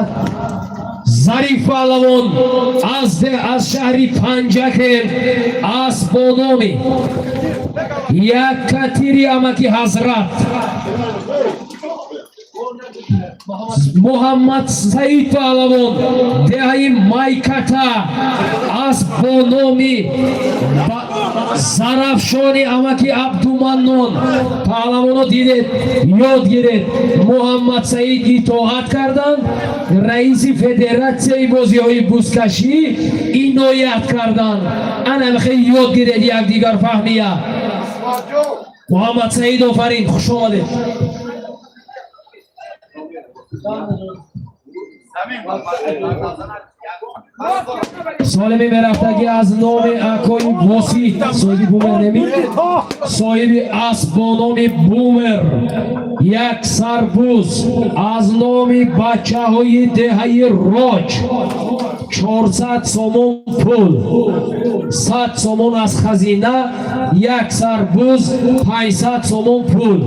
Зариф паҳлавон аз шаҳри Панҷакент, асп бо номи як катири амаки Ҳазрат. Муҳаммад Саид паҳлавон, деҳаи Майката, асп бо номи Зарафшони амаки Абдуманнон. Паҳлавоно, дидед, ёд гиред. Муҳаммад Саид итоат карданд, раиси федератсияи бозиҳои бузкашӣ иноят карданд. Ана хеле ёд гиред, якдигар фаҳмия. Муҳаммад Саид, офарин, хуш омадед. Солими мерафтагӣ аз номи акои Восит, соҳиби Бумер неми, соҳиби асп бо номи Бумер, як сарбуз аз номи бачаҳои деҳаи Роҷ, 400 сомон пул, 100 сомон аз хазина, як сарбуз, 500 сомон пул.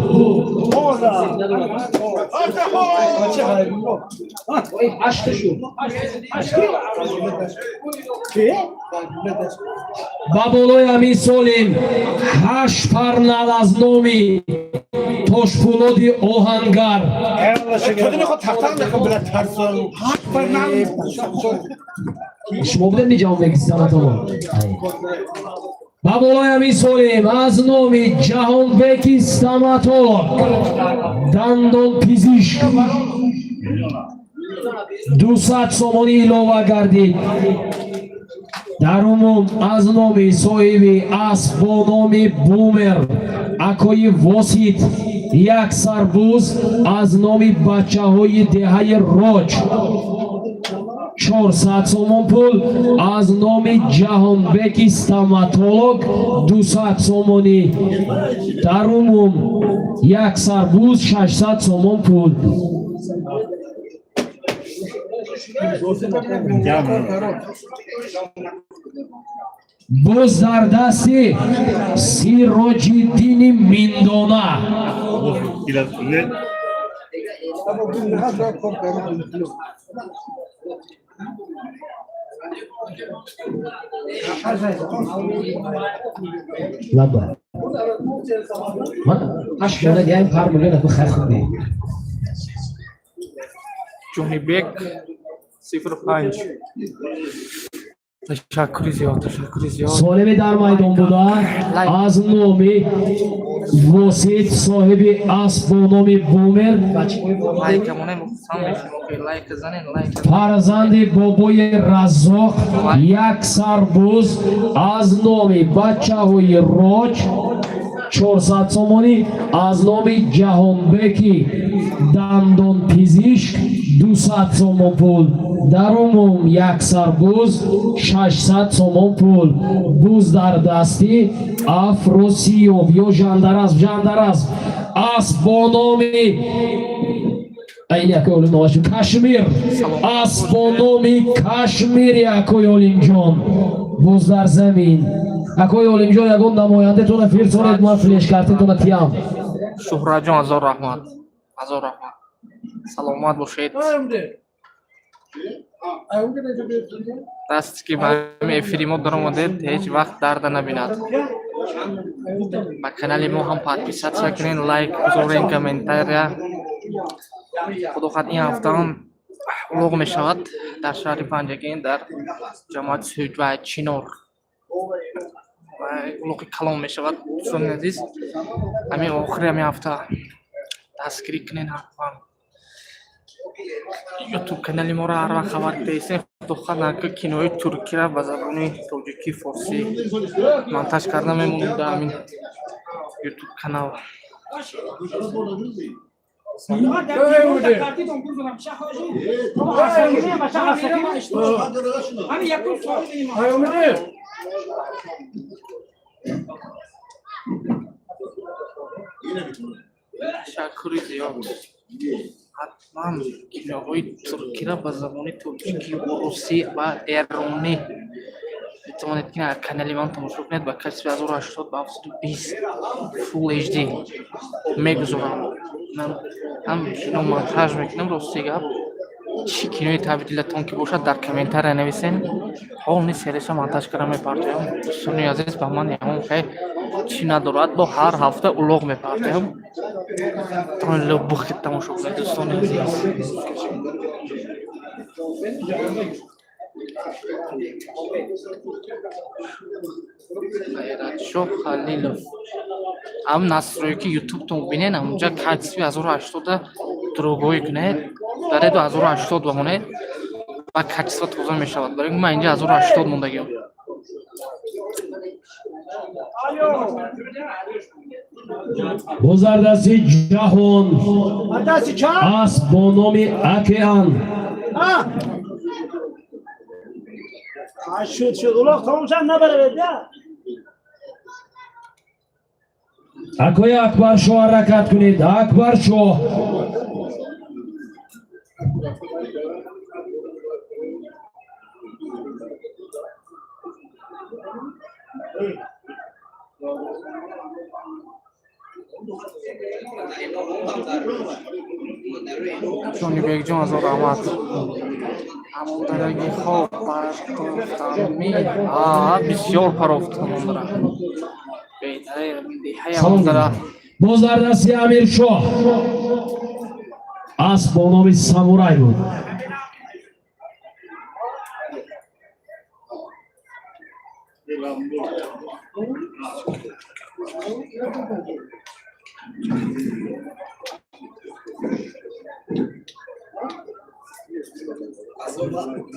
Ба болои ҳамин солим ҳашт парнал аз номи Тошпулоди оҳангар. Шумо будед миҷавоб мегиси санатоло. Ба болои ҳамин солим аз номи Ҷаҳонбеки стоматолог, дандонпизишк, 200 сомонӣ илова гардид. Дар умум аз номи соҳиби асп бо номи Бумер, акои Восит, як сарбуз аз номи бачаҳои деҳаи Роҷ, 400 сомон пул, аз номи Ҷаҳонбеки стоматолог 200 сомонӣ. Дар умум як сар буз 600 сомон пул. Буз дар дасти Сироҷиддини Миндона. Лаба. Ман 8 дона диҳем, ҳар миллион аку хайр хуб. Ҷонибек 05, ташаккури зиёд, ташаккури зиёд. Солими дар майдон буда, аз номи Восит, соҳиби асп бо номи Бумер, Лайка монем, хусанд мешем, ки лайка занен, лайка. фарзанди бобои Раззоқ, як сар буз, аз номи бачаҳои Роҷ 400 сомонӣ, аз номи Ҷаҳонбеки дандонпизишк 200 сомон пул. Дар умум як сар буз 600 сомон пул. Буз дар дасти Афросиёб ё Жандарасп, Жандарасп. Асп бо номи айни акои Олим номаш Кашмир, асп бо номи Кашмир. Акои Олимҷон, буз дар замин. Акои Олимҷон, ягон намояндатона фирсонед, ман флешкартатона тиям. Шуҳратҷон, ҳазор раҳмат, ҳазор раҳмат, саломат бошед. Дасте ки ба ҳами эфири мо даромадед, ҳеҷ вақт дарда набинад. Ба канали мо ҳам подписаться кунед, лайк гузорен, комментария. Худо хоҳад, ин ҳафтаам улуғ мешавад дар шаҳри Панҷакент, дар ҷамоати Суҷ ва Чинор ва улуғи калон мешавад. Дӯстони азиз, ҳамин охири ҳамин ҳафта дастгирӣ кунед ҳатман Ютуб канали моро. Ҳар вақт хабар дидаистем, худо хоҳад, нака кинои туркиро ба забони тоҷикӣ, форсӣ монтаж карда мемонем дар ҳамин Ютуб канал. Ташаккури зиёд. Ҳатман киноҳои туркиро ба забони тоҷикӣ, русӣ ва эронӣ метавонед ки дар канали ман тамошо кунед. Ба качестве 1080 ба 720 Full HD мегузорам. Ман ҳам кино монтаж мекунам. Рости гап, чӣ кинои таби дилатон ки бошад, дар комментария нависен, полный серияша монтаж карда мепартоям. Дӯстони азиз, ба ман ягон хел чӣ надорад, бо ҳар ҳафта улоғ мепартоям. Лубухи тамошо кунед, дӯстони азиз. Хайратшоҳ Халилов, ҳам настройки ютубтон бинен, ҳамунҷа качестве 1080-а другой кунед, дареду 1080 бамонед ва качество тоза мешавад. Барои ман инҷа 1080 мондагиам. Боз дар дасти Ҷаҳон асп бо номи Океан. Шуд, шуд, улоқ тамом шуд, набаравед я. Акои Акбаршоҳ, ҳаракат кунед, Акбаршоҳ. Ҷонибекҷон, ҳазор раҳмат. Ҳамондараги хоб партофтами, бисёр парофт ҳамондара, беҳтари ҳамондара. Боз дар дасти Амиршоҳ асп бо номи Самурай буд.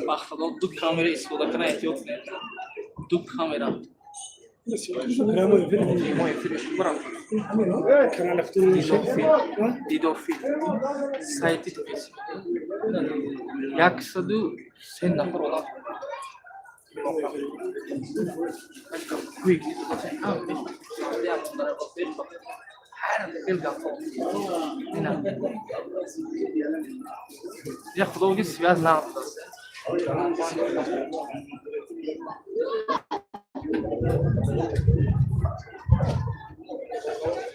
Ба худо, ду камера истифода кана, эҳтиёт кунед, ду камера прямой эфир барам. Дидофил, сайти 100. Се нафар одам. Я худоги связь надо.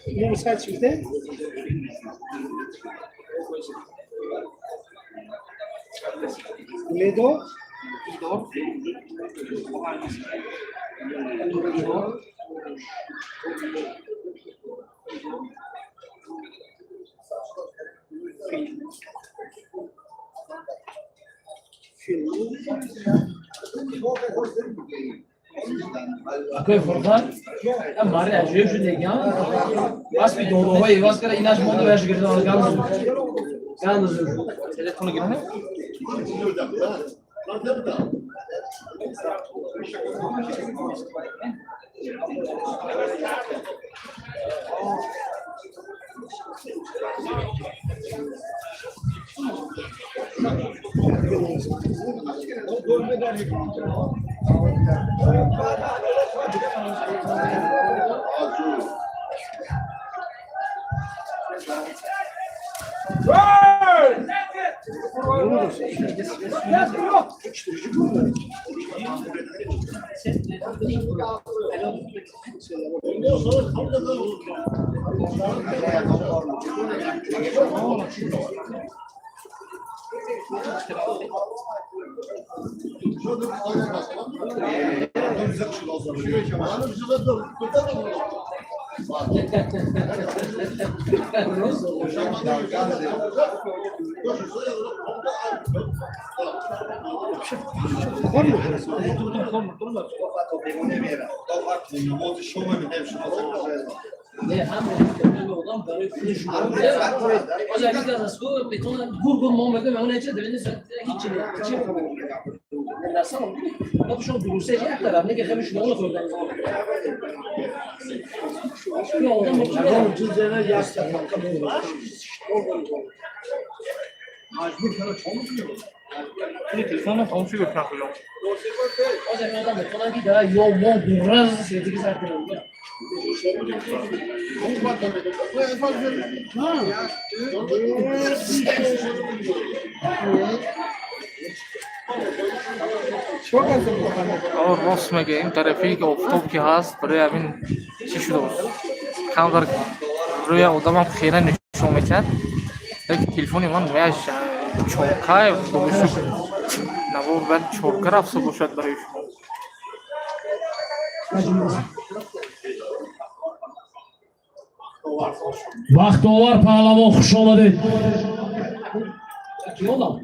Номер сайт чӣ? Ледо. Дидор. Дидор. Филм. Акои Фурқат, мари аҷоиб шуд деган. Аспи дороҳои иваз карда, инаш монда ваяш гирифта, ганд ганд зур. Телефону гирифта? Не, ҳама одам барои худаш боз ҳамин аз ку метавонад гур-гур мо мегӯем, он чиз дивини ҳеҷ не чӣ насам мо шумо дуруст як тараф не ки хеле шумо хӯрдан. Одам Телефонро хомӯшӣ гуфтан куҷо? Боз ҳамин одам метавонад ки дар ё мо гураз сетиги сар кунад. Рост мега, ин тарафи ки офтоб ки ҳаст, барои ҳамин чӣ шуда буд, камтар рӯя одамам хира нишон метиҳад, лекин телефони ман ваяш чорка, худо шукр, навор бояд чорка рафта бошад барои шумо. Бахтовар паҳлавон, хуш омадед. Ки одам?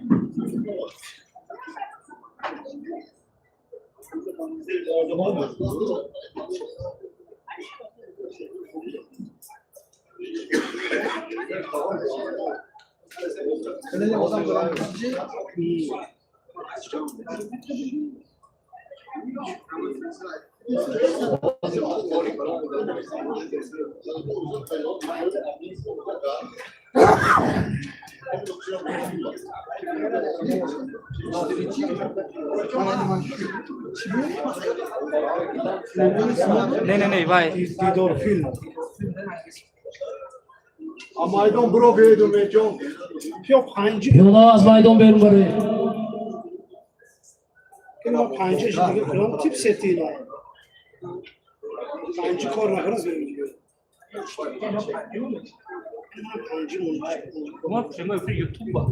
Не, не, не, вай. Дидор филм. Майдон буро биёед, Умедҷон. Пиё панҷи. Пиёда аз майдон берун бароед. Ина панҷи дига кунам тип сетина. Панҷи кор накунад берун. Панҷи мон. Ма прямой эфир ютуба.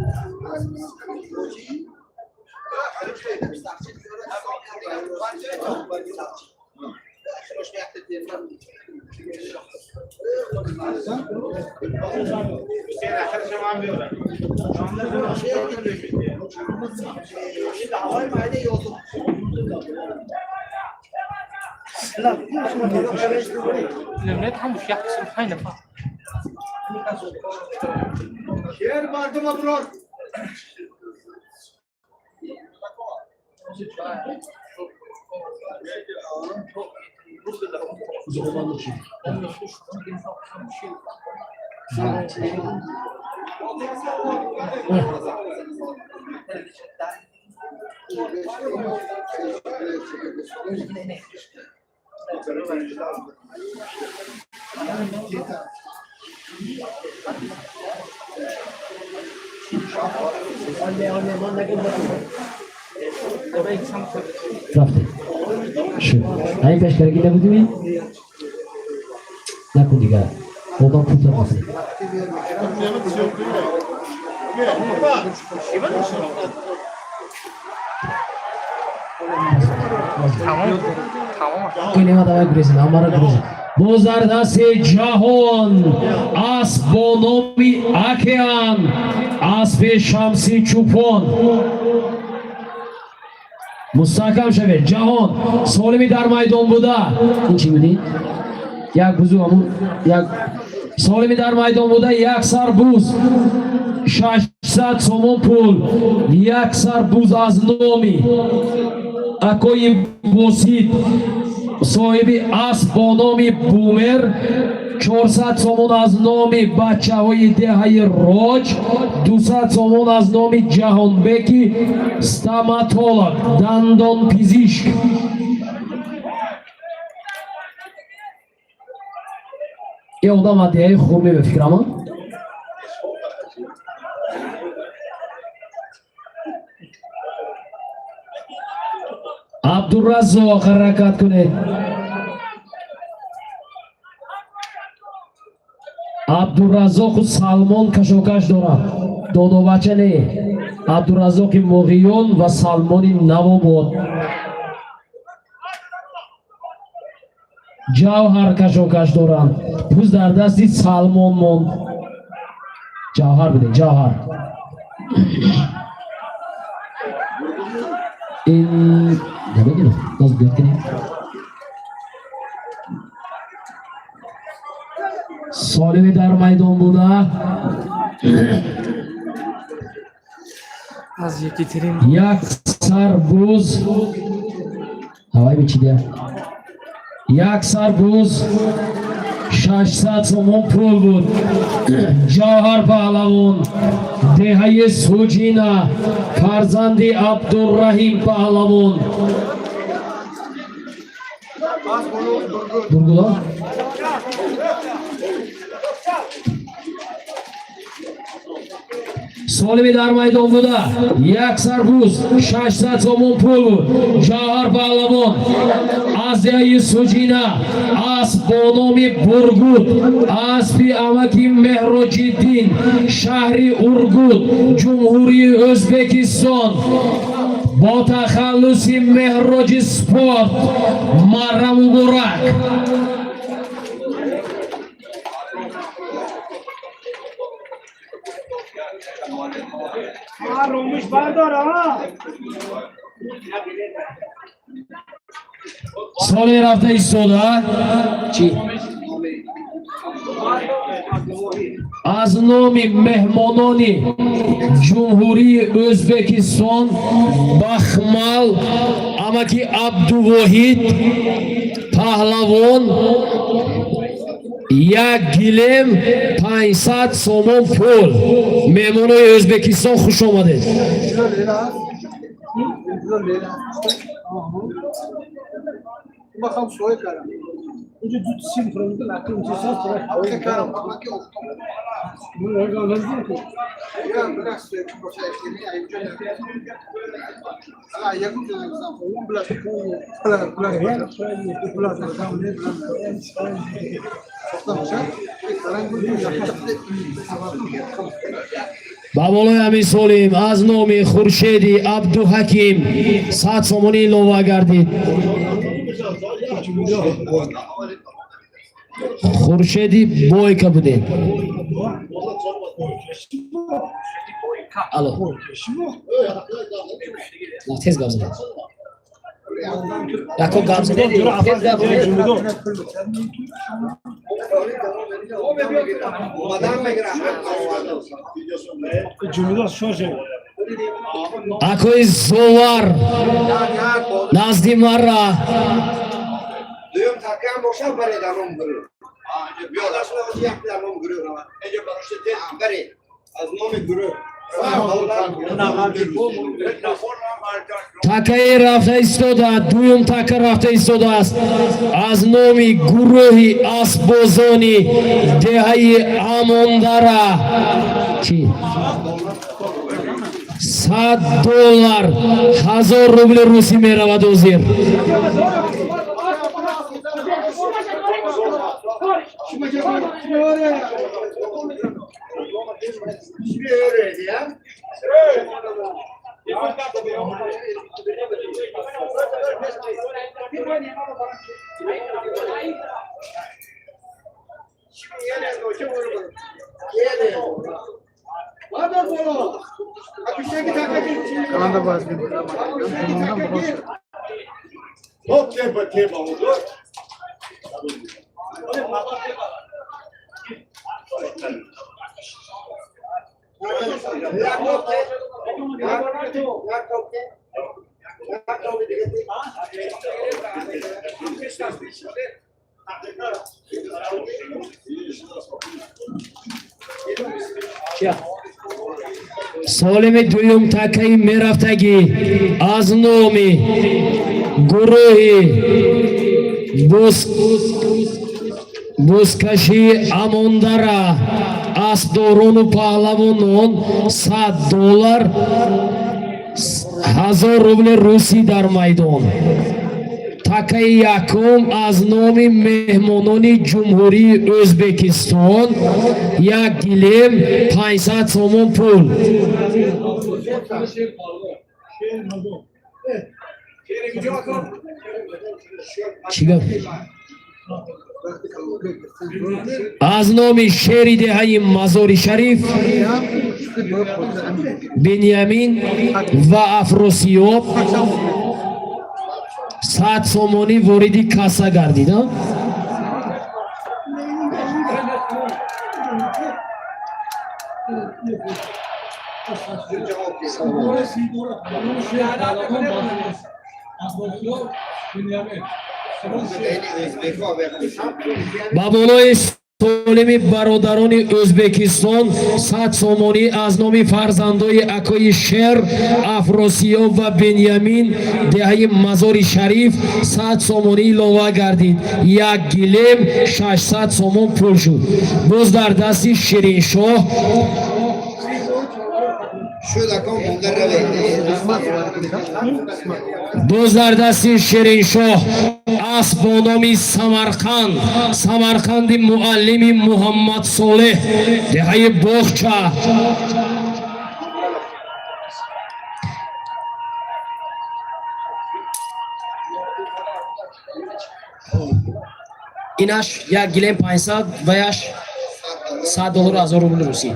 Лемнет ҳамуш як қисм панҷ нафар. Шер мардума бурор. Рафтем. Шуд. Ҳамин пешкарагӣ набудими? Накун дигар. Одам пул мекунем. Тамом. Инема давай гурезин, амара гурезин. Боз дар дасти ҷаҳон асп бо номи Океан, аспи Шамси Чӯпон. Мустаҳкам шавед, ҷаҳон солими дар майдон буда. Ин чӣ будӣ? Як бузу ҳамун як солими дар майдон буда, як сар буз 600 сомон пул, як сар буз аз номи акои Босид, соҳиби асп бо номи Бумер, 400 сомон аз номи бачаҳои деҳаи Роҷ, 200 сомон аз номи Ҷаҳонбеки стоматолог, дандонпизишк. Е одам аз деҳаи Хурме ба фикрама. Абдураззоқ, ҳаракат кунед. Абдураззоқу Салмон кашокаш дорад. Додобача не. Абдураззоқи Муғиён ва Салмони Навобод. Ҷавҳар кашокаш доранд. Буз дар дасти Салмон монд. Ҷавҳар буде, ҷавҳар. Ин намедонам, боз биёд кунем. Солими дар майдон буда. Аз Екатерин. Як сар буз ҳавай бичидия, як сар буз 600 сомон пул буд. Ҷавҳар Паҳлавон, деҳаи Суҷина, фарзанди Абдурраҳим Паҳлавон. Бургула. Солими дар майдон буда, як сар буз 600 сомон пул буд. Ҷавҳар Паҳлавон аз деҳаи Суҷина, асп бо номи Бургут, аспи амаки Меҳроҷиддин, шаҳри Ургут, Ҷумҳурии Ӯзбекистон, бо тахаллуси Меҳроҷи Спорт. Марра муборак. Румиш бардор, а? Соли рафта истода чӣ? Аз номи меҳмонони Ҷумҳурии Ӯзбекистон, Бахмал, амаки Абдувоҳид Паҳлавон, як гилем, 500 сомон пул. Меҳмонои Ӯзбекистон, хуш омадед. Bakalım soya kara. Инҷо ду сим хӯрда, лакин чиз Kara, bak ki Ya biraz suya boşa eklemi ayıpça. Ala yakın canım blas blas blas blas blas. Toplamışa. Ба болои ҳамин солим аз номи Хуршеди Абдуҳаким 100 сомонӣ илова гардид. Хуршеди Бойка будем. Алло, тез гап занед, яко гап занед, тез гап занед. Акои Зовар, назди мара. Дуюм такам боша, баре даром гурӯ. Биёдаш як даром гурӯ. Эҷо барошта тез баре. Аз номи гурӯ. Такаи рафта истода, дуюм така рафта истодааст аз номи гурӯҳи асбозони деҳаи Амондара. Чӣ? 100 доллар, 1000 рубли русӣ меравад ҳозир. Солими дуюм такаи мерафтагӣ аз номи гурӯҳи бузкашии Амондара, аспдорону паҳлавонон, 100 доллар, 1000 рубли русӣ дар майдон. Такаи якум аз номи меҳмонони Ҷумҳурии Ӯзбекистон, як гилем, 500 сомон пул. Чӣ гап? Аз номи шери деҳаи Мазори Шариф, Биньямин ва Афросиёб, 100 сомонӣ вориди касса гардид, а? Ба болои солими бародарони Ӯзбекистон 100 сомонӣ аз номи фарзандои акои Шер, Афросиёб ва Беньямин, деҳаи Мазори Шариф, 100 сомонӣ илова гардид. Як гилем, 600 сомон пул шуд. Боз дар дасти Шириншоҳ. Шуд, акон, монда равед. Боз дар дасти Шириншоҳ асп бо номи Самарқанд, Самарқанди муаллими Муҳаммад Солеҳ, деҳаи Боғча. Инаш як гилем 500 ваяш 100 доллару 1000 рубли русӣ.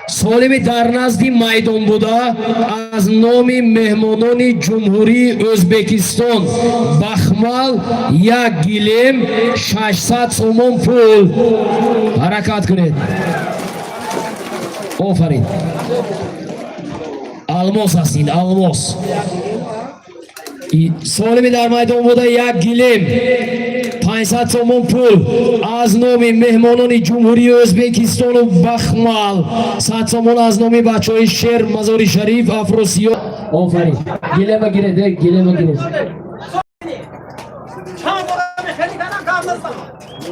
Солими дар назди майдон буда аз номи меҳмонони Ҷумҳурии Ӯзбекистон, Бахмал, як гилем, 600 сомон пул. Ҳаракат кунед, офарин, алмос ҳастин, алмос. Солими дар майдон буда, як гилем, 500 сомон пул аз номи меҳмонони Ҷумҳурии Ӯзбекистону Бахмал, 100 сомон аз номи бачаҳои Шер, Мазори Шариф, Афросиё. Офарин, гилема гиред, э, гилема гиред. Чанд бора мехели канам гап назан.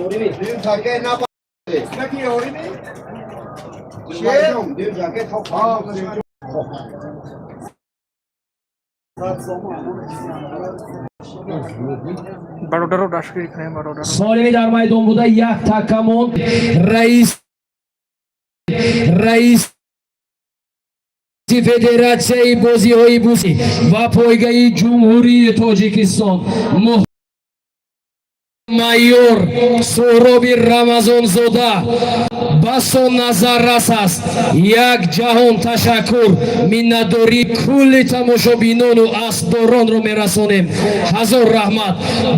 Дим таке на. Наки ёри ми? Шер, дим таке то. Бародаро дастгирӣ кунем, бародаро. Солими дар майдон буда, як такамон. Раиси Федератсияи бозиҳои бузӣ ва пойгаи Ҷумҳурии Тоҷикистон майор Суҳроби Рамазонзода басо назаррас аст. Як ҷаҳон ташаккур, миннатдории кулли тамошобинону аспдоронро мерасонем. Ҳазор раҳмат.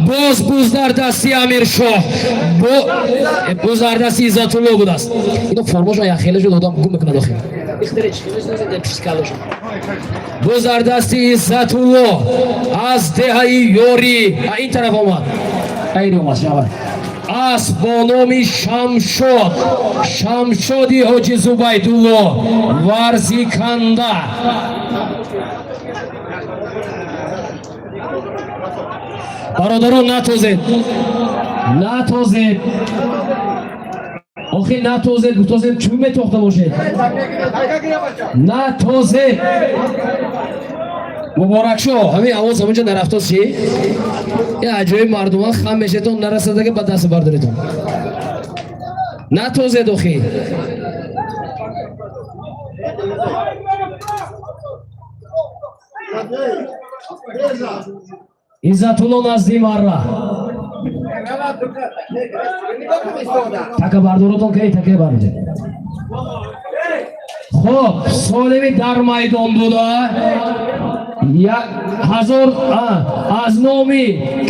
Боз буз дар дасти Амиршоҳ, буз дар дасти Иззатулло будааст. Ино формошон яхеле шуд, одам гум мекунад охир. Буз дар дасти Иззатулло аз деҳаи Ёрӣ. А, ин тараф омад. Айри омад шавад. Асп бо номи Шамшод, Шамшоди Ҳоҷи Зубайдулло, Варзиканда. Бародарон, натозед, натозед, охи натозед, гуфтозед, чӯ метохта бошед, натозед. Муборакшо, ҳамин овоз ҳаминҷо нарафтост чи? Я аҷоиб, мардуман хам мешетон, нарасадаги ба даст бардоритон. Натозед, охи. Иззатулло назди марра. Така бардоротон ки така бардоред. Хоб, солими дар майдон буда 1000 аз номи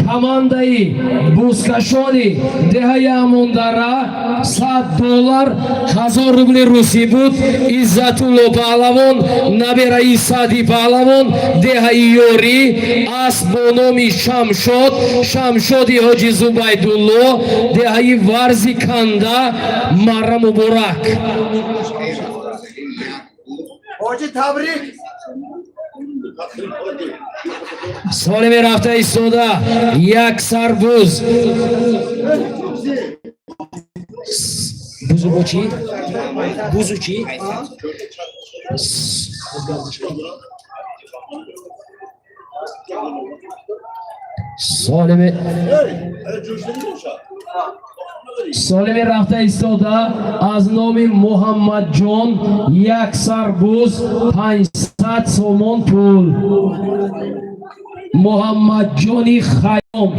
командаи бузкашони деҳаи Амондара $100, 1000 рубли русӣ буд. Иззатулло Паҳлавон, набераи Сади Паҳлавон, деҳаи Ёрӣ, асп бо номи Шамшод, Шамшоди Ҳоҷи Зубайдулло, деҳаи Варзиканда. Марра муборак. Ҳоҷи, табрик. Солими рафта истода як сарбуз. Бузу бо чӣ? Бузу чӣ? Солими рафта истода аз номи Муҳаммадҷон як сарбуз, 500 сомон пул. Муҳаммадҷони Хайём.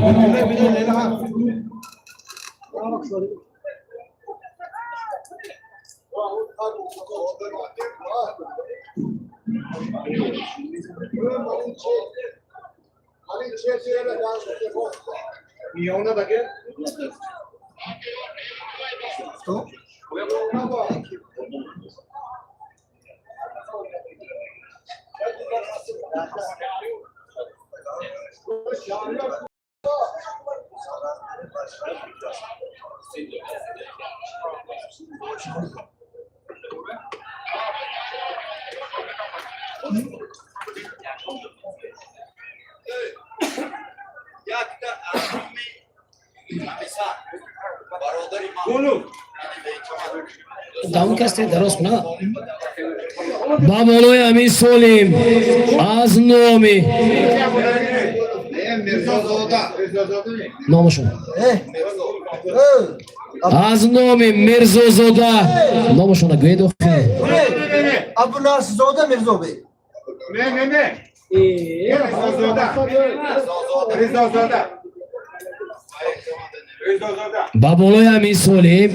Якта аз номи комиссар, бародари ман. Давом касте дароз куна. Ба болои ҳамин солим аз номи Номашон. Аз номи Мирзозода, номашона гӯед, охе. Абдунасирзода Мирзобек. Не, не, не. Ризозода. Ризозода. Ризозода. Ба болои ҳамин солим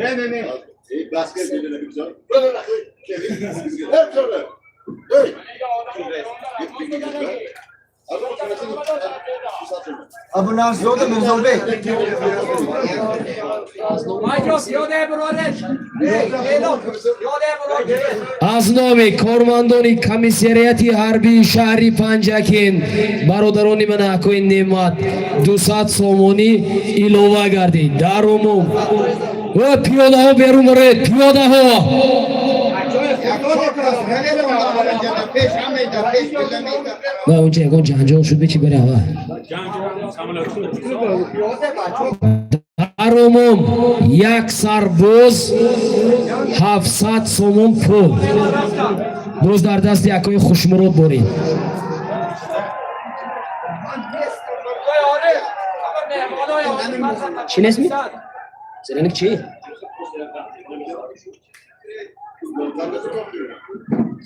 Не, не, не. Абдунасирзода Мирзобек. Аз номи кормандони комиссариати ҳарбии шаҳри Панҷакент, бародарони ман, акои Неъмат, 200 сомонӣ илова гардид. Дар умум пиёдаҳо берун бароед, пиёдаҳо. Ва онҷа ягон ҷанҷол шуд, бичи бари ава. Дар умум як сарбоз, 700 сомон пул. Боз дар дасти акои Хушмурод борид. Чӣ нестми? Зеленик чӣ?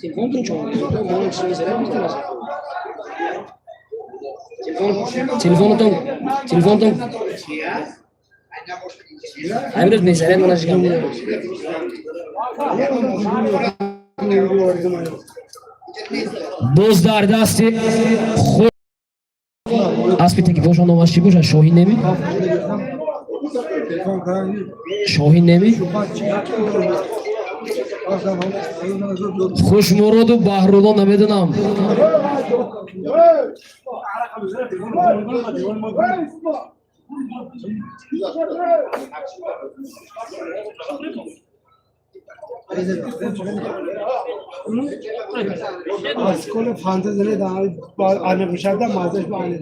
Телефонтон чон? Телефонотон, телефонотон. Ҳамин рӯз мезанед, мана жигам. Боз дар дасти худ Аспи теки боша, номаш чӣ боша? Шоҳин неми? Шоҳин неми? Хушмуроду Баҳрулло намедонам. از کل فانتزی دارم آنه بشد مازش با آنه.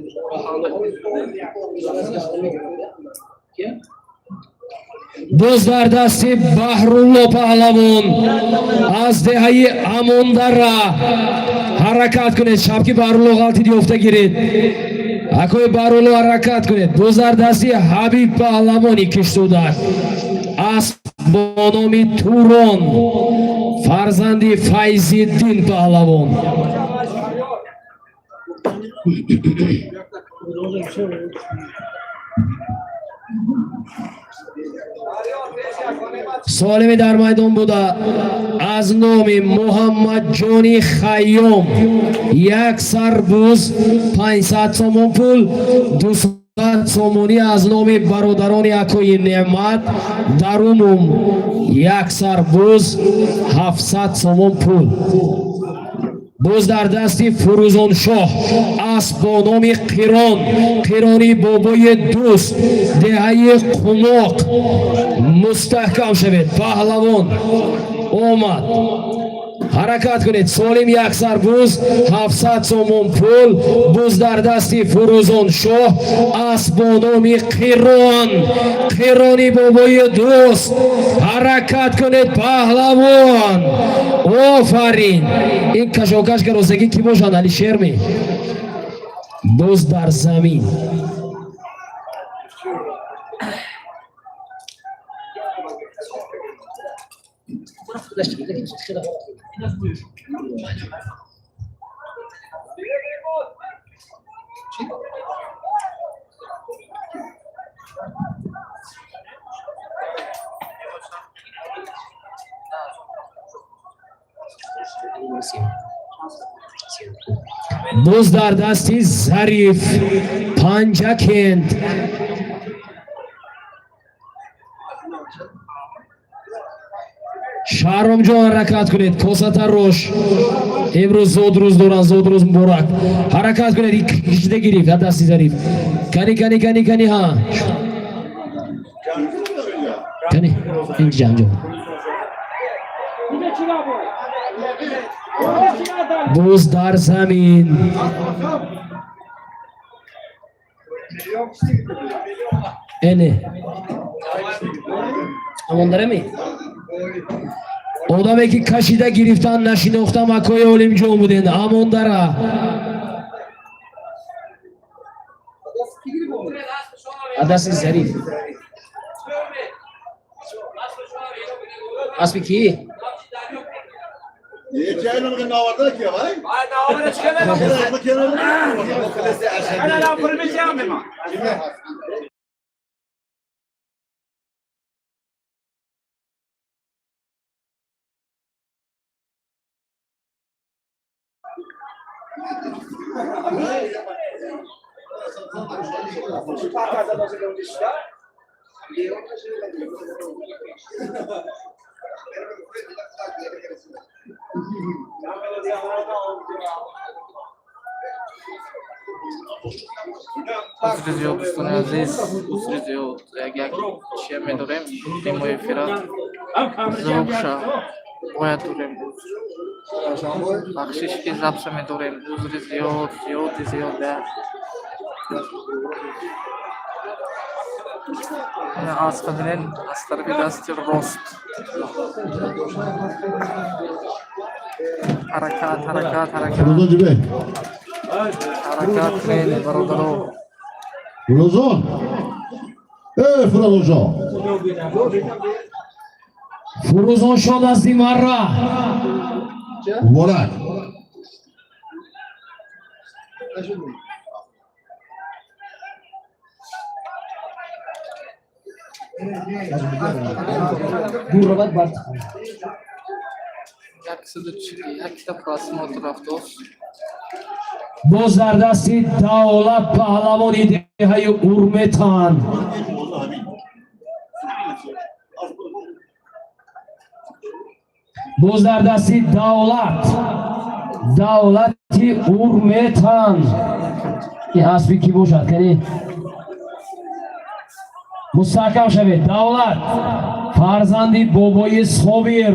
Боз дар дасти Баҳрулло Паҳлавон аз деҳаи Амондара. Ҳаракат кунед, шабки Баҳрулло ғалтид, ёфта гиред. Акои Баҳрулло, ҳаракат кунед. Боз дар дасти Ҳабиб Паҳлавони Киштудак асп бо номи Турон, фарзанди Файзиддин Паҳлавон. Солими дар майдон буда аз номи Муҳаммадҷони Хайём як сарбуз, 500 сомон пул, 200 сомонӣ аз номи бародарони акои Неъмат. Дар умум як сарбуз, 700 сомон пул. Боз дар дасти Фурӯзоншоҳ асп бо номи Қирон, Қирони бобои Дӯст, деҳаи Қумоқ. Мустаҳкам шавед, паҳлавон омад, ҳаракат кунед. Солим, як сарбуз, 700 сомон пул. Буз дар дасти Фурӯзоншоҳ, асп бо номи Қирон, Қирони бобои Дӯст. Ҳаракат кунед, паҳлавон, офарин. Ин кашокаш гарозагӣ кӣ бошанд? Алишерми? Боз дар замин. Боз дар дасти Зариф, Панҷакент. Шаҳромҷон, ҳаракат кунед. Косатарош имрӯз зодрӯз доранд, зодрӯз муборак. Ҳаракат кунед. Кишида гирифт аз дасти Зариф. Кани, кани, кани, кани, ҳа, кани, инҷа, инҷо. Боз дар замин. Эне амондарами одаме ки кашида гирифтан нашинохтам. Акои Олимҷон буден, Амондара. Аз дасти Зариф. Аспи кӣ? یه جایی رو میگه ناورده کیه بای؟ Узри зиёд, дӯстони азиз, узри зиёд. Як як чия медорем, прямой эфира звукша бояд дорем. Бахшиш, ки записа медорем. Узри зиёд, зиёди зиёд. Аспа бинен, аз тарафи дасти рост. Ҳаракат, ҳаракат, ҳаракат. Фирӯзон ҷибе. Ҳаракат кунед, бародаро. Фирӯзон. Э, Фирӯзоншоҳ. Фурӯзоншоҳ дасти марра. Муборак. Дур равад бар. 141-та просмотр рафтост. Боз дар дасти Давлат Паҳлавони деҳаи Урметан. Боз дар дасти Давлат, Давлати Урметан. Ин аспи кӣ бошад, кани? Мустаҳкам шавед. Давлат, фарзанди бобои Собир,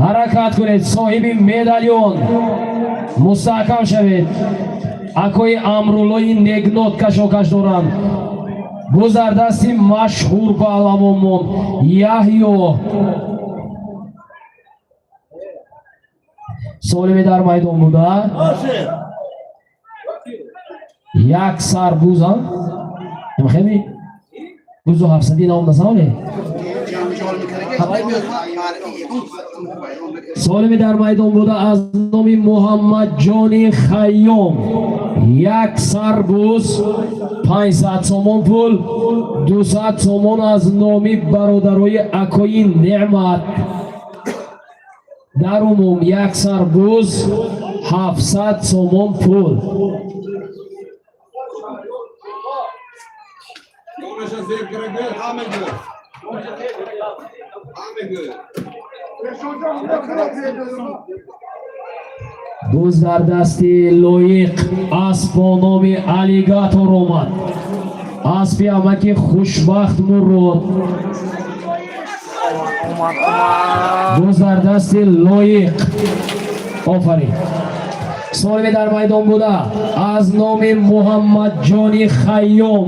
ҳаракат кунед, соҳиби медальон. Мустаҳкам шавед. Акои Амруллои Негнот кашокаш доранд. Буз дар дасти машҳур паҳлавонмон Яҳё. Солиме дар майдон буда. Як сар буза. Хеми? Бузу ҳафтсади наом насавле? Солими дар майдон буда аз номи Муҳаммадҷони Хайём. Як сар буз, 500 сомон пул, 200 сомон аз номи бародарои акои Неъмат. Дар умум як сар буз, 700 сомон пул. Буз дар дасти Лоиқ, асп бо номи Аллигатор омад. Аспи амаки Хушбахт Мурод. Омад, омад. Буз дар дасти Лоиқ. Офарин. Солими дар майдон буда аз номи Муҳаммадҷони Хайём,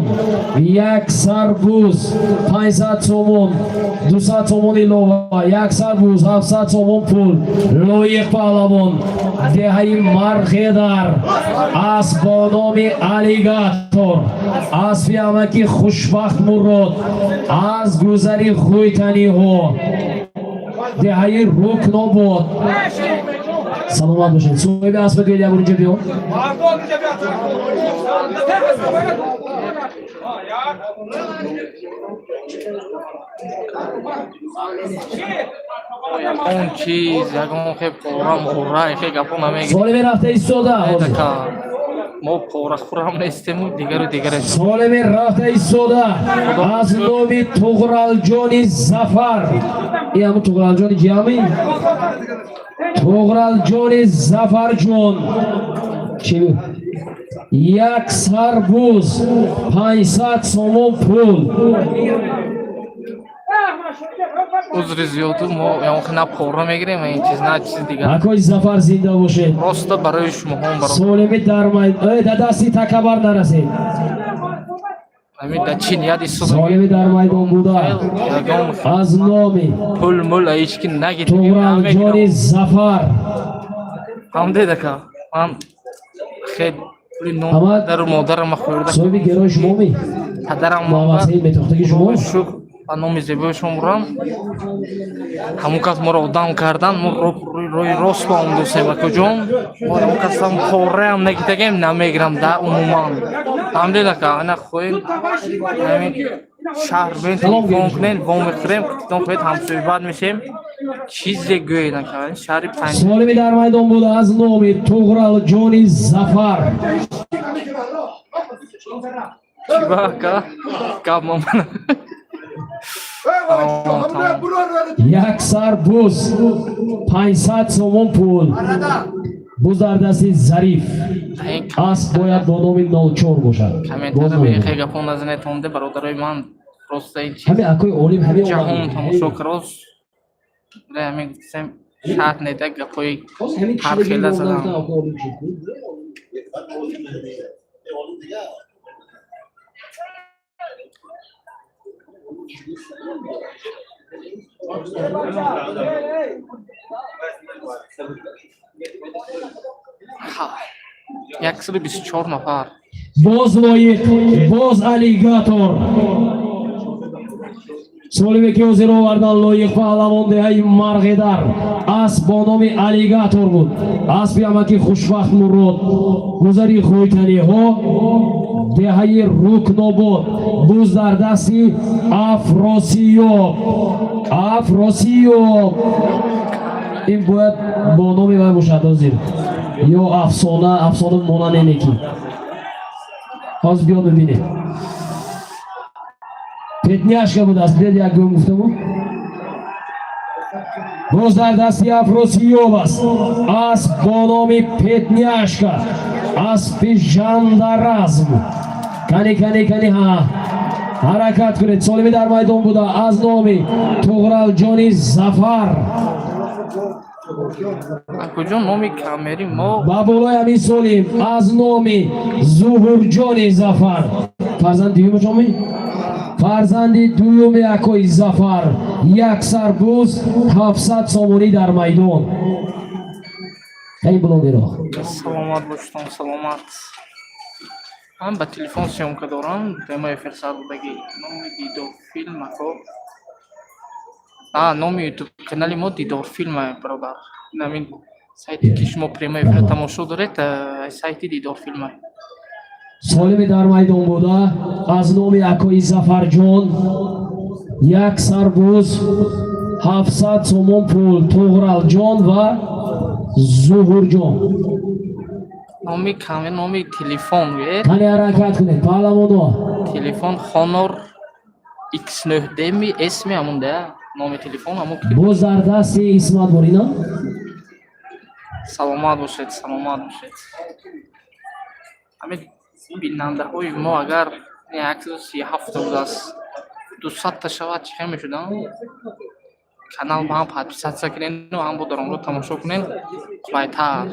як сар буз, 500 сомон, 200 сомон илова, як сар буз, 700 сомон пул. Лоиқ паҳлавон, деҳаи Марғедар, асп бо номи Аллигатор, аспи амаки Хушбахт Мурод аз гузари Ғӯйтаниҳо, деҳаи Рукнобод. Саломат бошед. Соҳиби асп, гӯед, як бор инҷа биё. Ягон чиз, ягон хе пора мора, хе гапо намегирем. Солиме рафта истода ҳозир. Така мо порахӯрам нестему, дигару дигаре. Солиме рафта истода аз номи Туғралҷони Зафар. И ҳамун Туғралҷони ҷиами? Туғралҷони Зафарҷон. Чӣ буд? Як сар буз, 500 сомон пул. Узри зиёду, мо ягон хе на пора мегирем, ин чиз, на чиз дигар. Акои Зафар, зинда бошед. Просто барои шумоҳом бародар. Солими дар майдон, дар дасти Такабар нарасед. Ҳамин дар чӣ ният истода? Солими дар майдон буда Ягон аз номи пул мул ҳеч ки нагирем. Туғралҷони Зафар. Ҳамдед, ака, ман хел пули ном Ама- падару модарам хӯрда. Соҳиби герои шумоми? Падарам. Муҳаммад Саид метохтаги шумо? Шукр ба номи зебояшон бурам. Ҳамон кас моро одам кардан, мо роҳи рост ба омдусем, акаҷон. Мо ҳамон касам пораам нагитагем, намегирам да умуман. Ҳамдед, ака, ана хоҳем, ҳамин шаҳр бин, телефон кунед, вомехӯрем, китон хоҳед, ҳамсӯҳбат мешем, чизе гӯед, ака, шаҳри Панҷ. Солими дар майдон буда аз номи Туғралҷони Зафар. Чиба, ака, гап мамана. Як сар буз, 500 сомон пул. Буз дар дасти Зариф. Асп бояд бо номи 04 бошад. Боз Комментара номи. бехе гапон назанетонде, бародарои ман, просто ин чиз Ҳами акои Олим ҳами ҷаҳон омад. тамошо карос. Ҳамин гуфтем, шарт неда гапҳои Ҳоз ҳамин ҳар кишида хела гирифта задам. Акои Олим чӣ? 124 нафар. Боз Лоиқ, боз Аллигатор. Солиме ки ҳозир овардан Лоиқ паҳлавон, деҳаи Марғедар, асп бо номи Аллигатор буд. Аспи амаки Хушбахт Мурод, гузари Ғӯйтаниҳо, деҳаи Рукнобод. Буз дар дасти Афросиёб. Афросиёб, ин бояд бо номи вай бошад ҳозир, ё Афсона, Афсона монанене ки ҳозир биёд бибинед. Петняшка будааст, биёд, як гӯм гуфтаму. Боз дар дасти Афросиёб аст, асп бо номи Петняшка, аспи жандаразм. Кани, кани, кани, ҳа. Ҳаракат кунед. Солими дар майдон буда аз номи Туғралҷони Зафар. Акуҷон, номи камери мо? Ба болои ҳамин солим аз номи Зуҳурҷони Зафар, фарзанди дуюмашоми, фарзанди дуюми акои Зафар, як сарбуз, 700 сомонӣ дар майдон. Эй блогеро! Саломат бошедон, саломат. Ман ба телефон съёмка дорам, прямой эфир сар додагӣ. Номи Дидорфилм, ако. А, номи ютуб канали мо Дидорфилм, бародар. Намин сайте ки шумо прямой эфир тамошо доред, сайти Дидорфилм. Солими дар майдон буда аз номи акои Зафарҷон, як сарбуз, 700 сомон пул, Туғралҷон ва Зуҳурҷон. Номи камера, номи телефон гӯед. Кане, ҳаракат кунед, паҳлавоно. Телефон Honor X9D ми S ми ҳамон да. Номи телефон ҳамон ки. Боз дар дасти Исмат борина. Саломат бошед, саломат бошед. Ҳамин бинандаҳои мо агар 137 будааст, 200-та шавад, чӣ хел мешудам? Канал ба ҳам подписаться кунену ҳам бо даромадо тамошо кунен, қулайтар.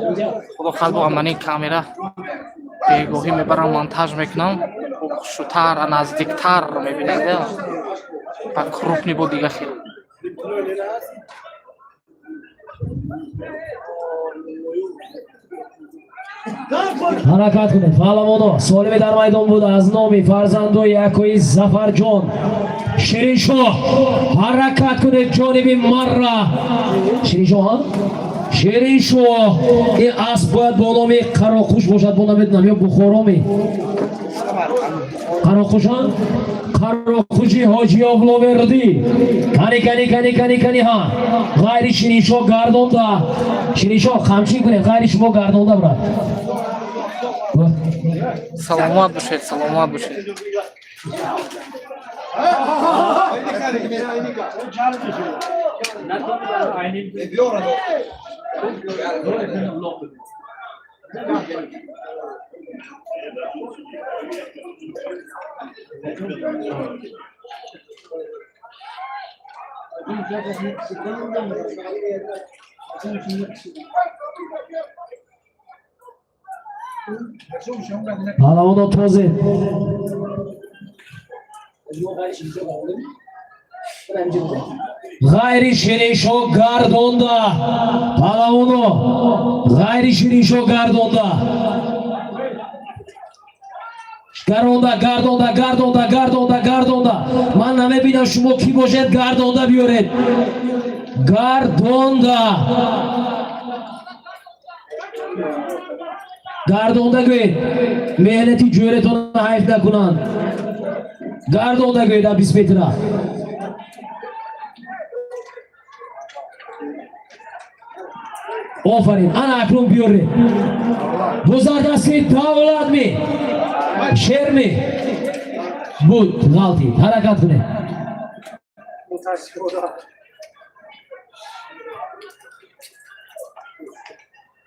Худо хоҳад, бо амани камера бегоҳӣ мебарам, монтаж мекунам, хушрӯтар, наздиктар мебинед, ба крупный бо дига хел. Ҳаракат кунед, паҳлавоно. Солими дар майдон буда аз номи фарзандои акои Зафарҷон, Шириншоҳ. Ҳаракат кунед, ҷониби марра, Шириншоҳ, Шириншоҳ. Ин асп бояд бо номи Қароқуш бошад, бо намедонам, ё Бухороми Қароқушан, Қароқуши Ҳоҷи Обловердӣ. Кани, кани, кани, кани, кани. Ҳа, ғайри Шириншоҳ гардонда. Шириншоҳ, қамчин кунед, ғайри шумо гардонда, брат. Саломат бошед, саломат бошед. Паҳлавоно, тозе. Ғайри Шириншоҳ гардонда, паҳлавоно, ғайри Шириншоҳ гардонда, гардонда, гардонда, гардонда, гардонда, гардонда. Ман намебинам, шумо кӣ бошед, гардонда биёред, гардонда, гардонда гӯед, меҳнати ҷӯретона ҳайф накунанд. Гардонда гӯед, а 20 метра. Офарин, ана акнун биёред. Бузардасти Давлатми, Шерми буд, ғалтид. Ҳаракат кунед.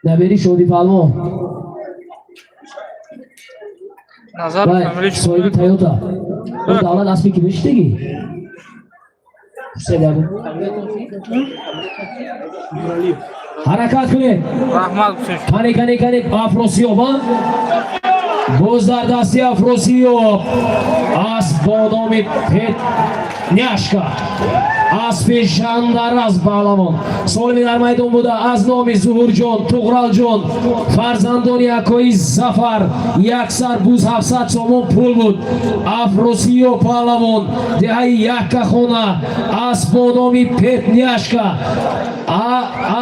Набери Шоди палвон. Назар фамилии соҳиби Тойота, о Давлат, аспи ки мешидагӣ? Ҳаракат кунед. Раҳмат бошед. Кани, кани, кани. Афросиёб, а, боз дар дасти Афросиёб асп бо номи Петняшка, аспи жандараз паҳлавон. Солими дар майдон буда аз номи Зуҳурҷон, Туғралҷон, фарзандони акои Зафар, як сар буз, 700 сомон пул буд. Афросиё паҳлавон, деҳаи Яккахона, асп бо номи Петняшка,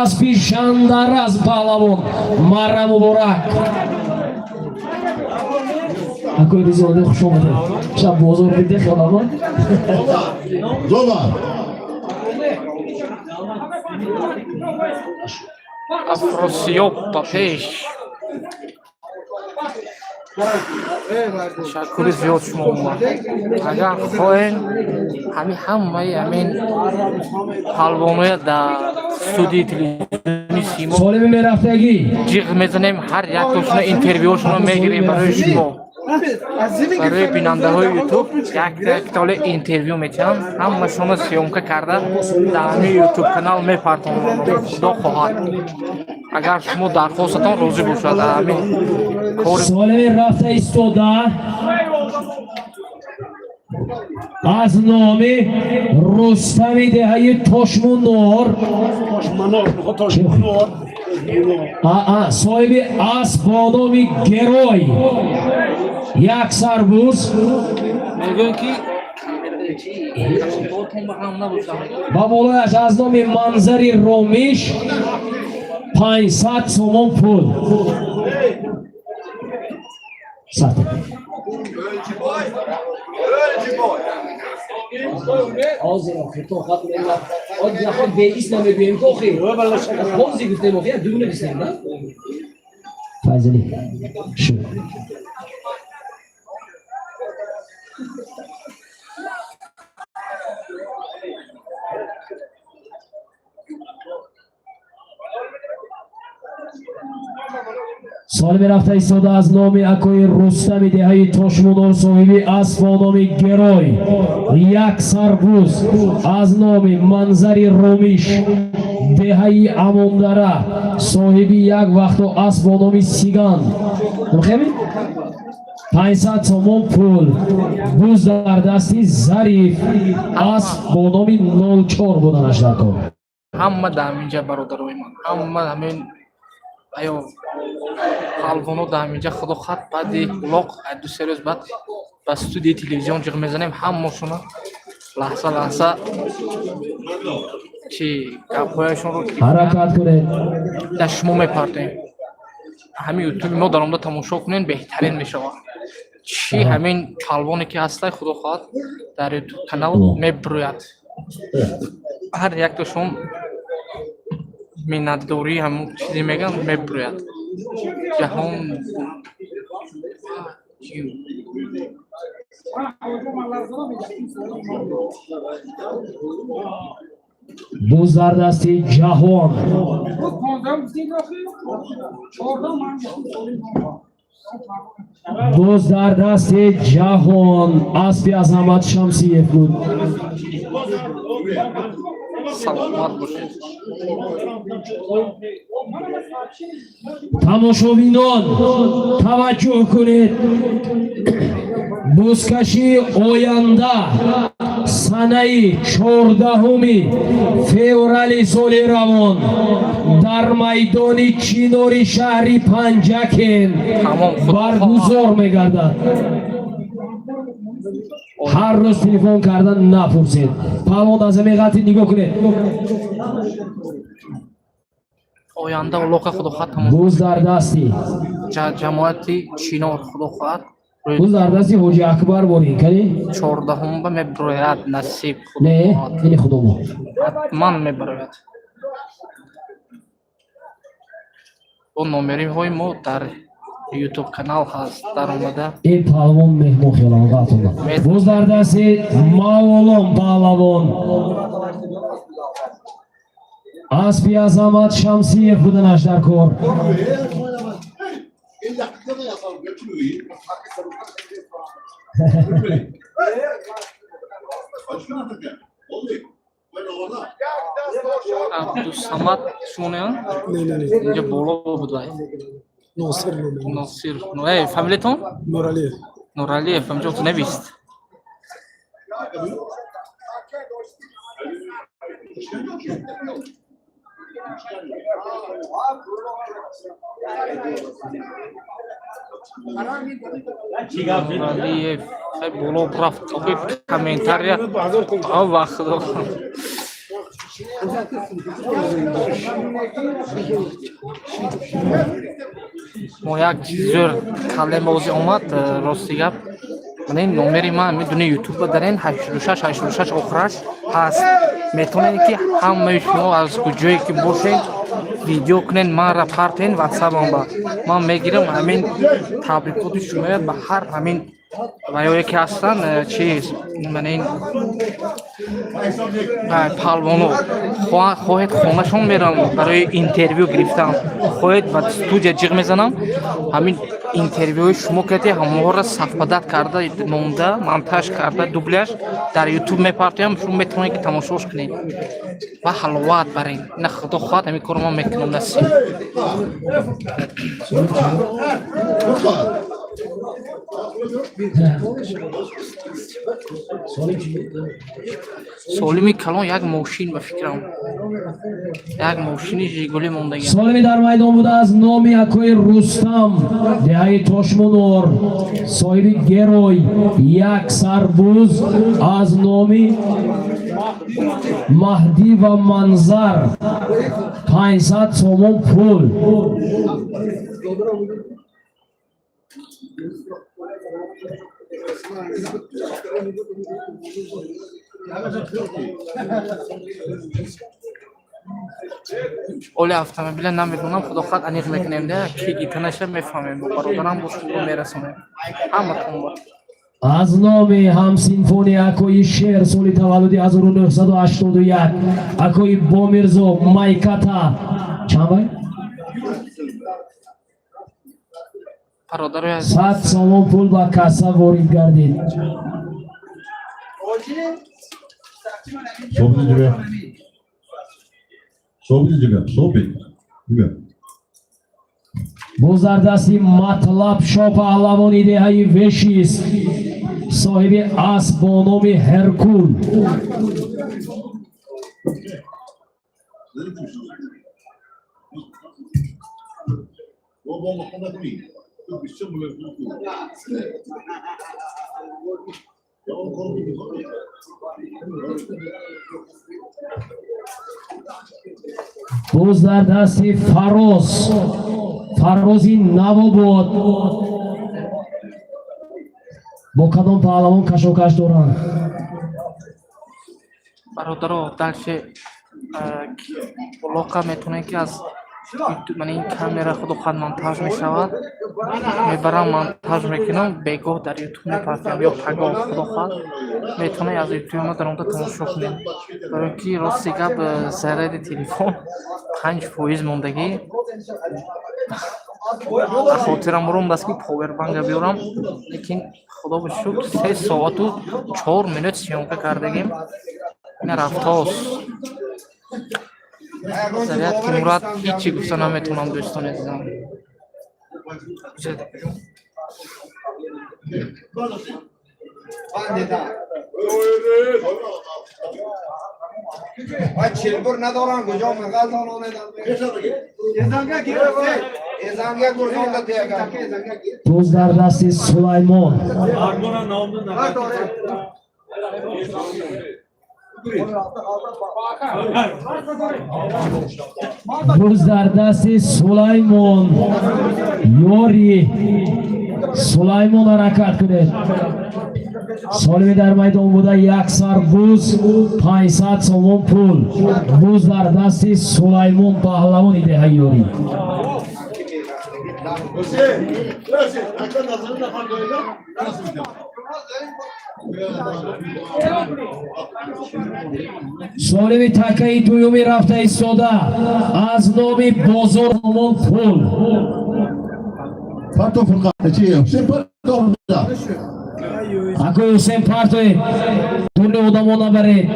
аспи жандараз паҳлавон. Марра муборак, акои Ризода, хуш омадед. Шаб бозор биде хелама. Зода. Афросиёб ба пеш. Ташаккури зиёд шумо омад. Агар хоҳем, ҳамин ҳамаи ҳамин палвоноя дар студияи телевизиони Симо Солими мерафтагӣ. ҷиғ мезанем, ҳар яктошуна интервюошуно мегирем барои шумо. Барои бинандаҳои Ютуб як яктоле интервю метиҳам, ҳамашонро съёмка карда дар ҳамин Ютуб канал мепартонам. Худо хоҳад, агар шумо дархостатон розӣ бошад, дар ҳамин кори Солими рафта истода аз номи Рустами деҳаи Тошмунор, соҳиби асп бо номи Герой, як сарбуз. Мегӯем, ки ҳам набошад. Ба болояш аз номи Манзари Ромиш 500 сомон пул. Сад. Ölcü boy. Ҳозир охиртон хат наход беис намегӯем, ки охир ҳози гуфтем, охир ду нависем, на Файзали шуд. Солими рафта истода аз номи акои Рустами деҳаи Тошмунор, соҳиби асп бо номи Герой, як сарбуз, аз номи Манзари Ромиш деҳаи Амондара, соҳиби як вақту асп бо номи Сиган, хеми 500 сомон пул. Буз дар дасти Зариф, асп бо номи 04 буданаш дар кор. Ҳама дар ҳаминҷа, бародарои ман, ҳама ҳамин аё палвоно дар ҳаминҷа. Худо хат, баъди улоқ 2-3 рӯз баъд ба студияи телевизион ҷиғ мезанем, ҳамашона лаҳза лаҳза чи гапҳояшонро Ҳаракат кунед. дар шумо мепартем. Ҳамин Ютуби мо даромада тамошо кунен, беҳтарин мешавад. Чӣ ҳамин палвоне ки ҳастай, худо хоҳад, дар Ютуб канал мебурӯяд. Ҳар якташон миннатдорӣ, ҳамун чизе мегӯянд, мебурӯяд. Ҷаҳон. Буз дар дасти Ҷаҳон. Буз дар дасти Ҷаҳон, аспи Азамат Шамсиев буд. Саломат бошед. Тамошобинон, таваҷҷӯҳ кунед: бузкашии оянда санаи 14-уми феврали соли равон дар майдони Чинори шаҳри Панҷакен Тамом, худо. баргузор мегардад. Ҳар рӯз телефон кардан напурсед. Палвон аз ҳамин ғалти нигоҳ кунед. Оянда улоқа, худо хоҳад, тамом. Буз дар дасти Ҷамоати Чинор, худо хоҳад, Буз дар дасти Ҳоҷи Акбар борин кани. 14-ум ба мебирояд, насиб, худо Не. хоҳад. Ини худомо. Ҳатман мебарояд. Бо номериҳои мо дар Ютуб канал ҳаст, даромада. Ин палвон меҳмон хелам ғалтонда. Буз дар дасти Мавлон паҳлавон, аспи Азамат Шамсиев буданаш дар кор. 50 dakikada yazalım. Götürüyor. Başka ne? Oluyor. Ben orada. Абдусамад шумоян? Не, не, не. Инҷа боло буд вай. Носир номи. Носир, фамилиятон? Нуралиев. Нуралиев, ҳамҷо навист. Нуралиев хеле боло рафт, охи комментария ва худо. Мо як зӯр калем бозӣ омад, рости гап. Мана ин номери ман медуни Ютуба дарен 86 86 охираш ҳаст. Метавонед, ки ҳамаи шумо аз куҷое ки бошед, видео кунед, манра партен ватсапам ба ман мегирам, ҳамин табрикоти шумоя ба ҳар ҳамин. Ва ё яке ҳастанд, чиз, мана ин палвоно, хоҳед, хонашон мерам барои интервю гирифтан, хоҳед, ба студия ҷиғ мезанам. Ҳамин интервюи шумо кардӣ, ҳамонҳоро совпадать карда монда, монтаж карда, дубляж дар Ютуб мепартоям. Шумо метавонед, ки тамошош кунед ва ҳаловат баред. Ина, худо хоҳад, ҳамин корро ман мекунам, насиб. Фурқат. Солим чӣ буд? Солими калон як мошин, ба фикрам, як мошини Жигули мондагиам. Солими дар майдон буда аз номи акои Рустам, деҳаи Тошмунор, соҳиби герой, як сарбуз, аз номи Маҳдӣ ва Манзар 500 сомон пул. Оли автомобиля намедонам, худо хоҳад, аниқ мекунем да, ки гитанаша мефаҳмем, бо бародарам бо шумо мерасонем ҳаматон ба. Аз номи ҳамсинфони акои Шер, соли таваллуди 1981, акои Бомирзо, майката чанд бай? Бародарои азиз. 100 сомон пул ба касса ворид гардид. Собит инҷа. Собит инҷа. Собит. Инҷа. Боз дар дасти Матлаб Шо, паҳлавони деҳаи Вешис, соҳиби асп бо номи Ҳеркул. Боз дар дасти Фароз, Фарози Навобод, бо кадом паҳлавон кашокаш доранд? Бародаро, дальше улоқа метавонед, ки аз мана ин камера, худо хоҳад, монтаж мешавад, мебарам, монтаж мекунам, бегоҳ дар Ютуб мепартоям ё пагоҳ, худо хоҳад, метавонед аз Ютуби ма даромада тамошо кунед. Барои ки, рости гап, заряди телефон 5% мондагӣ. Хотирам ромдаст, ки повербанка биёрам, лекин худо ба шукр, 3 соату 4 минут съёмка кардагим. Ина рафтост заряд ки мурад, ҳичи гуфта наметавонам, дӯстони азизам. Вай чилбур надорам, куҷо мағазон онедам. Эзанга гурзонда тега. Боз дар дасти Сулаймон. Боз дар дасти Сулаймон, ёри Сулаймон, ҳаракат кунед. Солими дар майдон буда як сар буз, 500 сомон пул. Буз дар дасти Сулаймон, паҳлавони деҳаи Ёрӣ. Hüseyin. Hüseyin. Akla nazarı da fark öyle. Nasıl bitiyor? Солими такаи дуюми рафта истода аз номи Бозор сомон пул. Parto Furkan. Hüseyin Parto. Акои Ҳусен, партоед, дуни одамо набаред.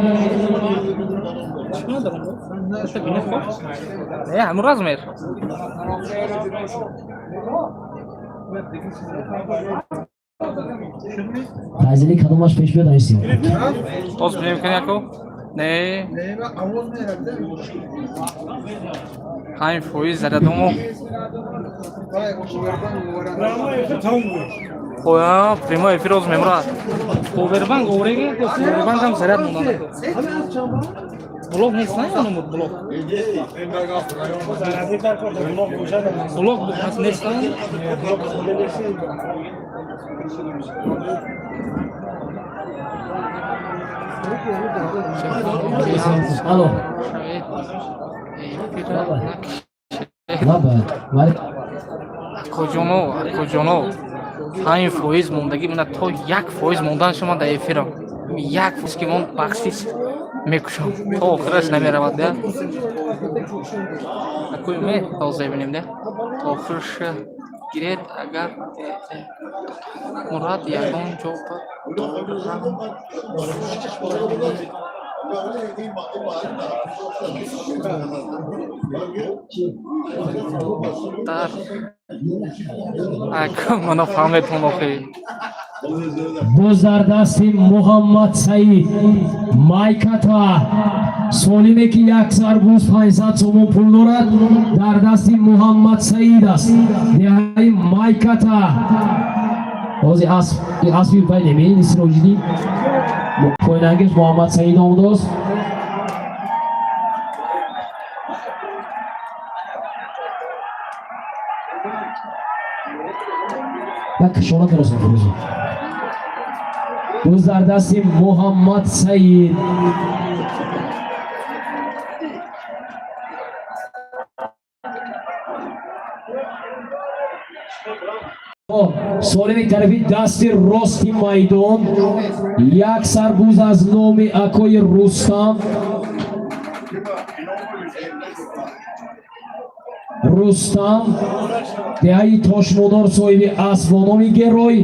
Не, ҳамун размер. Тазили кадомаш пеш биёд, айсиё? Боз бинем кани, яко не, 5% зарядомо. Хоя, прямой эфир оз мемурад. Повербанк овреги, повербанкам заряд монда. Блок нест, на ё блок. Блок нест, на? Алло. Лаба. Акоҷоно, акоҷоно. 5% мондагӣ мона, то 1% мондан шума дар эфирам. 1% ки монд, бахшиш, мекушам, то охираш намеравад да. Акӯи умед тоза бинем да, то охирш гиред. Агар Мурад ягон ҷо ба дар мана фаҳметон охи. Боз дар дасти Муҳаммад Саид, Майката. Солиме ки як сарбуз 500 сомон пул дорад, дар дасти Муҳаммад Саид аст, деҳаи Майката. Ҳозир асп, аспи вай немеи Сироҷиддин, поинангеш Муҳаммад Саид омадааст. Як кишона каросан фурӯзо. Боз дар дасти Муҳаммад Саид. Солими тарафи дасти рости майдон, як сарбуз аз номи акои Рустам, Рустам, деҳаи Тошмодор, соҳиби асп бо номи Герой.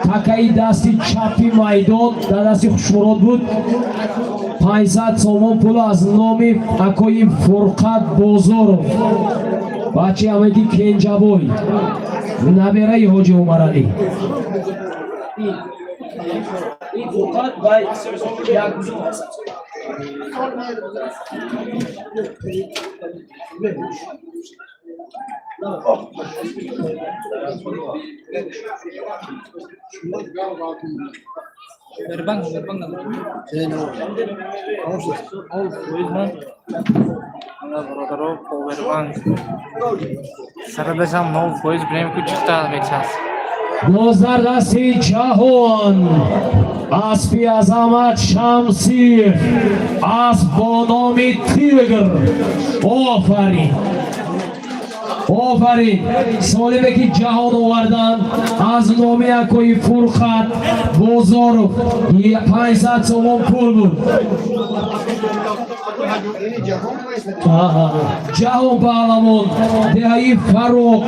Такаи дасти чапи майдон дар дасти Хушмурод буд. 500 сомон пул аз номи акои Фурқат Бозоров, бачаи амаки Кенҷабой, набераи ҳоҷи Умаралӣ. Фурқат як. Вербанк, Вербанк. 0% монд. Бародаро, Повербанк. Сарадашам 0%, бинем ку чиқта мечасп. Боз дар дасти Ҷаҳон аспи Азамат Шамсиев, асп бо номи Тигр. Офарин, офарин! Солиме ки Ҷаҳон овардан, аз номи акои Фурқат Бозоров 500 сомон пул буд. Ҷаҳон паҳлавон, деҳаи Фаруқ,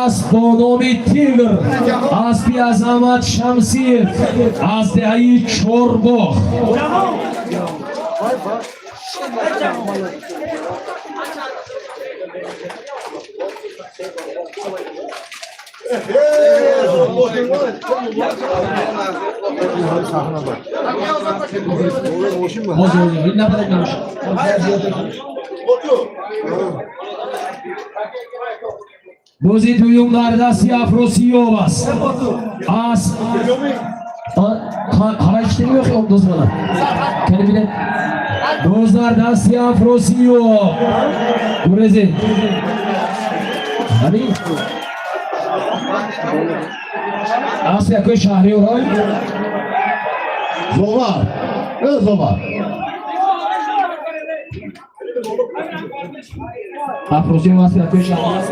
асп бо номи Тигр, аспи Азамат Шамсиев аз деҳаи Чорбоғ. Ҳозир, ҳозир, набаред, набошад. Бози дуюм дар дасти Афросиёб аст. Асп ҳаракат намеохи, доз мана кани бинед. Боз дар дасти Афросиёб. Гурезед, ҳамин асп якои Шаҳриёрой. Зовар, э Зовар. Афросиёб асп якои Шаҳриёр.